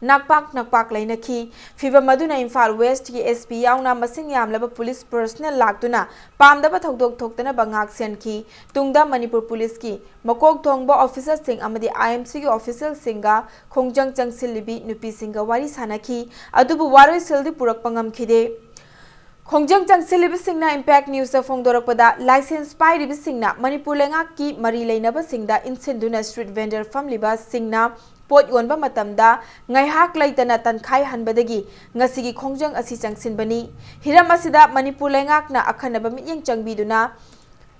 ꯅꯥꯛꯄꯥꯛ ꯅꯥꯛꯄꯥꯛ ꯂꯩꯅꯈꯤ꯫ ꯐꯤꯚꯝ ꯑꯗꯨꯅ ꯏꯝꯐꯥꯜ ꯋꯦꯁ꯭ꯠꯀꯤ ꯑꯦꯁ ꯄꯤ ꯌꯥꯎꯅ ꯃꯁꯤꯡ ꯌꯥꯝꯂꯕ ꯄꯨꯂꯤꯁ ꯄꯔꯁꯅꯦꯜ ꯂꯥꯛꯇꯨꯅ ꯄꯥꯝꯗꯕ ꯊꯧꯗꯣꯛ ꯊꯣꯛꯇꯅꯕ ꯉꯥꯛ ꯁꯦꯟꯈꯤ꯫ ꯇꯨꯡꯗ ꯃꯅꯤꯄꯨꯔ ꯄꯨꯂꯤꯁꯀꯤ ꯃꯀꯣꯛ ꯊꯣꯡꯕ ꯑꯣꯐꯤꯁꯔꯁꯤꯡ ꯑꯃꯗꯤ ꯑꯥꯏ ꯑꯦꯝ ꯁꯤꯒꯤ ꯑꯣꯐꯤꯁꯔꯁꯤꯡꯒ ꯈꯣꯡꯖꯪ ꯆꯪꯁꯤꯜꯂꯤꯕꯤ ꯅꯨꯄꯤꯁꯤꯡꯒ ꯋꯥꯔꯤ ꯁꯥꯅꯈꯤ꯫ ꯑꯗꯨꯕꯨ ꯋꯥꯔꯣꯏꯁꯤꯜꯗꯤ ꯄꯨꯔꯛꯄ ꯉꯝꯈꯤꯗꯦ꯫ ꯈꯣꯡꯖꯪ ꯆꯪꯁꯤꯜꯂꯤꯕꯁꯤꯡꯅ ꯏꯝꯄꯦꯛ ꯅ꯭ꯌꯨꯁꯇ ꯐꯣꯡꯗꯣꯔꯛꯄꯗ, ꯂꯥꯏꯁꯦꯟꯁ ꯄꯥꯏꯔꯤꯕꯁꯤꯡꯅ ꯃꯅꯤꯄꯨꯔ ꯂꯩꯉꯥꯛꯀꯤ ꯃꯔꯤ ꯂꯩꯅꯕꯁꯤꯡꯗ ꯏꯟꯁꯤꯟꯗꯨꯅ ꯁ꯭ꯇ꯭ꯔꯤꯠ ꯚꯦꯟꯗꯔ ꯐꯝꯂꯤꯕꯁꯤꯡꯅ ꯄꯣꯠ ꯌꯣꯟꯕ ꯃꯇꯝꯗ ꯉꯥꯏꯍꯥꯛ ꯂꯩꯇꯅ ꯇꯟꯈꯥꯏꯍꯟꯕꯗꯒꯤ ꯉꯁꯤꯒꯤ ꯈꯣꯡꯖꯪ ꯑꯁꯤ ꯆꯪꯁꯤꯟꯕꯅꯤ꯫ ꯍꯤꯔꯝ ꯑꯁꯤꯗ ꯃꯅꯤꯄꯨꯔ ꯂꯩꯉꯥꯛꯅ ꯑꯈꯟꯅꯕ ꯃꯤꯠꯌꯦꯡ ꯆꯪꯕꯤꯗꯨꯅ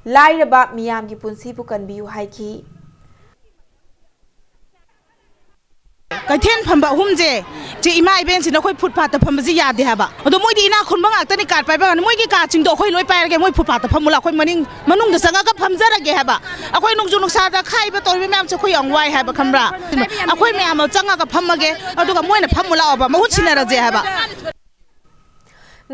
ꯂꯥꯏꯔꯕ ꯃꯤꯌꯥꯝꯒꯤ ꯄꯨꯟꯁꯤꯕꯨ ꯀꯟꯕꯤꯌꯨ ꯍꯥꯏꯈꯤ꯫ ꯀꯩꯊꯦꯜ ꯐꯝꯕ ꯑꯍꯨꯝꯁꯦ, ꯁꯤ ꯏꯃꯥ ꯏꯕꯦꯟꯁꯤꯅ ꯑꯩꯈꯣꯏ ꯐꯨꯠꯄꯥꯠꯇ ꯐꯝꯕꯁꯤ ꯌꯥꯗꯦ ꯍꯥꯏꯕ꯫ ꯑꯗꯣ ꯃꯣꯏꯗꯤ ꯏꯅꯥꯛ ꯈꯨꯟꯕ ꯉꯥꯛꯇꯅꯤ, ꯀꯥꯔꯠ ꯄꯥꯏꯕ ꯉꯥꯛꯇꯅꯤ꯫ ꯃꯣꯏꯒꯤ ꯀꯥꯔꯠꯁꯤꯡꯗꯣ ꯑꯩꯈꯣꯏ ꯂꯣꯏ ꯄꯥꯏꯔꯒꯦ, ꯃꯣꯏ ꯐꯨꯠꯄꯥꯠꯇ ꯐꯝꯃꯨ ꯂꯥꯎ, ꯑꯩꯈꯣꯏ ꯃꯅꯤꯡ, ꯃꯅꯨꯡꯗ ꯆꯪꯉꯒ ꯐꯝꯖꯔꯒꯦ ꯍꯥꯏꯕ꯫ ꯑꯩꯈꯣꯏ ꯅꯣꯡꯖꯨ ꯅꯨꯡꯁꯥꯗ ꯈꯥꯏꯕ ꯇꯧꯔꯤꯕ ꯃꯌꯥꯝꯁꯦ ꯑꯩꯈꯣꯏ ꯌꯥꯝ ꯋꯥꯏ ꯍꯥꯏꯕ, ꯈꯪꯕ꯭ꯔꯥ? ꯑꯩꯈꯣꯏ ꯃꯌꯥꯝ ꯑꯃ ꯆꯪꯉꯒ ꯐꯝꯃꯒꯦ, ꯑꯗꯨꯒ ꯃꯣꯏꯅ ꯐꯝꯃꯨ ꯂꯥꯛꯑꯣꯕ, ꯃꯍꯨꯠ ꯁꯤꯟꯅꯔꯁꯦ ꯍꯥꯏꯕ꯫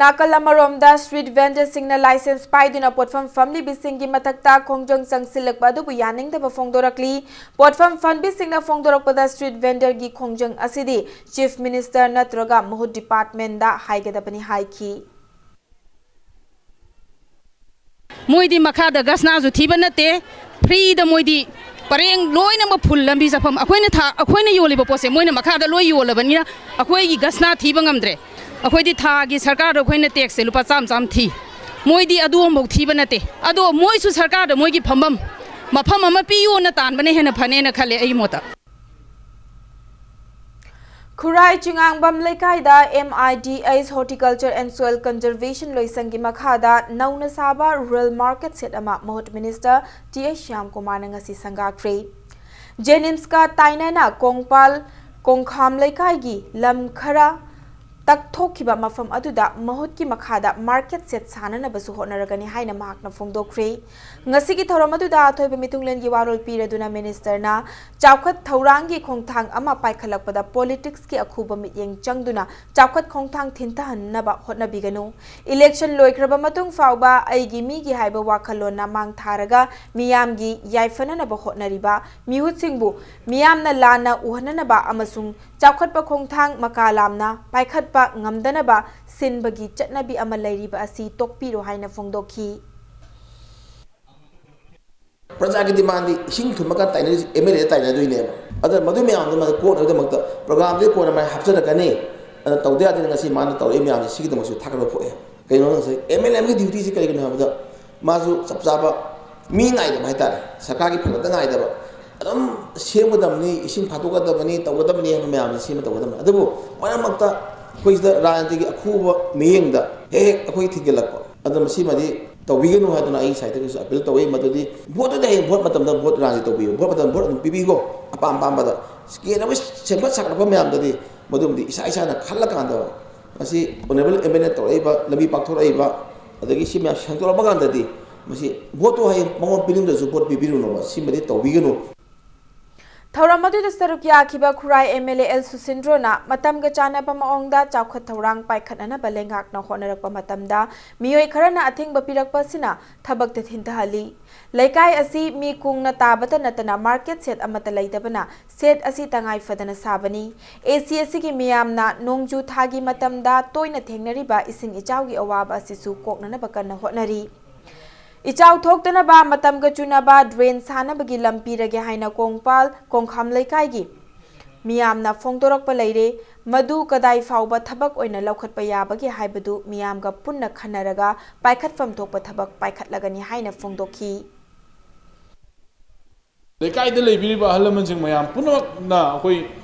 ꯅꯥꯀꯜ ꯑꯃꯔꯣꯝꯗ, ꯁ꯭ꯇ꯭ꯔꯤꯠ ꯚꯦꯟꯗꯔꯁꯤꯡꯅ ꯂꯥꯏꯁꯦꯟꯁ ꯄꯥꯏꯗꯨꯅ ꯄꯣꯠꯐꯝ ꯐꯝꯂꯤꯕꯁꯤꯡꯒꯤ ꯃꯊꯛꯇ ꯈꯣꯡꯖꯪ ꯆꯪꯁꯤꯜꯂꯛꯄ ꯑꯗꯨꯕꯨ ꯌꯥꯅꯤꯡꯗꯕ ꯐꯣꯡꯗꯣꯔꯛꯂꯤ꯫ ꯄꯣꯠꯐꯝ ꯐꯝꯕꯤꯁꯤꯡꯅ ꯐꯣꯡꯗꯣꯔꯛꯄꯗ, ꯁ꯭ꯇ꯭ꯔꯤꯠ ꯚꯦꯟꯗꯔꯒꯤ ꯈꯣꯡꯖꯪ ꯑꯁꯤꯗꯤ ꯆꯤꯐ ꯃꯤꯅꯤꯁꯇꯔ ꯅꯠꯇ꯭ꯔꯒ ꯃꯍꯨꯠ ꯗꯤꯄꯥꯔꯠꯃꯦꯟꯗ ꯍꯥꯏꯒꯗꯕꯅꯤ ꯍꯥꯏꯈꯤ꯫ ꯃꯣꯏꯗꯤ ꯃꯈꯥꯗ ꯒꯁꯅꯥꯁꯨ ꯊꯤꯕ ꯅꯠꯇꯦ, ꯐ꯭ꯔꯤꯗ ꯃꯣꯏꯗꯤ ꯄꯔꯦꯡ ꯂꯣꯏꯅꯃꯛ ꯐꯨꯜ ꯂꯝꯕꯤ ꯆꯠꯐꯝ꯫ ꯑꯩꯈꯣꯏꯅ ꯊꯥ-, ꯑꯩꯈꯣꯏꯅ ꯌꯣꯜꯂꯤꯕ ꯄꯣꯠꯁꯦ ꯃꯣꯏꯅ ꯃꯈꯥꯗ ꯂꯣꯏ ꯌꯣꯜꯂꯕꯅꯤꯅ, ꯑꯩꯈꯣꯏꯒꯤ ꯒꯁꯅꯥ ꯊꯤꯕ ꯉꯝꯗ꯭ꯔꯦ꯫ ꯑꯩꯈꯣꯏꯗꯤ ꯊꯥꯒꯤ ꯁꯔꯀꯥꯔꯗ ꯑꯩꯈꯣꯏꯅ ꯇꯦꯛꯁꯁꯦ ꯂꯨꯄꯥ ꯆꯥꯝꯃ ꯆꯥꯝꯃ ꯊꯤ, ꯃꯣꯏꯗꯤ ꯑꯗꯨ ꯑꯃꯐꯥꯎ ꯊꯤꯕ ꯅꯠꯇꯦ꯫ ꯑꯗꯣ ꯃꯣꯏꯁꯨ ꯁꯔꯀꯥꯔꯗ ꯃꯣꯏꯒꯤ ꯐꯝꯐꯝ, ꯃꯐꯝ ꯑꯃ ꯄꯤꯌꯣꯅ ꯇꯥꯟꯕꯅ ꯍꯦꯟꯅ ꯐꯅꯦꯅ ꯈꯜꯂꯦ ꯑꯩꯒꯤ ꯃꯣꯠꯇ꯫ ꯈꯨꯔꯥꯏ ꯆꯤꯉꯥꯡꯕꯝ ꯂꯩꯀꯥꯏꯗ M I D H Horticulture and Soil Conservation ꯂꯣꯏꯁꯪꯒꯤ ꯃꯈꯥꯗ ꯅꯧꯅ ꯁꯥꯕ ꯔꯨꯔꯦꯜ ꯃꯥꯔꯀꯦꯠ ꯁꯦꯠ ꯑꯃ ꯃꯍꯨꯠ ꯃꯤꯅꯤꯁꯇꯔ ꯇꯤ ꯑꯩꯆ ꯁ꯭ꯌꯥꯝꯀꯨꯃꯥꯔꯅ ꯉꯁꯤ ꯁꯪꯒꯥꯈ꯭ꯔꯦ꯫ ꯖꯦꯅꯤꯝꯁꯀ ꯇꯥꯏꯅꯅ ꯀꯣꯡꯄꯥꯜ ꯀꯣꯡꯈꯥꯝ ꯂꯩꯀꯥꯏꯒꯤ ꯂꯝ ꯈꯔ ꯇꯛꯊꯣꯛꯈꯤꯕ ꯃꯐꯝ ꯑꯗꯨꯗ ꯃꯍꯨꯠꯀꯤ ꯃꯈꯥꯗ ꯃꯥꯔꯀꯦꯠ ꯁꯦꯠ ꯁꯥꯅꯅꯕꯁꯨ ꯍꯣꯠꯅꯔꯒꯅꯤ ꯍꯥꯏꯅ ꯃꯍꯥꯛꯅ ꯐꯣꯡꯗꯣꯛꯈ꯭ꯔꯦ꯫ ꯉꯁꯤꯒꯤ ꯊꯧꯔꯝ ꯑꯗꯨꯗ ꯑꯊꯣꯏꯕ ꯃꯤꯊꯨꯡꯂꯦꯟꯒꯤ ꯋꯥꯔꯣꯜ ꯄꯤꯔꯗꯨꯅ ꯃꯤꯅꯤꯁꯇꯔꯅ ꯆꯥꯎꯈꯠ ꯊꯧꯔꯥꯡꯒꯤ ꯈꯣꯡꯊꯥꯡ ꯑꯃ ꯄꯥꯏꯈꯠꯂꯛꯄꯗ ꯄꯣꯂꯤꯇꯤꯛꯁꯀꯤ ꯑꯈꯨꯕ ꯃꯤꯠꯌꯦꯡ ꯆꯪꯗꯨꯅ ꯆꯥꯎꯈꯠ ꯈꯣꯡꯊꯥꯡ ꯊꯤꯟꯊꯍꯟꯅꯕ ꯍꯣꯠꯅꯕꯤꯒꯅꯨ꯫ ꯏꯂꯦꯛꯁꯟ ꯂꯣꯏꯈ꯭ꯔꯕ ꯃꯇꯨꯡ ꯐꯥꯎꯕ ꯑꯩꯒꯤ ꯃꯤꯒꯤ ꯍꯥꯏꯕ ꯋꯥꯈꯜꯂꯣꯟꯅ ꯃꯥꯡ ꯊꯥꯔꯒ ꯃꯤꯌꯥꯝꯒꯤ ꯌꯥꯏꯐꯅꯅꯕ ꯍꯣꯠꯅꯔꯤꯕ ꯃꯤꯍꯨꯠꯁꯤꯡꯕꯨ ꯃꯤꯌꯥꯝꯅ ꯂꯥꯟꯅ ꯎꯍꯟꯅꯅꯕ ꯑꯃꯁꯨꯡ ꯆꯥꯎꯈꯠꯄ ꯈꯣꯡꯊꯥꯡ ꯃꯀꯥ ꯂꯥꯝꯅ ꯄꯥꯏꯈꯠꯄ ꯉꯝꯗꯅꯕ ꯁꯤꯟꯕꯒꯤ ꯆꯠꯅꯕꯤ ꯑꯃ ꯂꯩꯔꯤꯕ ꯑꯁꯤ ꯇꯣꯛꯄꯤꯔꯣ ꯍꯥꯏꯅ ꯐꯣꯡꯗꯣꯛꯈꯤ꯫ ꯄ꯭ꯔꯖꯥꯒꯤ ꯗꯤꯃꯥꯟꯗꯤ ꯏꯁꯤꯡ ꯊꯨꯝꯃꯀꯥꯟ ꯇꯥꯏꯅꯔꯤꯁꯦ ꯑꯦꯝ ꯑꯦꯜ ꯑꯦꯗ ꯇꯥꯏꯅꯗꯣꯏꯅꯦꯕ꯫ ꯑꯗꯨꯅ ꯃꯗꯨ ꯃꯌꯥꯝꯗꯨ ꯃꯥꯅ ꯀꯣꯛꯅꯕꯒꯤꯗꯃꯛꯇ ꯄ꯭ꯔꯣꯒ꯭ꯔꯥꯝꯗꯨꯒꯤ ꯀꯣꯟꯅ ꯃꯥꯏ ꯍꯥꯞꯆꯔꯛꯀꯅꯤ꯫ ꯑꯗꯨꯅ ꯇꯧꯗ ꯌꯥꯗꯦꯅ ꯉꯁꯤ ꯃꯥꯅ ꯇꯧꯔꯛꯏ ꯃꯌꯥꯝꯁꯦ ꯁꯤꯒꯤꯗꯃꯛꯁꯨ ꯊꯥꯒꯠꯄ ꯄꯣꯛꯑꯦ꯫ ꯀꯩꯅꯣ ꯉꯁꯥꯏ ꯑꯦꯝ ꯑꯦꯜ ꯑꯦ ꯑꯃꯒꯤ ꯗ꯭ꯌꯨꯇꯤꯁꯤ ꯀꯔꯤꯒꯤꯅꯣ ꯍꯥꯏꯕꯗ ꯃꯥꯁꯨ ꯆꯞ ꯆꯥꯕ ꯃꯤ ꯉꯥꯏꯗꯕ ꯍꯥꯏꯇꯥꯔꯦ, ꯁꯔꯀꯥꯔꯒꯤ ꯐꯔꯛꯇ ꯉꯥꯏꯗꯕ꯫ ꯑꯗꯨꯝ ꯁꯦꯝꯒꯗꯕꯅꯤ, ꯏꯁꯤꯡ ꯐꯥꯠꯇꯣꯛꯀꯗꯕꯅꯤ, ꯇꯧꯒꯗꯕꯅꯤ ꯍꯥꯏꯕ ꯃꯌꯥꯝꯁꯦ ꯁꯦꯝꯕ ꯇꯧꯒꯗꯕꯅꯤ꯫ ꯑꯗꯨꯕꯨ ꯃꯔꯛ ꯃꯔꯛꯇ ꯑꯩꯈꯣꯏ ꯁꯤꯗ ꯔꯥꯖꯅꯤꯇꯤꯒꯤ ꯑꯈꯨꯕ ꯃꯤꯠꯌꯦꯡꯗ ꯍꯦꯛ ꯍꯦꯛ ꯑꯩꯈꯣꯏ ꯊꯤꯡꯖꯤꯜꯂꯛꯄ꯫ ꯑꯗꯨꯅ ꯃꯁꯤꯃꯗꯤ ꯇꯧꯕꯤꯒꯅꯨ ꯍꯥꯏꯗꯨꯅ ꯑꯩ ꯁꯥꯏꯠꯇꯒꯤꯁꯨ ꯑꯄꯤꯜ ꯇꯧꯏ꯫ ꯃꯗꯨꯗꯤ ꯚꯣꯠꯇꯨꯗꯤ ꯍꯌꯦꯡ ꯚꯣꯠ ꯃꯇꯝꯗ ꯚꯣꯠ ꯔꯥꯟꯁꯤ ꯇꯧꯕꯤꯌꯨ, ꯚꯣꯠ ꯃꯇꯝꯗ ꯚꯣꯠ ꯑꯗꯨꯝ ꯄꯤꯕꯤꯈꯣ꯫ ꯑꯄꯥꯝ ꯑꯄꯥꯝꯕꯗ ꯀꯦꯟꯅꯕ ꯁꯦꯝꯒꯠ ꯁꯥꯒꯠꯂꯛꯄ ꯃꯌꯥꯝꯗꯨꯗꯤ ꯃꯗꯨꯝꯗꯤ ꯏꯁꯥ ꯏꯁꯥꯅ ꯈꯜꯂꯀꯥꯟꯗ ꯃꯁꯤ ꯑꯣꯅꯔꯦꯕꯜ ꯑꯦꯝ ꯑꯦꯜ ꯑꯦ ꯇꯧꯔꯛꯏꯕ, ꯂꯝꯕꯤ ꯄꯥꯛꯊꯣꯔꯛꯏꯕ, ꯑꯗꯒꯤ ꯁꯤ ꯃꯌꯥꯝ ꯁꯦꯡꯗꯣꯔꯛꯄ ꯀꯥꯟꯗꯗꯤ ꯃꯁꯤ ꯚꯣꯠꯇꯨ ꯍꯌꯦꯡ ꯃꯉꯣꯟ ꯄꯤꯅꯤꯡꯗ꯭ꯔꯁꯨ ꯚꯣꯠ ꯄꯤꯕꯤꯔꯨꯅꯣꯕ, ꯁꯤꯃꯗꯤ ꯇꯧꯕꯤꯒꯅꯨ꯫ ꯊꯧꯔꯝ ꯑꯗꯨꯗ ꯁꯔꯨꯛ ꯌꯥꯈꯤꯕ ꯈꯨꯔꯥꯏ ꯑꯦꯝ ꯑꯦꯜ ꯑꯦ ꯑꯦꯜ ꯁꯨꯁꯤꯟꯗ꯭ꯔꯣꯅ ꯃꯇꯝꯒ ꯆꯥꯟꯅꯕ ꯃꯑꯣꯡꯗ ꯆꯥꯎꯈꯠ ꯊꯧꯔꯥꯡ ꯄꯥꯏꯈꯠꯅꯅꯕ ꯂꯩꯉꯥꯛꯅ ꯍꯣꯠꯅꯔꯛꯄ ꯃꯇꯝꯗ ꯃꯤꯑꯣꯏ ꯈꯔꯅ ꯑꯊꯤꯡꯕ ꯄꯤꯔꯛꯄ ꯑꯁꯤꯅ ꯊꯕꯛꯇ ꯊꯤꯟꯊꯍꯜꯂꯤ꯫ ꯂꯩꯀꯥꯏ ꯑꯁꯤ ꯃꯤ ꯀꯨꯡꯅ ꯇꯥꯕꯇ ꯅꯠꯇꯅ ꯃꯥꯔꯀꯦꯠ ꯁꯦꯠ ꯑꯃꯠꯇ ꯂꯩꯇꯕꯅ ꯁꯦꯠ ꯑꯁꯤ ꯇꯉꯥꯏ ꯐꯗꯅ ꯁꯥꯕꯅꯤ꯫ ꯑꯦ ꯁꯤ ꯑꯁꯤꯒꯤ ꯃꯤꯌꯥꯝꯅ ꯅꯣꯡꯖꯨ ꯊꯥꯒꯤ ꯃꯇꯝꯗ ꯇꯣꯏꯅ ꯊꯦꯡꯅꯔꯤꯕ ꯏꯁꯤꯡ ꯏꯆꯥꯎꯒꯤ ꯑꯋꯥꯕ ꯑꯁꯤꯁꯨ ꯀꯣꯛꯅꯅꯕ ꯀꯟꯅ ꯍꯣꯠꯅꯔꯤ꯫ ꯏꯆꯥꯎ ꯊꯣꯛꯇꯅꯕ ꯃꯇꯝꯒ ꯆꯨꯅꯕ ꯗ꯭ꯔꯦꯟ ꯁꯥꯅꯕꯒꯤ ꯂꯝ ꯄꯤꯔꯒꯦ ꯍꯥꯏꯅ ꯀꯣꯡꯄꯥꯜ ꯀꯣꯡꯈꯥꯝ ꯂꯩꯀꯥꯏꯒꯤ ꯃꯤꯌꯥꯝꯅ ꯐꯣꯡꯗꯣꯔꯛꯄ ꯂꯩꯔꯦ꯫ ꯃꯗꯨ ꯀꯗꯥꯏ ꯐꯥꯎꯕ ꯊꯕꯛ ꯑꯣꯏꯅ ꯂꯧꯈꯠꯄ ꯌꯥꯕꯒꯦ ꯍꯥꯏꯕꯗꯨ ꯃꯤꯌꯥꯝꯒ ꯄꯨꯟꯅ ꯈꯟꯅꯔꯒ ꯄꯥꯏꯈꯠꯐꯝ ꯊꯣꯛꯄ ꯊꯕꯛ ꯄꯥꯏꯈꯠꯂꯒꯅꯤ ꯍꯥꯏꯅ ꯐꯣꯡꯗꯣꯛꯈꯤ꯫ ꯂꯩꯀꯥꯏꯗ ꯂꯩꯕꯤꯔꯤꯕ ꯑꯍꯜ ꯂꯃꯟꯁꯤꯡ ꯃꯌꯥꯝ ꯄꯨꯝꯅꯃꯛꯅ ꯑꯩꯈꯣꯏ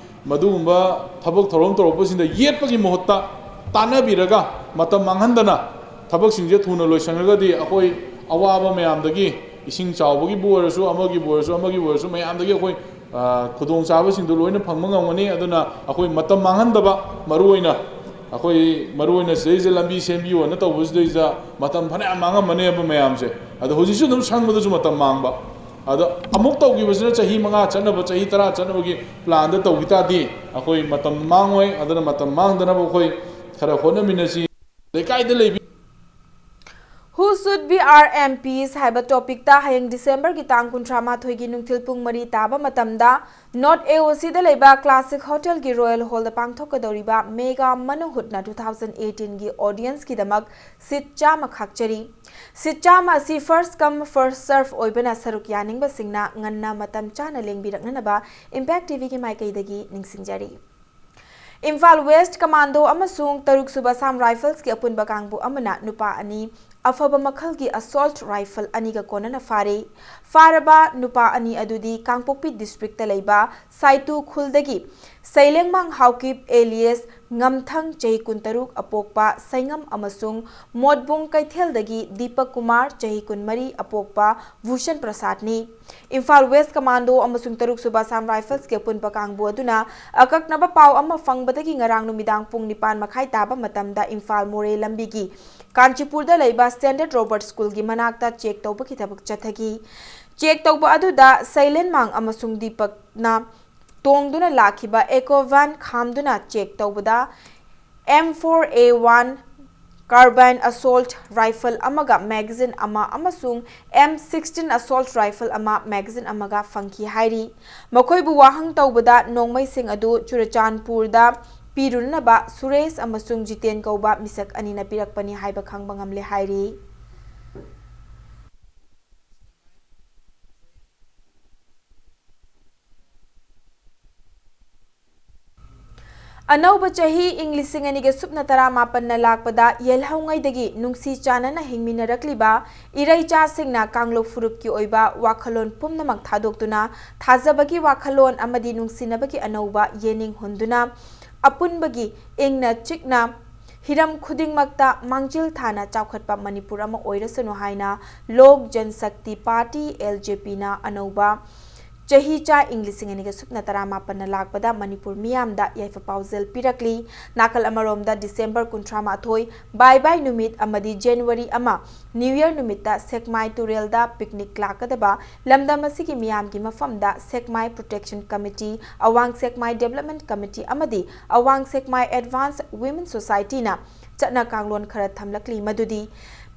ꯃꯗꯨꯒꯨꯝꯕ ꯊꯕꯛ ꯊꯧꯔꯝ ꯇꯧꯔꯛꯄꯁꯤꯡꯗ ꯌꯦꯠꯄꯒꯤ ꯃꯍꯨꯠꯇ ꯇꯥꯟꯅꯕꯤꯔꯒ ꯃꯇꯝ ꯃꯥꯡꯍꯟꯗꯅ ꯊꯕꯛꯁꯤꯡꯁꯦ ꯊꯨꯅ ꯂꯣꯏꯁꯤꯟꯈ꯭ꯔꯒꯗꯤ ꯑꯩꯈꯣꯏ ꯑꯋꯥꯕ ꯃꯌꯥꯝꯗꯒꯤ, ꯏꯁꯤꯡ ꯆꯥꯎꯕꯒꯤꯕꯨ ꯑꯣꯏꯔꯁꯨ, ꯑꯃꯒꯤꯕꯨ ꯑꯣꯏꯔꯁꯨ, ꯑꯃꯒꯤꯕꯨ ꯑꯣꯏꯔꯁꯨ, ꯃꯌꯥꯝꯗꯒꯤ ꯑꯩꯈꯣꯏ ꯈꯨꯗꯣꯡꯆꯥꯕꯁꯤꯡꯗꯨ ꯂꯣꯏꯅ ꯐꯪꯕ ꯉꯝꯒꯅꯤ꯫ ꯑꯗꯨꯅ ꯑꯩꯈꯣꯏ ꯃꯇꯝ ꯃꯥꯡꯍꯟꯗꯕ, ꯃꯔꯨꯑꯣꯏꯅ ꯑꯩꯈꯣꯏ ꯃꯔꯨꯑꯣꯏꯅ ꯁꯤꯗꯩꯁꯤꯗ ꯂꯝꯕꯤ ꯁꯦꯝꯕꯤꯌꯣꯅ ꯇꯧꯕꯁꯤꯗꯩꯁꯤꯗ ꯃꯇꯝ ꯐꯅꯌꯥꯝ ꯃꯥꯡꯉꯝꯃꯅꯦꯕ ꯃꯌꯥꯝꯁꯦ꯫ ꯑꯗꯣ ꯍꯧꯖꯤꯛꯁꯨ ꯑꯗꯨꯝ ꯁꯪꯕꯗꯁꯨ ꯃꯇꯝ ꯃꯥꯡꯕ꯫ ꯑꯗꯣ ꯑꯃꯨꯛ ꯇꯧꯈꯤꯕꯁꯤꯅ ꯆꯍꯤ ꯃꯉꯥ ꯆꯠꯅꯕ, ꯆꯍꯤ ꯇꯔꯥ ꯆꯠꯅꯕꯒꯤ ꯄ꯭ꯂꯥꯟꯗ ꯇꯧꯈꯤ ꯇꯥꯔꯗꯤ ꯑꯩꯈꯣꯏ ꯃꯇꯝ ꯃꯥꯡꯉꯣꯏ꯫ ꯑꯗꯨꯅ ꯃꯇꯝ ꯃꯥꯡꯗꯅꯕ ꯑꯩꯈꯣꯏ ꯈꯔ ꯍꯣꯠꯅꯃꯤꯟꯅꯁꯤ꯫ ꯂꯩꯀꯥꯏꯗ ꯂꯩꯕꯤ Who should be our M Ps ꯍꯥꯏꯕ ꯇꯣꯄꯤꯛꯇ ꯍꯌꯦꯡ ꯗꯤꯁꯦꯝꯕꯔꯒꯤ ꯇꯥꯡ ꯀꯨꯟꯊ꯭ꯔꯥ ꯃꯥꯊꯣꯏꯒꯤ ꯅꯨꯡꯊꯤꯜ ꯄꯨꯡ ꯃꯔꯤ ꯇꯥꯕ ꯃꯇꯝꯗ North A O C ꯗ ꯂꯩꯕ ꯀ꯭ꯂꯥꯁꯤꯛ ꯍꯣꯇꯦꯜꯒꯤ ꯔꯣꯌꯦꯜ ꯍꯣꯜꯗ ꯄꯥꯡꯊꯣꯛꯀꯗꯧꯔꯤꯕ ꯃꯦꯒꯥ ꯃꯅꯨꯍꯨꯠꯅ two thousand eighteen ꯒꯤ ꯑꯣꯗꯤꯌꯟꯁꯀꯤꯗꯃꯛ ꯁꯤꯠ ꯆꯥꯝꯃ ꯈꯥꯛꯆꯔꯤ꯫ ꯁꯤꯠ ꯆꯥꯝꯃ ꯑꯁꯤ first come first serve ꯑꯣꯏꯕꯅ ꯁꯔꯨꯛ ꯌꯥꯅꯤꯡꯕꯁꯤꯡꯅ ꯉꯟꯅ ꯃꯇꯝ ꯆꯥꯅ ꯂꯦꯡꯕꯤꯔꯛꯅꯅꯕ Impact T V ꯒꯤ ꯃꯥꯏꯀꯩꯗꯒꯤ ꯅꯤꯡꯁꯤꯡꯖꯔꯤ꯫ ꯏꯝꯐꯥꯜ ꯋꯦꯁ꯭ꯠ ꯀꯃꯥꯟꯗꯣ ꯑꯃꯁꯨꯡ ꯇꯔꯨꯛ ꯁꯨꯕ ꯑꯁꯥꯝ ꯔꯥꯏꯐꯜꯁꯀꯤ ꯑꯄꯨꯟꯕ ꯀꯥꯡꯕꯨ ꯑꯃꯅ ꯅꯨꯄꯥ ꯑꯅꯤ ꯑꯐꯕ ꯃꯈꯜꯒꯤ ꯑꯁꯣꯜꯠ ꯔꯥꯏꯐꯜ ꯑꯅꯤꯒ ꯀꯣꯟꯅꯅ ꯐꯥꯔꯦ꯫ ꯐꯥꯔꯕ ꯅꯨꯄꯥ ꯑꯅꯤ ꯑꯗꯨꯗꯤ ꯀꯥꯡꯄꯣꯛꯄꯤ ꯗꯤꯁꯇ꯭ꯔꯤꯛꯇ ꯂꯩꯕ ꯁꯥꯏꯇꯨ ꯈꯨꯜꯗꯒꯤ ꯁꯩꯂꯦꯡꯃꯥꯡ ꯍꯥꯎꯀꯤꯞ alias ꯉꯝꯊꯪ, ꯆꯍꯤ ꯀꯨꯟꯇꯔꯨꯛ ꯑꯄꯣꯛꯄ ꯁꯩꯉꯝ, ꯑꯃꯁꯨꯡ ꯃꯣꯠꯕꯨꯡ ꯀꯩꯊꯦꯜꯗꯒꯤ ꯗꯤꯄꯛ ꯀꯨꯃꯥꯔ, ꯆꯍꯤ ꯀꯨꯟꯃꯔꯤ ꯑꯄꯣꯛꯄ ꯚꯨꯁꯟ ꯄ꯭ꯔꯁꯥꯗꯅꯤ꯫ ꯏꯝꯐꯥꯜ West Commando ꯑꯃꯁꯨꯡ ꯇꯔꯨꯛ ꯁꯨꯕ Assam Riflesꯀꯤ ꯑꯄꯨꯟꯕ ꯀꯥꯡꯕꯨ ꯑꯗꯨꯅ ꯑꯀꯛꯅꯕ ꯄꯥꯎ ꯑꯃ ꯐꯪꯕꯗꯒꯤ ꯉꯔꯥꯡ ꯅꯨꯃꯤꯗꯥꯡ ꯄꯨꯡ ꯅꯤꯄꯥꯟ ꯃꯈꯥꯏ ꯇꯥꯕ ꯃꯇꯝꯗ ꯏꯝꯐꯥꯜ ꯃꯣꯔꯦ ꯂꯝꯕꯤꯒꯤ ꯀꯥꯟꯆꯤꯄꯨꯔꯗ ꯂꯩꯕ Standard Robert Schoolꯒꯤ ꯃꯅꯥꯛꯇ check ꯇꯧꯕꯒꯤ ꯊꯕꯛ ꯆꯠꯊꯈꯤ꯫ Check ꯇꯧꯕ ꯑꯗꯨꯗ ꯁꯩꯂꯦꯟꯃꯥꯡ ꯑꯃꯁꯨꯡ ꯗꯤꯄꯛꯅ ꯇꯣꯡꯗꯨꯅ ꯂꯥꯛꯈꯤꯕ Eco van ꯈꯥꯝꯗꯨꯅ check ꯇꯧꯕꯗ M four A one carbine assault rifle ꯑꯃꯒ magazine ꯑꯃ ꯑꯃꯁꯨꯡ M sixteen assault rifle ꯑꯃ magazine ꯑꯃꯒ ꯐꯪꯈꯤ ꯍꯥꯏꯔꯤ꯫ ꯃꯈꯣꯏꯕꯨ ꯋꯥꯍꯪ ꯇꯧꯕꯗ ꯅꯣꯡꯃꯩꯁꯤꯡ ꯑꯗꯨ ꯆꯨꯔꯆꯥꯟꯄꯨꯔꯗ ꯄꯤꯔꯨꯅꯅꯕ ꯁꯨꯔꯦꯁ ꯑꯃꯁꯨꯡ ꯖꯤꯇꯦꯟ ꯀꯧꯕ ꯃꯤꯁꯛ ꯑꯅꯤꯅ ꯄꯤꯔꯛꯄꯅꯤ ꯍꯥꯏꯕ ꯈꯪꯕ ꯉꯝꯂꯦ ꯍꯥꯏꯔꯤ꯫ ꯑꯅꯧꯕ ꯆꯍꯤ ꯏꯪ ꯂꯤꯁꯤꯡ ꯑꯅꯤꯒ ꯁꯨꯞꯅ ꯇꯔꯥꯃꯥꯄꯟꯅ ꯂꯥꯛꯄꯗ ꯌꯦꯜꯍꯧꯉꯩꯗꯒꯤ ꯅꯨꯡꯁꯤ ꯆꯥꯟꯅꯅ ꯍꯤꯡꯃꯤꯟꯅꯔꯛꯂꯤꯕ ꯏꯔꯩꯆꯥꯁꯤꯡꯅ ꯀꯥꯡꯂꯨꯞ ꯐꯨꯔꯨꯞꯀꯤ ꯑꯣꯏꯕ ꯋꯥꯈꯜꯂꯣꯟ ꯄꯨꯝꯅꯃꯛ ꯊꯥꯗꯣꯛꯇꯨꯅ ꯊꯥꯖꯕꯒꯤ ꯋꯥꯈꯜꯂꯣꯟ ꯑꯃꯗꯤ ꯅꯨꯡꯁꯤꯅꯕꯒꯤ ꯑꯅꯧꯕ ꯌꯦꯅꯤꯡ ꯍꯨꯟꯗꯨꯅ ꯑꯄꯨꯟꯕꯒꯤ ꯏꯪꯅ ꯆꯤꯛꯅ ꯍꯤꯔꯝ ꯈꯨꯗꯤꯡꯃꯛꯇ ꯃꯥꯡꯖꯤꯜ ꯊꯥꯅ ꯆꯥꯎꯈꯠꯄ ꯃꯅꯤꯄꯨꯔ ꯑꯃ ꯑꯣꯏꯔꯁꯅꯨ ꯍꯥꯏꯅ ꯂꯣꯛ ꯖꯟꯁꯛꯇꯤ ꯄꯥꯔꯇꯤ, LJPꯅ ꯑꯅꯧꯕ ꯆꯍꯤ ꯆꯥ ꯏꯪ ꯂꯤꯁꯤꯡ ꯑꯅꯤꯒ ꯁꯨꯞꯅ ꯇꯔꯥꯃꯥꯄꯟꯅ ꯂꯥꯛꯄꯗ ꯃꯅꯤꯄꯨꯔ ꯃꯤꯌꯥꯝꯗ ꯌꯥꯏꯐ ꯄꯥꯎꯖꯦꯜ ꯄꯤꯔꯛꯂꯤ꯫ ꯅꯥꯀꯜ ꯑꯃꯔꯣꯝꯗ December ꯀꯨꯟꯊ꯭ꯔꯥ ꯃꯥꯊꯣꯏ, ꯕꯥꯏ ꯕꯥꯏ ꯅꯨꯃꯤꯠ ꯑꯃꯗꯤ January ꯑꯃ, New Year ꯅꯨꯃꯤꯠꯇ ꯁꯦꯛꯃꯥꯏ ꯇꯨꯔꯦꯜꯗ picnic ꯂꯥꯛꯀꯗꯕ ꯂꯝꯗꯝ ꯑꯁꯤꯒꯤ ꯃꯤꯌꯥꯝꯒꯤ ꯃꯐꯝꯗ ꯁꯦꯛꯃꯥꯏ Protection Committee, ꯑꯋꯥꯡ ꯁꯦꯛꯃꯥꯏ Development Committee ꯑꯃꯗꯤ ꯑꯋꯥꯡ ꯁꯦꯛꯃꯥꯏ Advance Women Societyꯅ ꯆꯠꯅ ꯀꯥꯡꯂꯣꯟ ꯈꯔ ꯊꯝꯂꯛꯂꯤ, ꯃꯗꯨꯗꯤ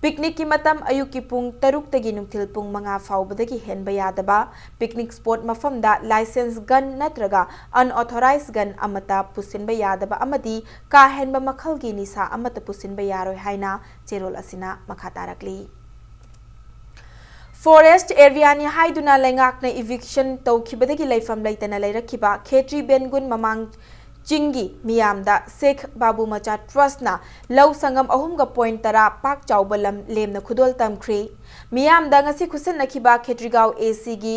picnicꯀꯤ ꯃꯇꯝ ꯑꯌꯨꯛꯀꯤ ꯄꯨꯡ ꯇꯔꯨꯛꯇꯒꯤ ꯅꯨꯡꯊꯤꯜ ꯄꯨꯡ ꯃꯉꯥ ꯐꯥꯎꯕꯗꯒꯤ ꯍꯦꯟꯕ ꯌꯥꯗꯕ, picnic spot ꯃꯐꯝꯗ licensed gun ꯅꯠꯇ꯭ꯔꯒ unauthorized gun ꯑꯃꯠꯇ ꯄꯨꯁꯤꯟꯕ ꯌꯥꯗꯕ ꯑꯃꯗꯤ ꯀꯥ ꯍꯦꯟꯕ ꯃꯈꯜꯒꯤ ꯅꯤꯁꯥ ꯑꯃꯠꯇ ꯄꯨꯁꯤꯟꯕ ꯌꯥꯔꯣꯏ ꯍꯥꯏꯅ ꯆꯦꯔꯣꯜ ꯑꯁꯤꯅ ꯃꯈꯥ ꯇꯥꯔꯛꯂꯤ꯫ Forest areaꯅꯤ ꯍꯥꯏꯗꯨꯅ ꯂꯩꯉꯥꯛꯅ eviction ꯇꯧꯈꯤꯕꯗꯒꯤ ꯂꯩꯐꯝ ꯂꯩꯇꯅ ꯂꯩꯔꯛꯈꯤꯕ ꯈꯦꯇ꯭ꯔꯤ ꯕꯦꯟꯒꯨꯟ ꯃꯃꯥꯡ ꯆꯤꯡꯒꯤ ꯃꯤꯌꯥꯝꯗ ꯁꯦꯈ ꯕꯥꯕꯨ ꯃꯆꯥ Trustꯅ ꯂꯧ ꯁꯪꯒꯝ ꯑꯍꯨꯝꯒ point ꯇꯔꯥ ꯄꯥꯛ ꯆꯥꯎꯕ ꯂꯝ ꯂꯦꯝꯅ ꯈꯨꯗꯣꯜ ꯇꯝꯈ꯭ꯔꯦ꯫ ꯃꯤꯌꯥꯝꯗ ꯉꯁꯤ ꯈꯨꯠꯁꯟꯅꯈꯤꯕ ꯈꯦꯇ꯭ꯔꯤꯒꯥꯎ ACꯒꯤ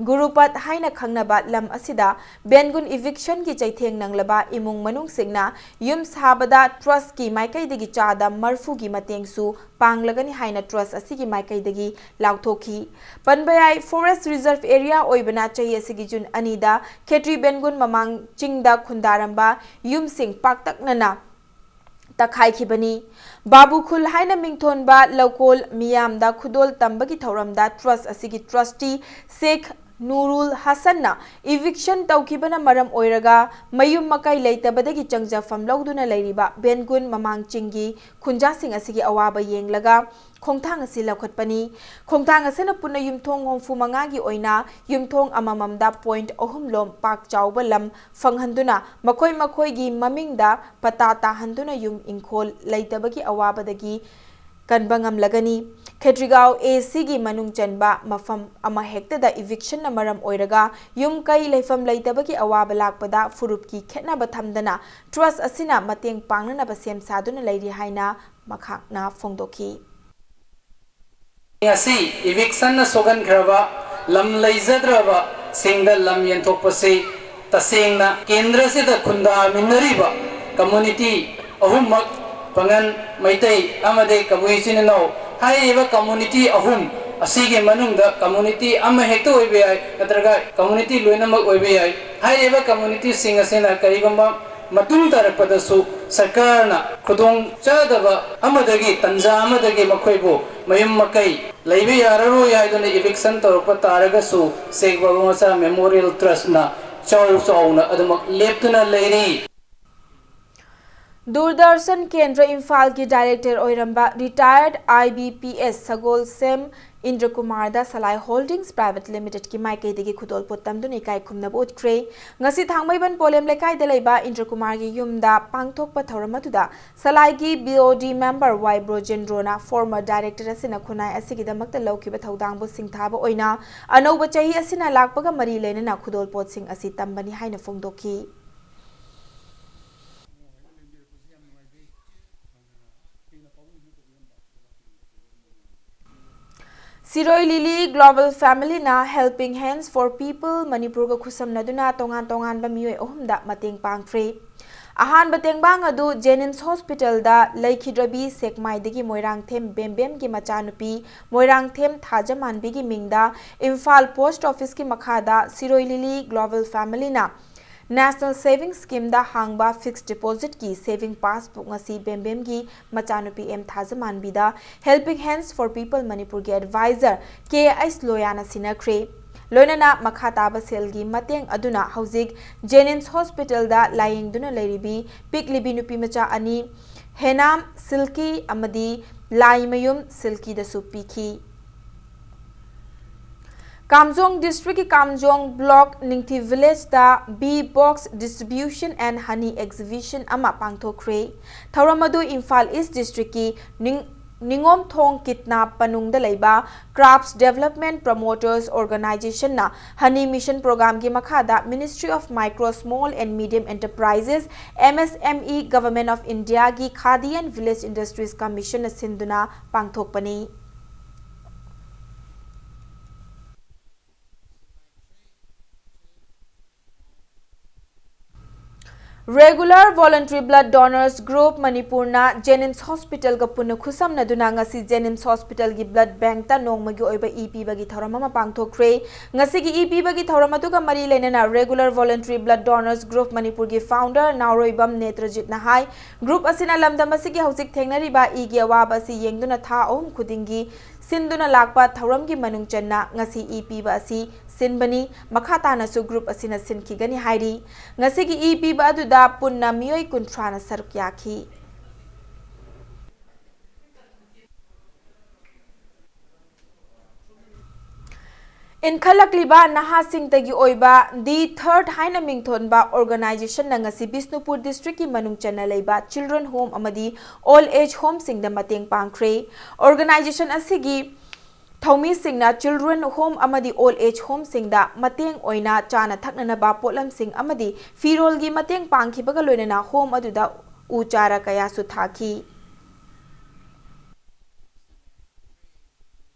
ꯒꯨꯔꯨꯄꯠ ꯍꯥꯏꯅ ꯈꯪꯅꯕ ꯂꯝ ꯑꯁꯤꯗ ꯕꯦꯟꯒꯨꯟ ꯏꯚꯤꯛꯁꯟꯒꯤ ꯆꯩꯊꯦꯡ ꯅꯪꯂꯕ ꯏꯃꯨꯡ ꯃꯅꯨꯡꯁꯤꯡꯅ ꯌꯨꯝ ꯁꯥꯕꯗ ꯇ꯭ꯔꯁꯀꯤ ꯃꯥꯏꯀꯩꯗꯒꯤ ꯆꯥꯗ ꯃꯔꯐꯨꯒꯤ ꯃꯇꯦꯡꯁꯨ ꯄꯥꯡꯂꯒꯅꯤ ꯍꯥꯏꯅ ꯇ꯭ꯔꯁ ꯑꯁꯤꯒꯤ ꯃꯥꯏꯀꯩꯗꯒꯤ ꯂꯥꯎꯊꯣꯛꯈꯤ꯫ ꯄꯟꯕ ꯌꯥꯏ, ꯐꯣꯔꯦꯁ ꯔꯤꯖꯔꯚ ꯑꯦꯔꯤꯌꯥ ꯑꯣꯏꯕꯅ ꯆꯍꯤ ꯑꯁꯤꯒꯤ ꯖꯨꯟ ꯑꯅꯤꯗ ꯈꯦꯇ꯭ꯔꯤ ꯕꯦꯟꯒꯨꯟ ꯃꯃꯥꯡ ꯆꯤꯡꯗ ꯈꯨꯟꯗꯥꯔꯝꯕ ꯌꯨꯝꯁꯤꯡ ꯄꯥꯛꯇꯛꯅꯅ ꯇꯛꯈꯥꯏꯈꯤꯕꯅꯤ꯫ ꯕꯥꯕꯨ ꯈꯨꯜ ꯍꯥꯏꯅ ꯃꯤꯡꯊꯣꯟꯕ ꯂꯧꯀꯣꯜ ꯃꯤꯌꯥꯝꯗ ꯈꯨꯗꯣꯜ ꯇꯝꯕꯒꯤ ꯊꯧꯔꯝꯗ ꯇ꯭ꯔꯁ ꯑꯁꯤꯒꯤ ꯇ꯭ꯔꯁꯇꯤ ꯁꯦꯈ ꯅꯨꯔꯨꯜ ꯍꯁꯟꯅ ꯏꯚꯤꯛꯁꯟ ꯇꯧꯈꯤꯕꯅ ꯃꯔꯝ ꯑꯣꯏꯔꯒ ꯃꯌꯨꯝ ꯃꯀꯩ ꯂꯩꯇꯕꯗꯒꯤ ꯆꯪꯖꯐꯝ ꯂꯧꯗꯨꯅ ꯂꯩꯔꯤꯕ ꯕꯦꯟꯒꯨꯟ ꯃꯃꯥꯡ ꯆꯤꯡꯒꯤ ꯈꯨꯟꯖꯥꯁꯤꯡ ꯑꯁꯤꯒꯤ ꯑꯋꯥꯕ ꯌꯦꯡꯂꯒ ꯈꯣꯡꯊꯥꯡ ꯑꯁꯤ ꯂꯧꯈꯠꯄꯅꯤ꯫ ꯈꯣꯡꯊꯥꯡ ꯑꯁꯤꯅ ꯄꯨꯟꯅ ꯌꯨꯝꯊꯣꯡ ꯍꯨꯝꯐꯨ ꯃꯉꯥꯒꯤ ꯑꯣꯏꯅ ꯌꯨꯝꯊꯣꯡ ꯑꯃꯃꯝꯗ ꯄꯣꯏꯟꯠ ꯑꯍꯨꯝ ꯂꯣꯝ ꯄꯥꯛ ꯆꯥꯎꯕ ꯂꯝ ꯐꯪꯍꯟꯗꯨꯅ ꯃꯈꯣꯏ ꯃꯈꯣꯏꯒꯤ ꯃꯃꯤꯡꯗ ꯄꯇꯥ ꯇꯥꯍꯟꯗꯨꯅ ꯌꯨꯝ ꯏꯪꯈꯣꯜ ꯂꯩꯇꯕꯒꯤ ꯑꯋꯥꯕꯗꯒꯤ ꯀꯟꯕ ꯉꯝꯂꯒꯅꯤ꯫ ꯈꯦꯇ꯭ꯔꯤꯒꯥꯎ ꯑꯦ ꯁꯤꯒꯤ ꯃꯅꯨꯡ ꯆꯟꯕ ꯃꯐꯝ ꯑꯃꯍꯦꯛꯇꯗ ꯏꯚꯤꯛꯁꯟꯅ ꯃꯔꯝ ꯑꯣꯏꯔꯒ ꯌꯨꯝ ꯀꯩ ꯂꯩꯐꯝ ꯂꯩꯇꯕꯒꯤ ꯑꯋꯥꯕ ꯂꯥꯛꯄꯗ ꯐꯨꯔꯨꯞꯀꯤ ꯈꯦꯠꯅꯕ ꯊꯝꯗꯅ ꯇ꯭ꯔꯁ ꯑꯁꯤꯅ ꯃꯇꯦꯡ ꯄꯥꯡꯅꯅꯕ ꯁꯦꯝ ꯁꯥꯗꯨꯅ ꯂꯩꯔꯤ ꯍꯥꯏꯅ ꯃꯍꯥꯛꯅ ꯐꯣꯡꯗꯣꯛꯈꯤ꯫ ꯉꯁꯤ ꯏꯚꯤꯛꯁꯟꯅ ꯁꯣꯛꯍꯟꯈ꯭ꯔꯕ ꯂꯝ ꯂꯩꯖꯗ꯭ꯔꯕꯁꯤꯡꯗ ꯂꯝ ꯌꯦꯟꯊꯣꯛꯄꯁꯤ ꯇꯁꯦꯡꯅ ꯀꯦꯟꯗ꯭ꯔꯁꯤꯗ ꯈꯨꯟꯗꯥꯃꯤꯟꯅꯔꯤꯕ ꯀꯝꯃꯨꯅꯤꯇꯤ ꯑꯍꯨꯝꯃꯛ, ꯄꯥꯉꯟ, ꯃꯩꯇꯩ ꯑꯃꯗꯤ ꯀꯕꯨꯏ ꯏꯆꯤꯟ ꯏꯅꯥꯎ, ꯍꯥꯏꯔꯤꯕ ꯀꯝꯃꯨꯅꯤꯇꯤ ꯑꯍꯨꯝ ꯑꯁꯤꯒꯤ ꯃꯅꯨꯡꯗ ꯀꯝꯃꯨꯅꯤꯇꯤ ꯑꯃꯍꯦꯛꯇ ꯑꯣꯏꯕ ꯌꯥꯏ, ꯅꯠꯇ꯭ꯔꯒ ꯀꯝꯃꯨꯅꯤꯇꯤ ꯂꯣꯏꯅꯃꯛ ꯑꯣꯏꯕ ꯌꯥꯏ꯫ ꯍꯥꯏꯔꯤꯕ ꯀꯝꯃꯨꯅꯤꯇꯤꯁꯤꯡ ꯑꯁꯤꯅ ꯀꯔꯤꯒꯨꯝꯕ ꯃꯇꯨꯡ ꯇꯥꯔꯛꯄꯗꯁꯨ ꯁꯔꯀꯥꯔꯅ ꯈꯨꯗꯣꯡ ꯆꯥꯗꯕ ꯑꯃꯗꯒꯤ ꯇꯟꯖꯥ ꯑꯃꯗꯒꯤ ꯃꯈꯣꯏꯕꯨ ꯃꯌꯨꯝ ꯃꯀꯩ ꯂꯩꯕ ꯌꯥꯔꯔꯣꯏ ꯍꯥꯏꯗꯨꯅ ꯏꯚꯤꯛꯁꯟ ꯇꯧꯔꯛꯄ ꯇꯥꯔꯒꯁꯨ ꯁꯦꯈ ꯕꯥꯕꯨ ꯃꯆꯥ ꯃꯦꯃꯣꯔꯤꯌꯦꯜ ꯇ꯭ꯔꯁꯅ ꯆꯥꯎ ꯆꯥꯎꯅ ꯑꯗꯨꯃꯛ ꯂꯦꯞꯇꯨꯅ ꯂꯩꯔꯤ꯫ ꯗꯨꯔꯗꯔꯁꯟ ꯀꯦꯟꯗ꯭ꯔ ꯏꯝꯐꯥꯜꯒꯤ ꯗꯥꯏꯔꯦꯛꯇꯔ ꯑꯣꯏꯔꯝꯕ retired I B P S Sagolshem ꯏꯟꯗ꯭ꯔꯀꯨꯃꯥꯔꯗ ꯁꯂꯥꯏ ꯍꯣꯜꯗꯤꯡꯁ ꯄ꯭ꯔꯥꯏꯚꯦꯠ ꯂꯤꯃꯤꯇꯦꯗꯀꯤ ꯃꯥꯏꯀꯩꯗꯒꯤ ꯈꯨꯗꯣꯜꯄꯣꯠ ꯇꯝꯗꯨꯅ ꯏꯀꯥꯏ ꯈꯨꯝꯅꯕ ꯎꯠꯈ꯭ꯔꯦ꯫ ꯉꯁꯤ ꯊꯥꯡꯃꯩꯕꯟ ꯄꯣꯂꯦꯝ ꯂꯩꯀꯥꯏꯗ ꯂꯩꯕ ꯏꯟꯗ꯭ꯔꯀꯨꯃꯥꯔꯒꯤ ꯌꯨꯝꯗ ꯄꯥꯡꯊꯣꯛꯄ ꯊꯧꯔꯝ ꯑꯗꯨꯗ ꯁꯂꯥꯏꯒꯤ ꯕꯤ ꯑꯣ ꯗꯤ ꯃꯦꯝꯕꯔ ꯋꯥꯏ ꯕ꯭ꯔꯣꯖꯦꯟꯗ꯭ꯔꯣꯅ ꯐꯣꯔꯃꯔ ꯗꯥꯏꯔꯦꯛꯇꯔ ꯑꯁꯤꯅ ꯈꯨꯟꯅꯥꯏ ꯑꯁꯤꯒꯤꯗꯃꯛꯇ ꯂꯧꯈꯤꯕ ꯊꯧꯗꯥꯡꯕꯨ ꯁꯤꯡꯊꯥꯕ ꯑꯣꯏꯅ ꯑꯅꯧꯕ ꯆꯍꯤ ꯑꯁꯤꯅ ꯂꯥꯛꯄꯒ ꯃꯔꯤ ꯂꯩꯅꯅ ꯈꯨꯗꯣꯜꯄꯣꯠꯁꯤꯡ ꯑꯁꯤ ꯇꯝꯕꯅꯤ ꯍꯥꯏꯅ ꯐꯣꯡꯗꯣꯛꯈꯤ꯫ ꯁꯤꯔꯣꯏ lily global ꯐꯦꯃꯤꯂꯤꯅ Helping Hands for People ꯃꯅꯤꯄꯨꯔꯒ ꯈꯨꯠꯁꯝꯅꯗꯨꯅ ꯇꯣꯉꯥꯟ ꯇꯣꯉꯥꯟꯕ ꯃꯤꯑꯣꯏ ꯑꯍꯨꯝꯗ ꯃꯇꯦꯡ ꯄꯥꯡꯈ꯭ꯔꯦ꯫ ꯑꯍꯥꯟꯕ ꯇꯦꯡꯕꯥꯡ ꯑꯗꯨ ꯖꯦꯅꯤꯝꯁ ꯍꯣꯁꯄꯤꯇꯥꯜꯗ ꯂꯩꯈꯤꯗ꯭ꯔꯕꯤ ꯁꯦꯛꯃꯥꯏꯗꯒꯤ ꯃꯣꯏꯔꯥꯡꯊꯦꯝ ꯕꯦꯝꯕꯦꯝꯒꯤ ꯃꯆꯥꯅꯨꯄꯤ ꯃꯣꯏꯔꯥꯡꯊꯦꯝ ꯊꯥꯖꯃꯥꯟꯕꯤꯒꯤ ꯃꯤꯡꯗ ꯏꯝꯐꯥꯜ ꯄꯣꯁꯠ ꯑꯣꯐꯤꯁꯀꯤ ꯃꯈꯥꯗ ꯁꯤꯔꯣꯏ ꯂꯤꯂꯤ ꯒ꯭ꯂꯣꯕꯦꯜ ꯐꯦꯃꯤꯂꯤꯅ ꯅꯦꯁꯅꯦꯜ ꯁꯦꯚꯤꯡ ꯁ꯭ꯀꯤꯝꯗ ꯍꯥꯡꯕ ꯐꯤꯛꯁ ꯗꯤꯄꯣꯖꯤꯠꯀꯤ ꯁꯦꯚꯤꯡ ꯄꯥꯁꯕꯨꯛ ꯉꯁꯤ ꯕꯦꯝꯕꯦꯝꯒꯤ ꯃꯆꯥꯅꯨꯄꯤ ꯑꯦꯝ ꯊꯥꯖꯃꯥꯟꯕꯤꯗ Helping Hands for People ꯃꯅꯤꯄꯨꯔꯒꯤ ꯑꯦꯗꯚꯥꯏꯖꯔ ꯀꯦ ꯑꯩꯆ ꯂꯣꯌꯥꯅ ꯁꯤꯟꯅꯈ꯭ꯔꯦ꯫ ꯂꯣꯏꯅꯅ ꯃꯈꯥ ꯇꯥꯕ ꯁꯦꯜꯒꯤ ꯃꯇꯦꯡ ꯑꯗꯨꯅ ꯍꯧꯖꯤꯛ ꯖꯦꯅꯤꯝꯁ ꯍꯣꯁꯄꯤꯇꯥꯜꯗ ꯂꯥꯌꯦꯡꯗꯨꯅ ꯂꯩꯔꯤꯕꯤ ꯄꯤꯛꯂꯤꯕꯤ ꯅꯨꯄꯤꯃꯆꯥ ꯑꯅꯤ ꯍꯦꯅꯥꯝ ꯁꯤꯜꯀꯤ ꯑꯃꯗꯤ ꯂꯥꯏꯃꯌꯨꯝ ꯁꯤꯜꯀꯤꯗꯁꯨ ꯄꯤꯈꯤ꯫ ꯀꯥꯝꯖꯣꯡ ꯗꯤꯁꯇ꯭ꯔꯤꯛꯀꯤ ꯀꯥꯝꯖꯣꯡ block ꯅꯤꯡꯊꯤ ꯚꯤꯂꯦꯖꯇ Bee Box Distribution and Honey Exhibition ꯑꯃ ꯄꯥꯡꯊꯣꯛꯈ꯭ꯔꯦ꯫ ꯊꯧꯔꯝ ꯑꯗꯨ ꯏꯝꯐꯥꯜ ꯏꯁ ꯗꯤꯁꯇ꯭ꯔꯤꯛꯀꯤ ꯅꯤꯡ-, ꯅꯤꯉꯣꯝꯊꯣꯡ ꯀꯤꯠꯅꯥ ꯄꯅꯨꯡꯗ ꯂꯩꯕ Crafts Development Promoters Organizationꯅ Honey Mission Programꯒꯤ ꯃꯈꯥꯗ Ministry of Micro, Small and Medium Enterprises, M S M E, Government of Indiaꯒꯤ Khadi and Village Industries Commissionꯅ ꯁꯤꯟꯗꯨꯅ ꯄꯥꯡꯊꯣꯛꯄꯅꯤ꯫ Regular Voluntary Blood Donors Group ꯃꯅꯤꯄꯨꯔꯅ ꯖꯦꯅꯤꯝꯁ ꯍꯣꯁꯄꯤꯇꯥꯜꯒ ꯄꯨꯟꯅ ꯈꯨꯠꯁꯝꯅꯗꯨꯅ ꯉꯁꯤ ꯖꯦꯅꯤꯝꯁ ꯍꯣꯁꯄꯤꯇꯥꯜꯒꯤ ꯕ꯭ꯂꯗ ꯕꯦꯡꯛꯇ ꯅꯣꯡꯃꯒꯤ ꯑꯣꯏꯕ ꯏ ꯄꯤꯕꯒꯤ ꯊꯧꯔꯝ ꯑꯃ ꯄꯥꯡꯊꯣꯛꯈ꯭ꯔꯦ꯫ ꯉꯁꯤꯒꯤ ꯏ ꯄꯤꯕꯒꯤ ꯊꯧꯔꯝ ꯑꯗꯨꯒ ꯃꯔꯤ ꯂꯩꯅꯅ Regular Voluntary Blood Donors Group ꯃꯅꯤꯄꯨꯔꯒꯤ ꯐꯥꯎꯟꯗꯔ ꯅꯥꯎꯔꯣꯏꯕꯝ ꯅꯦꯇ꯭ꯔꯖꯤꯠꯅ ꯍꯥꯏ, ꯒ꯭ꯔꯨꯞ ꯑꯁꯤꯅ ꯂꯝꯗꯝ ꯑꯁꯤꯒꯤ ꯍꯧꯖꯤꯛ ꯊꯦꯡꯅꯔꯤꯕ ꯏꯒꯤ ꯑꯋꯥꯕ ꯑꯁꯤ ꯌꯦꯡꯗꯨꯅ ꯊꯥ ꯑꯍꯨꯝ ꯈꯨꯗꯤꯡꯒꯤ ꯁꯤꯟꯗꯨꯅ ꯂꯥꯛꯄ ꯊꯧꯔꯝꯒꯤ ꯃꯅꯨꯡ ꯆꯟꯅ ꯉꯁꯤ ꯏ ꯄꯤꯕ ꯑꯁꯤ ꯁꯤꯟꯕꯅꯤ꯫ ꯃꯈꯥ ꯇꯥꯅꯁꯨ ꯒ꯭ꯔꯨꯞ ꯑꯁꯤꯅ ꯁꯤꯟꯈꯤꯒꯅꯤ ꯍꯥꯏꯔꯤ꯫ ꯉꯁꯤꯒꯤ ꯏ ꯄꯤꯕ ꯑꯗꯨꯗ ꯄꯨꯟꯅ ꯃꯤꯑꯣꯏ ꯀꯨꯟꯊ꯭ꯔꯥꯅ ꯁꯔꯨꯛ ꯌꯥꯈꯤ꯫ ꯏꯟꯈꯠꯂꯛꯂꯤꯕ ꯅꯍꯥꯁꯤꯡꯇꯒꯤ ꯑꯣꯏꯕ The Third ꯍꯥꯏꯅ ꯃꯤꯡꯊꯣꯟꯕ organizationꯅ ꯉꯁꯤ ꯕꯤꯁꯅꯨꯄꯨꯔ ꯗꯤꯁꯇ꯭ꯔꯤꯛꯀꯤ ꯃꯅꯨꯡ ꯆꯟꯅ ꯂꯩꯕ ꯆꯤꯜꯗ꯭ꯔꯦꯟ ꯍꯣꯝ ꯑꯃꯗꯤ ꯑꯣꯜ ꯑꯦꯖ ꯍꯣꯝꯁꯤꯡꯗ ꯃꯇꯦꯡ ꯄꯥꯡꯈ꯭ꯔꯦ꯫ Organization ꯑꯁꯤꯒꯤ ꯊꯧꯃꯤꯁꯤꯡꯅ ꯆꯤꯜꯗ꯭ꯔꯦꯟ ꯍꯣꯝ ꯑꯃꯗꯤ ꯑꯣꯜ ꯑꯦꯖ ꯍꯣꯝꯁꯤꯡꯗ ꯃꯇꯦꯡ ꯑꯣꯏꯅ ꯆꯥꯅ ꯊꯛꯅꯅꯕ ꯄꯣꯠꯂꯝꯁꯤꯡ ꯑꯃꯗꯤ ꯐꯤꯔꯣꯜꯒꯤ ꯃꯇꯦꯡ ꯄꯥꯡꯈꯤꯕꯒ ꯂꯣꯏꯅꯅ ꯍꯣꯝ ꯑꯗꯨꯗ ꯎ ꯆꯥꯔꯥ ꯀꯌꯥꯁꯨ ꯊꯥꯈꯤ꯫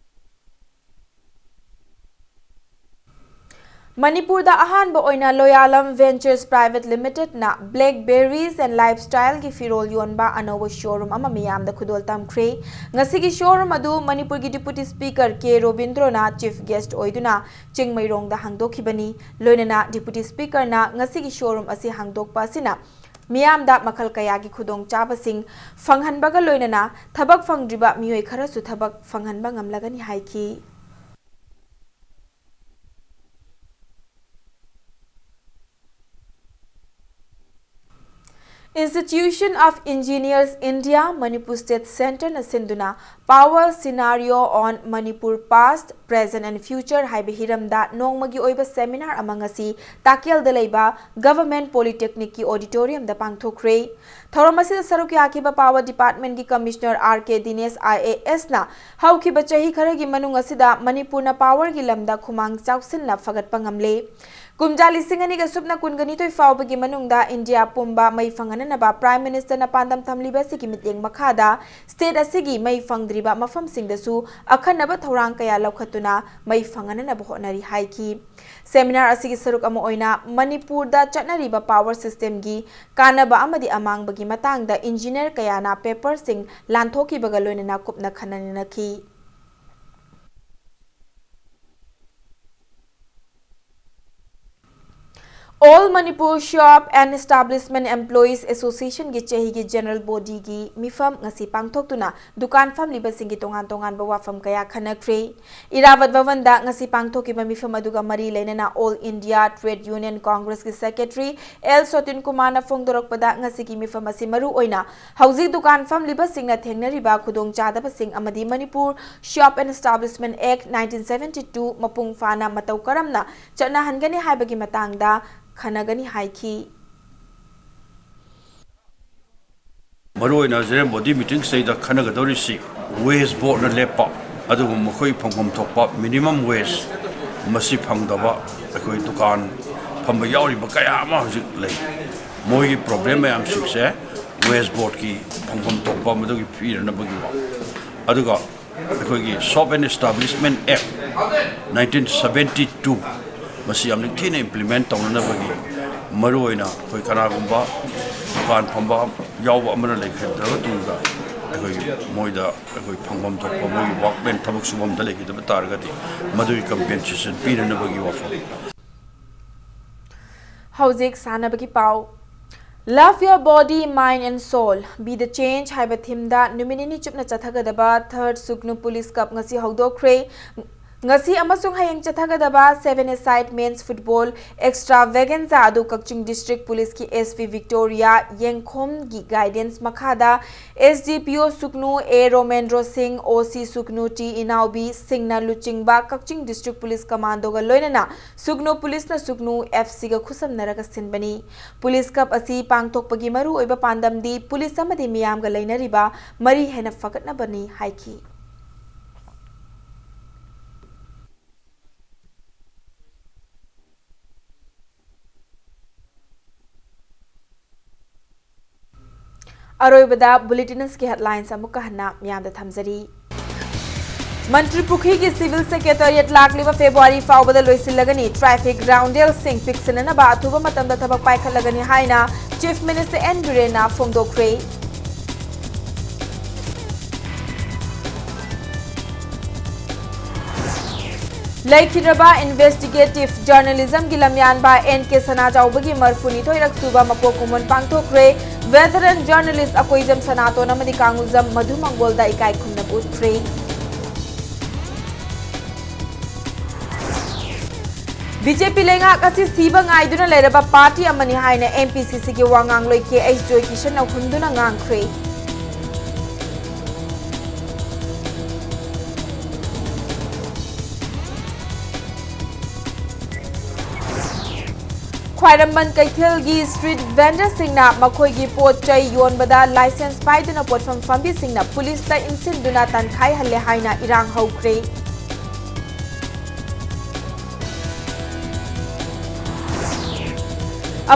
ꯃꯅꯤꯄꯨꯔꯗ ꯑꯍꯥꯟꯕ ꯑꯣꯏꯅ ꯂꯣꯌꯥꯂꯝ Ventures Private Limitedꯅ Black Berries and Lifestyleꯒꯤ ꯐꯤꯔꯣꯜ ꯌꯣꯟꯕ ꯑꯅꯧꯕ showroom ꯑꯃ ꯃꯤꯌꯥꯝꯗ ꯈꯨꯗꯣꯜ ꯇꯝꯈ꯭ꯔꯦ꯫ ꯉꯁꯤꯒꯤ showroom ꯑꯗꯨ ꯃꯅꯤꯄꯨꯔꯒꯤ Deputy Speaker ꯀꯦ ꯔꯣꯕꯤꯟꯗ꯭ꯔꯣꯅ Chief Guest ꯑꯣꯏꯗꯨꯅ ꯆꯤꯡꯃꯩꯔꯣꯡꯗ ꯍꯥꯡꯗꯣꯛꯈꯤꯕꯅꯤ꯫ ꯂꯣꯏꯅꯅ Deputy Speakerꯅ ꯉꯁꯤꯒꯤ showroom ꯑꯁꯤ ꯍꯥꯡꯗꯣꯛꯄ ꯑꯁꯤꯅ ꯃꯤꯌꯥꯝꯗ ꯃꯈꯜ ꯀꯌꯥꯒꯤ ꯈꯨꯗꯣꯡꯆꯥꯕꯁꯤꯡ ꯐꯪꯍꯟꯕꯒ ꯂꯣꯏꯅꯅ ꯊꯕꯛ ꯐꯪꯗ꯭ꯔꯤꯕ ꯃꯤꯑꯣꯏ ꯈꯔꯁꯨ ꯊꯕꯛ ꯐꯪꯍꯟꯕ ꯉꯝꯂꯒꯅꯤ ꯍꯥꯏꯈꯤ꯫ Institution of Engineers India, Manipur State Centreꯅ ꯁꯤꯟꯗꯨꯅ Power Scenario on Manipur Past, Present and Future ꯍꯥꯏꯕ ꯍꯤꯔꯝꯗ ꯅꯣꯡꯃꯒꯤ ꯑꯣꯏꯕ seminar ꯑꯃ ꯉꯁꯤ ꯇꯥꯀꯦꯜꯗ ꯂꯩꯕ Government Polytechnicꯀꯤ auditoriumꯗ ꯄꯥꯡꯊꯣꯛꯈ꯭ꯔꯦ꯫ ꯊꯧꯔꯝ ꯑꯁꯤꯗ ꯁꯔꯨꯛ ꯌꯥꯈꯤꯕ Power Departmentꯀꯤ Commissioner ꯑꯥꯔ ꯀꯦ ꯗꯤꯅꯦꯁ ꯑꯥꯏ ꯑꯦ ꯑꯦꯁꯅ ꯍꯧꯈꯤꯕ ꯆꯍꯤ ꯈꯔꯒꯤ ꯃꯅꯨꯡ ꯑꯁꯤꯗ ꯃꯅꯤꯄꯨꯔꯅ powerꯒꯤ ꯂꯝꯗ ꯈꯨꯃꯥꯡ ꯆꯥꯎꯁꯤꯟꯅ ꯐꯒꯠꯄ ꯉꯝꯂꯦ꯫ ꯀꯨꯝꯖꯥ ꯂꯤꯁꯤꯡ ꯑꯅꯤꯒ ꯁꯨꯞꯅ ꯀꯨꯟꯒ ꯅꯤꯊꯣꯏ ꯐꯥꯎꯕꯒꯤ ꯃꯅꯨꯡꯗ ꯏꯟꯗꯤꯌꯥ ꯄꯨꯝꯕ ꯃꯩ ꯐꯪꯍꯟꯅꯅꯕ Prime Ministerꯅ ꯄꯥꯟꯗꯝ ꯊꯝꯂꯤꯕ ꯑꯁꯤꯒꯤ ꯃꯤꯠꯌꯦꯡ ꯃꯈꯥꯗ state ꯑꯁꯤꯒꯤ ꯃꯩ ꯐꯪꯗ꯭ꯔꯤꯕ ꯃꯐꯝꯁꯤꯡꯗꯁꯨ ꯑꯈꯟꯅꯕ ꯊꯧꯔꯥꯡ ꯀꯌꯥ ꯂꯧꯈꯠꯇꯨꯅ ꯃꯩ ꯐꯪꯍꯟꯅꯅꯕ ꯍꯣꯠꯅꯔꯤ ꯍꯥꯏꯈꯤ꯫ Seminar ꯑꯁꯤꯒꯤ ꯁꯔꯨꯛ ꯑꯃ ꯑꯣꯏꯅ ꯃꯅꯤꯄꯨꯔꯗ ꯆꯠꯅꯔꯤꯕ power systemꯒꯤ ꯀꯥꯟꯅꯕ ꯑꯃꯗꯤ ꯑꯃꯥꯡꯕꯒꯤ ꯃꯇꯥꯡꯗ engineer ꯀꯌꯥꯅ paperꯁꯤꯡ ꯂꯥꯟꯊꯣꯛꯈꯤꯕꯒ ꯂꯣꯏꯅꯅ ꯀꯨꯞꯅ ꯈꯟꯅ ꯅꯩꯅꯈꯤ꯫ All Manipur Shop and Establishment Employees Associationꯒꯤ ꯆꯍꯤꯒꯤ general bodyꯒꯤ ꯃꯤꯐꯝ ꯉꯁꯤ ꯄꯥꯡꯊꯣꯛꯇꯨꯅ ꯗꯨꯀꯥꯟ ꯐꯝꯂꯤꯕꯁꯤꯡꯒꯤ ꯇꯣꯉꯥꯟ ꯇꯣꯉꯥꯟꯕ ꯋꯥꯐꯝ ꯀꯌꯥ ꯈꯟꯅꯈ꯭ꯔꯦ꯫ ꯏꯔꯥꯕꯠ ꯚꯕꯟꯗ ꯉꯁꯤ ꯄꯥꯡꯊꯣꯛꯈꯤꯕ ꯃꯤꯐꯝ ꯑꯗꯨꯒ ꯃꯔꯤ ꯂꯩꯅꯅ All India Trade Union Congressꯀꯤ secretary ꯑꯦꯜ ꯁꯣꯇꯤꯟ ꯀꯨꯃꯥꯔꯅ ꯐꯣꯡꯗꯣꯔꯛꯄꯗ ꯉꯁꯤꯒꯤ ꯃꯤꯐꯝ ꯑꯁꯤ ꯃꯔꯨ ꯑꯣꯏꯅ ꯍꯧꯖꯤꯛ ꯗꯨꯀꯥꯟ ꯐꯝꯂꯤꯕꯁꯤꯡꯅ ꯊꯦꯡꯅꯔꯤꯕ ꯈꯨꯗꯣꯡꯆꯥꯗꯕꯁꯤꯡ ꯑꯃꯗꯤ Manipur Shop and Establishment Act nineteen seventy two ꯃꯄꯨꯡ ꯐꯥꯅ ꯃꯇꯧ ꯀꯔꯝꯅ ꯆꯠꯅꯍꯟꯒꯅꯤ ꯍꯥꯏꯕꯒꯤ ꯃꯇꯥꯡꯗ ꯈꯟꯅꯒꯅꯤ ꯍꯥꯏꯈꯤ꯫ ꯃꯔꯨꯑꯣꯏꯅ general body meeting ꯁꯤꯗꯩꯗ ꯈꯟꯅꯒꯗꯧꯔꯤꯁꯤ waste boardꯅ ꯂꯦꯞꯄ, ꯑꯗꯨꯒ ꯃꯈꯣꯏ ꯐꯪꯐꯝ ꯊꯣꯛꯄ minimum wage ꯃꯁꯤ ꯐꯪꯗꯕ ꯑꯩꯈꯣꯏ ꯗꯨꯀꯥꯟ ꯐꯝꯕ ꯌꯥꯎꯔꯤꯕ ꯀꯌꯥ ꯑꯃ ꯍꯧꯖꯤꯛ ꯂꯩ꯫ ꯃꯣꯏꯒꯤ problem ꯃꯌꯥꯝꯁꯤꯡꯁꯦ waste boardꯀꯤ ꯐꯪꯐꯝ ꯊꯣꯛꯄ ꯃꯗꯨꯒꯤ ꯄꯤꯔꯅꯕꯒꯤ ꯋꯥ, ꯑꯗꯨꯒ ꯑꯩꯈꯣꯏꯒꯤ Shop and Establishment Act nineteen seventy two ꯃꯁꯤ ꯌꯥꯝ ꯅꯤꯡꯊꯤꯅ implement ꯇꯧꯅꯅꯕꯒꯤ, ꯃꯔꯨꯑꯣꯏꯅ ꯑꯩꯈꯣꯏ ꯀꯅꯥꯒꯨꯝꯕ ꯗꯨꯀꯥꯟ ꯐꯝꯕ ꯌꯥꯎꯕ ꯑꯃꯅ ꯂꯩꯈꯤꯗ꯭ꯔꯕ ꯃꯇꯨꯡꯗ, ꯑꯩꯈꯣꯏ ꯃꯣꯏꯗ ꯑꯩꯈꯣꯏ ꯐꯪꯐꯝ ꯊꯣꯛꯄ ꯃꯣꯏꯒꯤ workman ꯊꯕꯛ ꯁꯨꯐꯝꯗ ꯂꯩꯈꯤꯗꯕ ꯇꯥꯔꯒꯗꯤ, ꯃꯗꯨꯒꯤ compensation ꯄꯤꯅꯅꯕꯒꯤ ꯋꯥꯐꯝ꯫ ꯍꯧꯖꯤꯛ ꯁꯥꯟꯅꯕꯒꯤ ꯄꯥꯎ꯫ Love your body, mind and soul, be the change ꯍꯥꯏꯕ themeꯗ ꯅꯨꯃꯤꯠ ꯅꯤꯅꯤ ꯆꯨꯞꯅ ꯆꯠꯊꯒꯗꯕ third Sugnu Police Cup ꯉꯁꯤ ꯍꯧꯗꯣꯛꯈ꯭ꯔꯦ꯫ ꯉꯁꯤ ꯑꯃꯁꯨꯡ ꯍꯌꯦꯡ ꯆꯠꯊꯒꯗꯕ seven a side men's football extravaganza ꯑꯗꯨ ꯀꯛꯆꯤꯡ District Policeꯀꯤ S P Victoria ꯌꯦꯡꯈꯣꯝꯒꯤ guidance ꯃꯈꯥꯗ S D P O Sugnu, A Romendro Singh, O C Sugnu, T Inaobi ꯁꯤꯡꯅ ꯂꯨꯆꯤꯡꯕ ꯀꯛꯆꯤꯡ District Police Commandoꯒ ꯂꯣꯏꯅꯅ Sugnu Policeꯅ Sugnu F Cꯒ ꯈꯨꯠꯁꯝꯅꯔꯒ ꯁꯤꯟꯕꯅꯤ꯫ Police Cup ꯑꯁꯤ ꯄꯥꯡꯊꯣꯛꯄꯒꯤ ꯃꯔꯨꯑꯣꯏꯕ ꯄꯥꯟꯗꯝꯗꯤ police ꯑꯃꯗꯤ ꯃꯤꯌꯥꯝꯒ ꯂꯩꯅꯔꯤꯕ ꯃꯔꯤ ꯍꯦꯟꯅ ꯐꯒꯠꯅꯕꯅꯤ ꯍꯥꯏꯈꯤ꯫ ꯑꯔꯣꯏꯕꯗ bulletinꯁꯀꯤ headlines ꯑꯃꯨꯛꯀ ꯍꯟꯅ ꯃꯤꯌꯥꯝꯗ ꯊꯝꯖꯔꯤ꯫ ꯃꯟꯇ꯭ꯔꯤ ꯄꯨꯈ꯭ꯔꯤꯒꯤ civil secretariat ꯂꯥꯛꯂꯤꯕ February ꯐꯥꯎꯕꯗ ꯂꯣꯏꯁꯤꯜꯂꯒꯅꯤ꯫ Traffic roundelꯁꯤꯡ ꯄꯤꯛꯁꯤꯟꯅꯅꯕ ꯑꯊꯨꯕ ꯃꯇꯝꯗ ꯊꯕꯛ ꯄꯥꯏꯈꯠꯂꯒꯅꯤ ꯍꯥꯏꯅ Chief Minister N ꯕꯤꯔꯦꯟꯅ ꯐꯣꯡꯗꯣꯛꯈ꯭ꯔꯦ꯫ ꯂꯩꯈꯤꯗ꯭ꯔꯕ investigative journalismꯒꯤ ꯂꯝꯌꯥꯟꯕ N K ꯁꯅꯥꯖꯥꯎꯕꯒꯤ ꯃꯔꯐꯨꯅꯤꯊꯣꯏꯔꯛ ꯁꯨꯕ ꯃꯄꯣꯛ ꯀꯨꯝꯑꯣꯟ ꯄꯥꯡꯊꯣꯛꯈ꯭ꯔꯦ꯫ Veteran journalist ꯑꯀꯣꯏꯖꯝ ꯁꯅꯥꯇꯣꯟ ꯑꯃꯗꯤ ꯀꯥꯡꯉꯨꯖꯝ ꯃꯙꯨ ꯃꯪꯒꯣꯜꯗ ꯏꯀꯥꯏ ꯈꯨꯝꯅꯕ ꯎꯠꯈ꯭ꯔꯦ꯫ B J P ꯂꯩꯉꯥꯛ ꯑꯁꯤ ꯁꯤꯕ ꯉꯥꯏꯗꯨꯅ ꯂꯩꯔꯕ party ꯑꯃꯅꯤ ꯍꯥꯏꯅ M P C Cꯒꯤ ꯋꯥꯉꯥꯡꯂꯣꯏ K H ꯖꯣꯏꯀꯤꯁꯟꯅ ꯍꯨꯟꯗꯨꯅ ꯉꯥꯡꯈ꯭ꯔꯦ꯫ ꯈ꯭ꯋꯥꯏꯔꯝꯕꯟ ꯀꯩꯊꯦꯜꯒꯤ street vendorꯁꯤꯡꯅ ꯃꯈꯣꯏꯒꯤ ꯄꯣꯠ ꯆꯩ ꯌꯣꯟꯕꯗ licence ꯄꯥꯏꯗꯨꯅ ꯄꯣꯠꯐꯝ ꯐꯝꯕꯤꯁꯤꯡꯅ policeꯇ ꯏꯟꯁꯤꯟꯗꯨꯅ ꯇꯥꯟꯈꯥꯏꯍꯜꯂꯦ ꯍꯥꯏꯅ ꯏꯔꯥꯡ ꯍꯧꯈ꯭ꯔꯦ꯫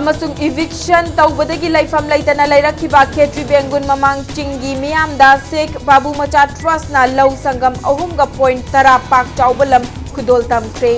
ꯑꯃꯁꯨꯡ eviction ꯇꯧꯕꯗꯒꯤ ꯂꯩꯐꯝ ꯂꯩꯇꯅ ꯂꯩꯔꯛꯈꯤꯕ ꯈꯦꯇ꯭ꯔꯤ ꯕꯦꯡꯒꯨꯟ ꯃꯃꯥꯡ ꯆꯤꯡꯒꯤ ꯃꯤꯌꯥꯝꯗ ꯁꯦꯈ ꯕꯥꯕꯨ ꯃꯆꯥ trustꯅ ꯂꯧ ꯁꯪꯒꯝ ꯑꯍꯨꯝꯒ point ꯇꯔꯥ ꯄꯥꯛ ꯆꯥꯎꯕ ꯂꯝ ꯈꯨꯗꯣꯜ ꯇꯝꯈ꯭ꯔꯦ꯫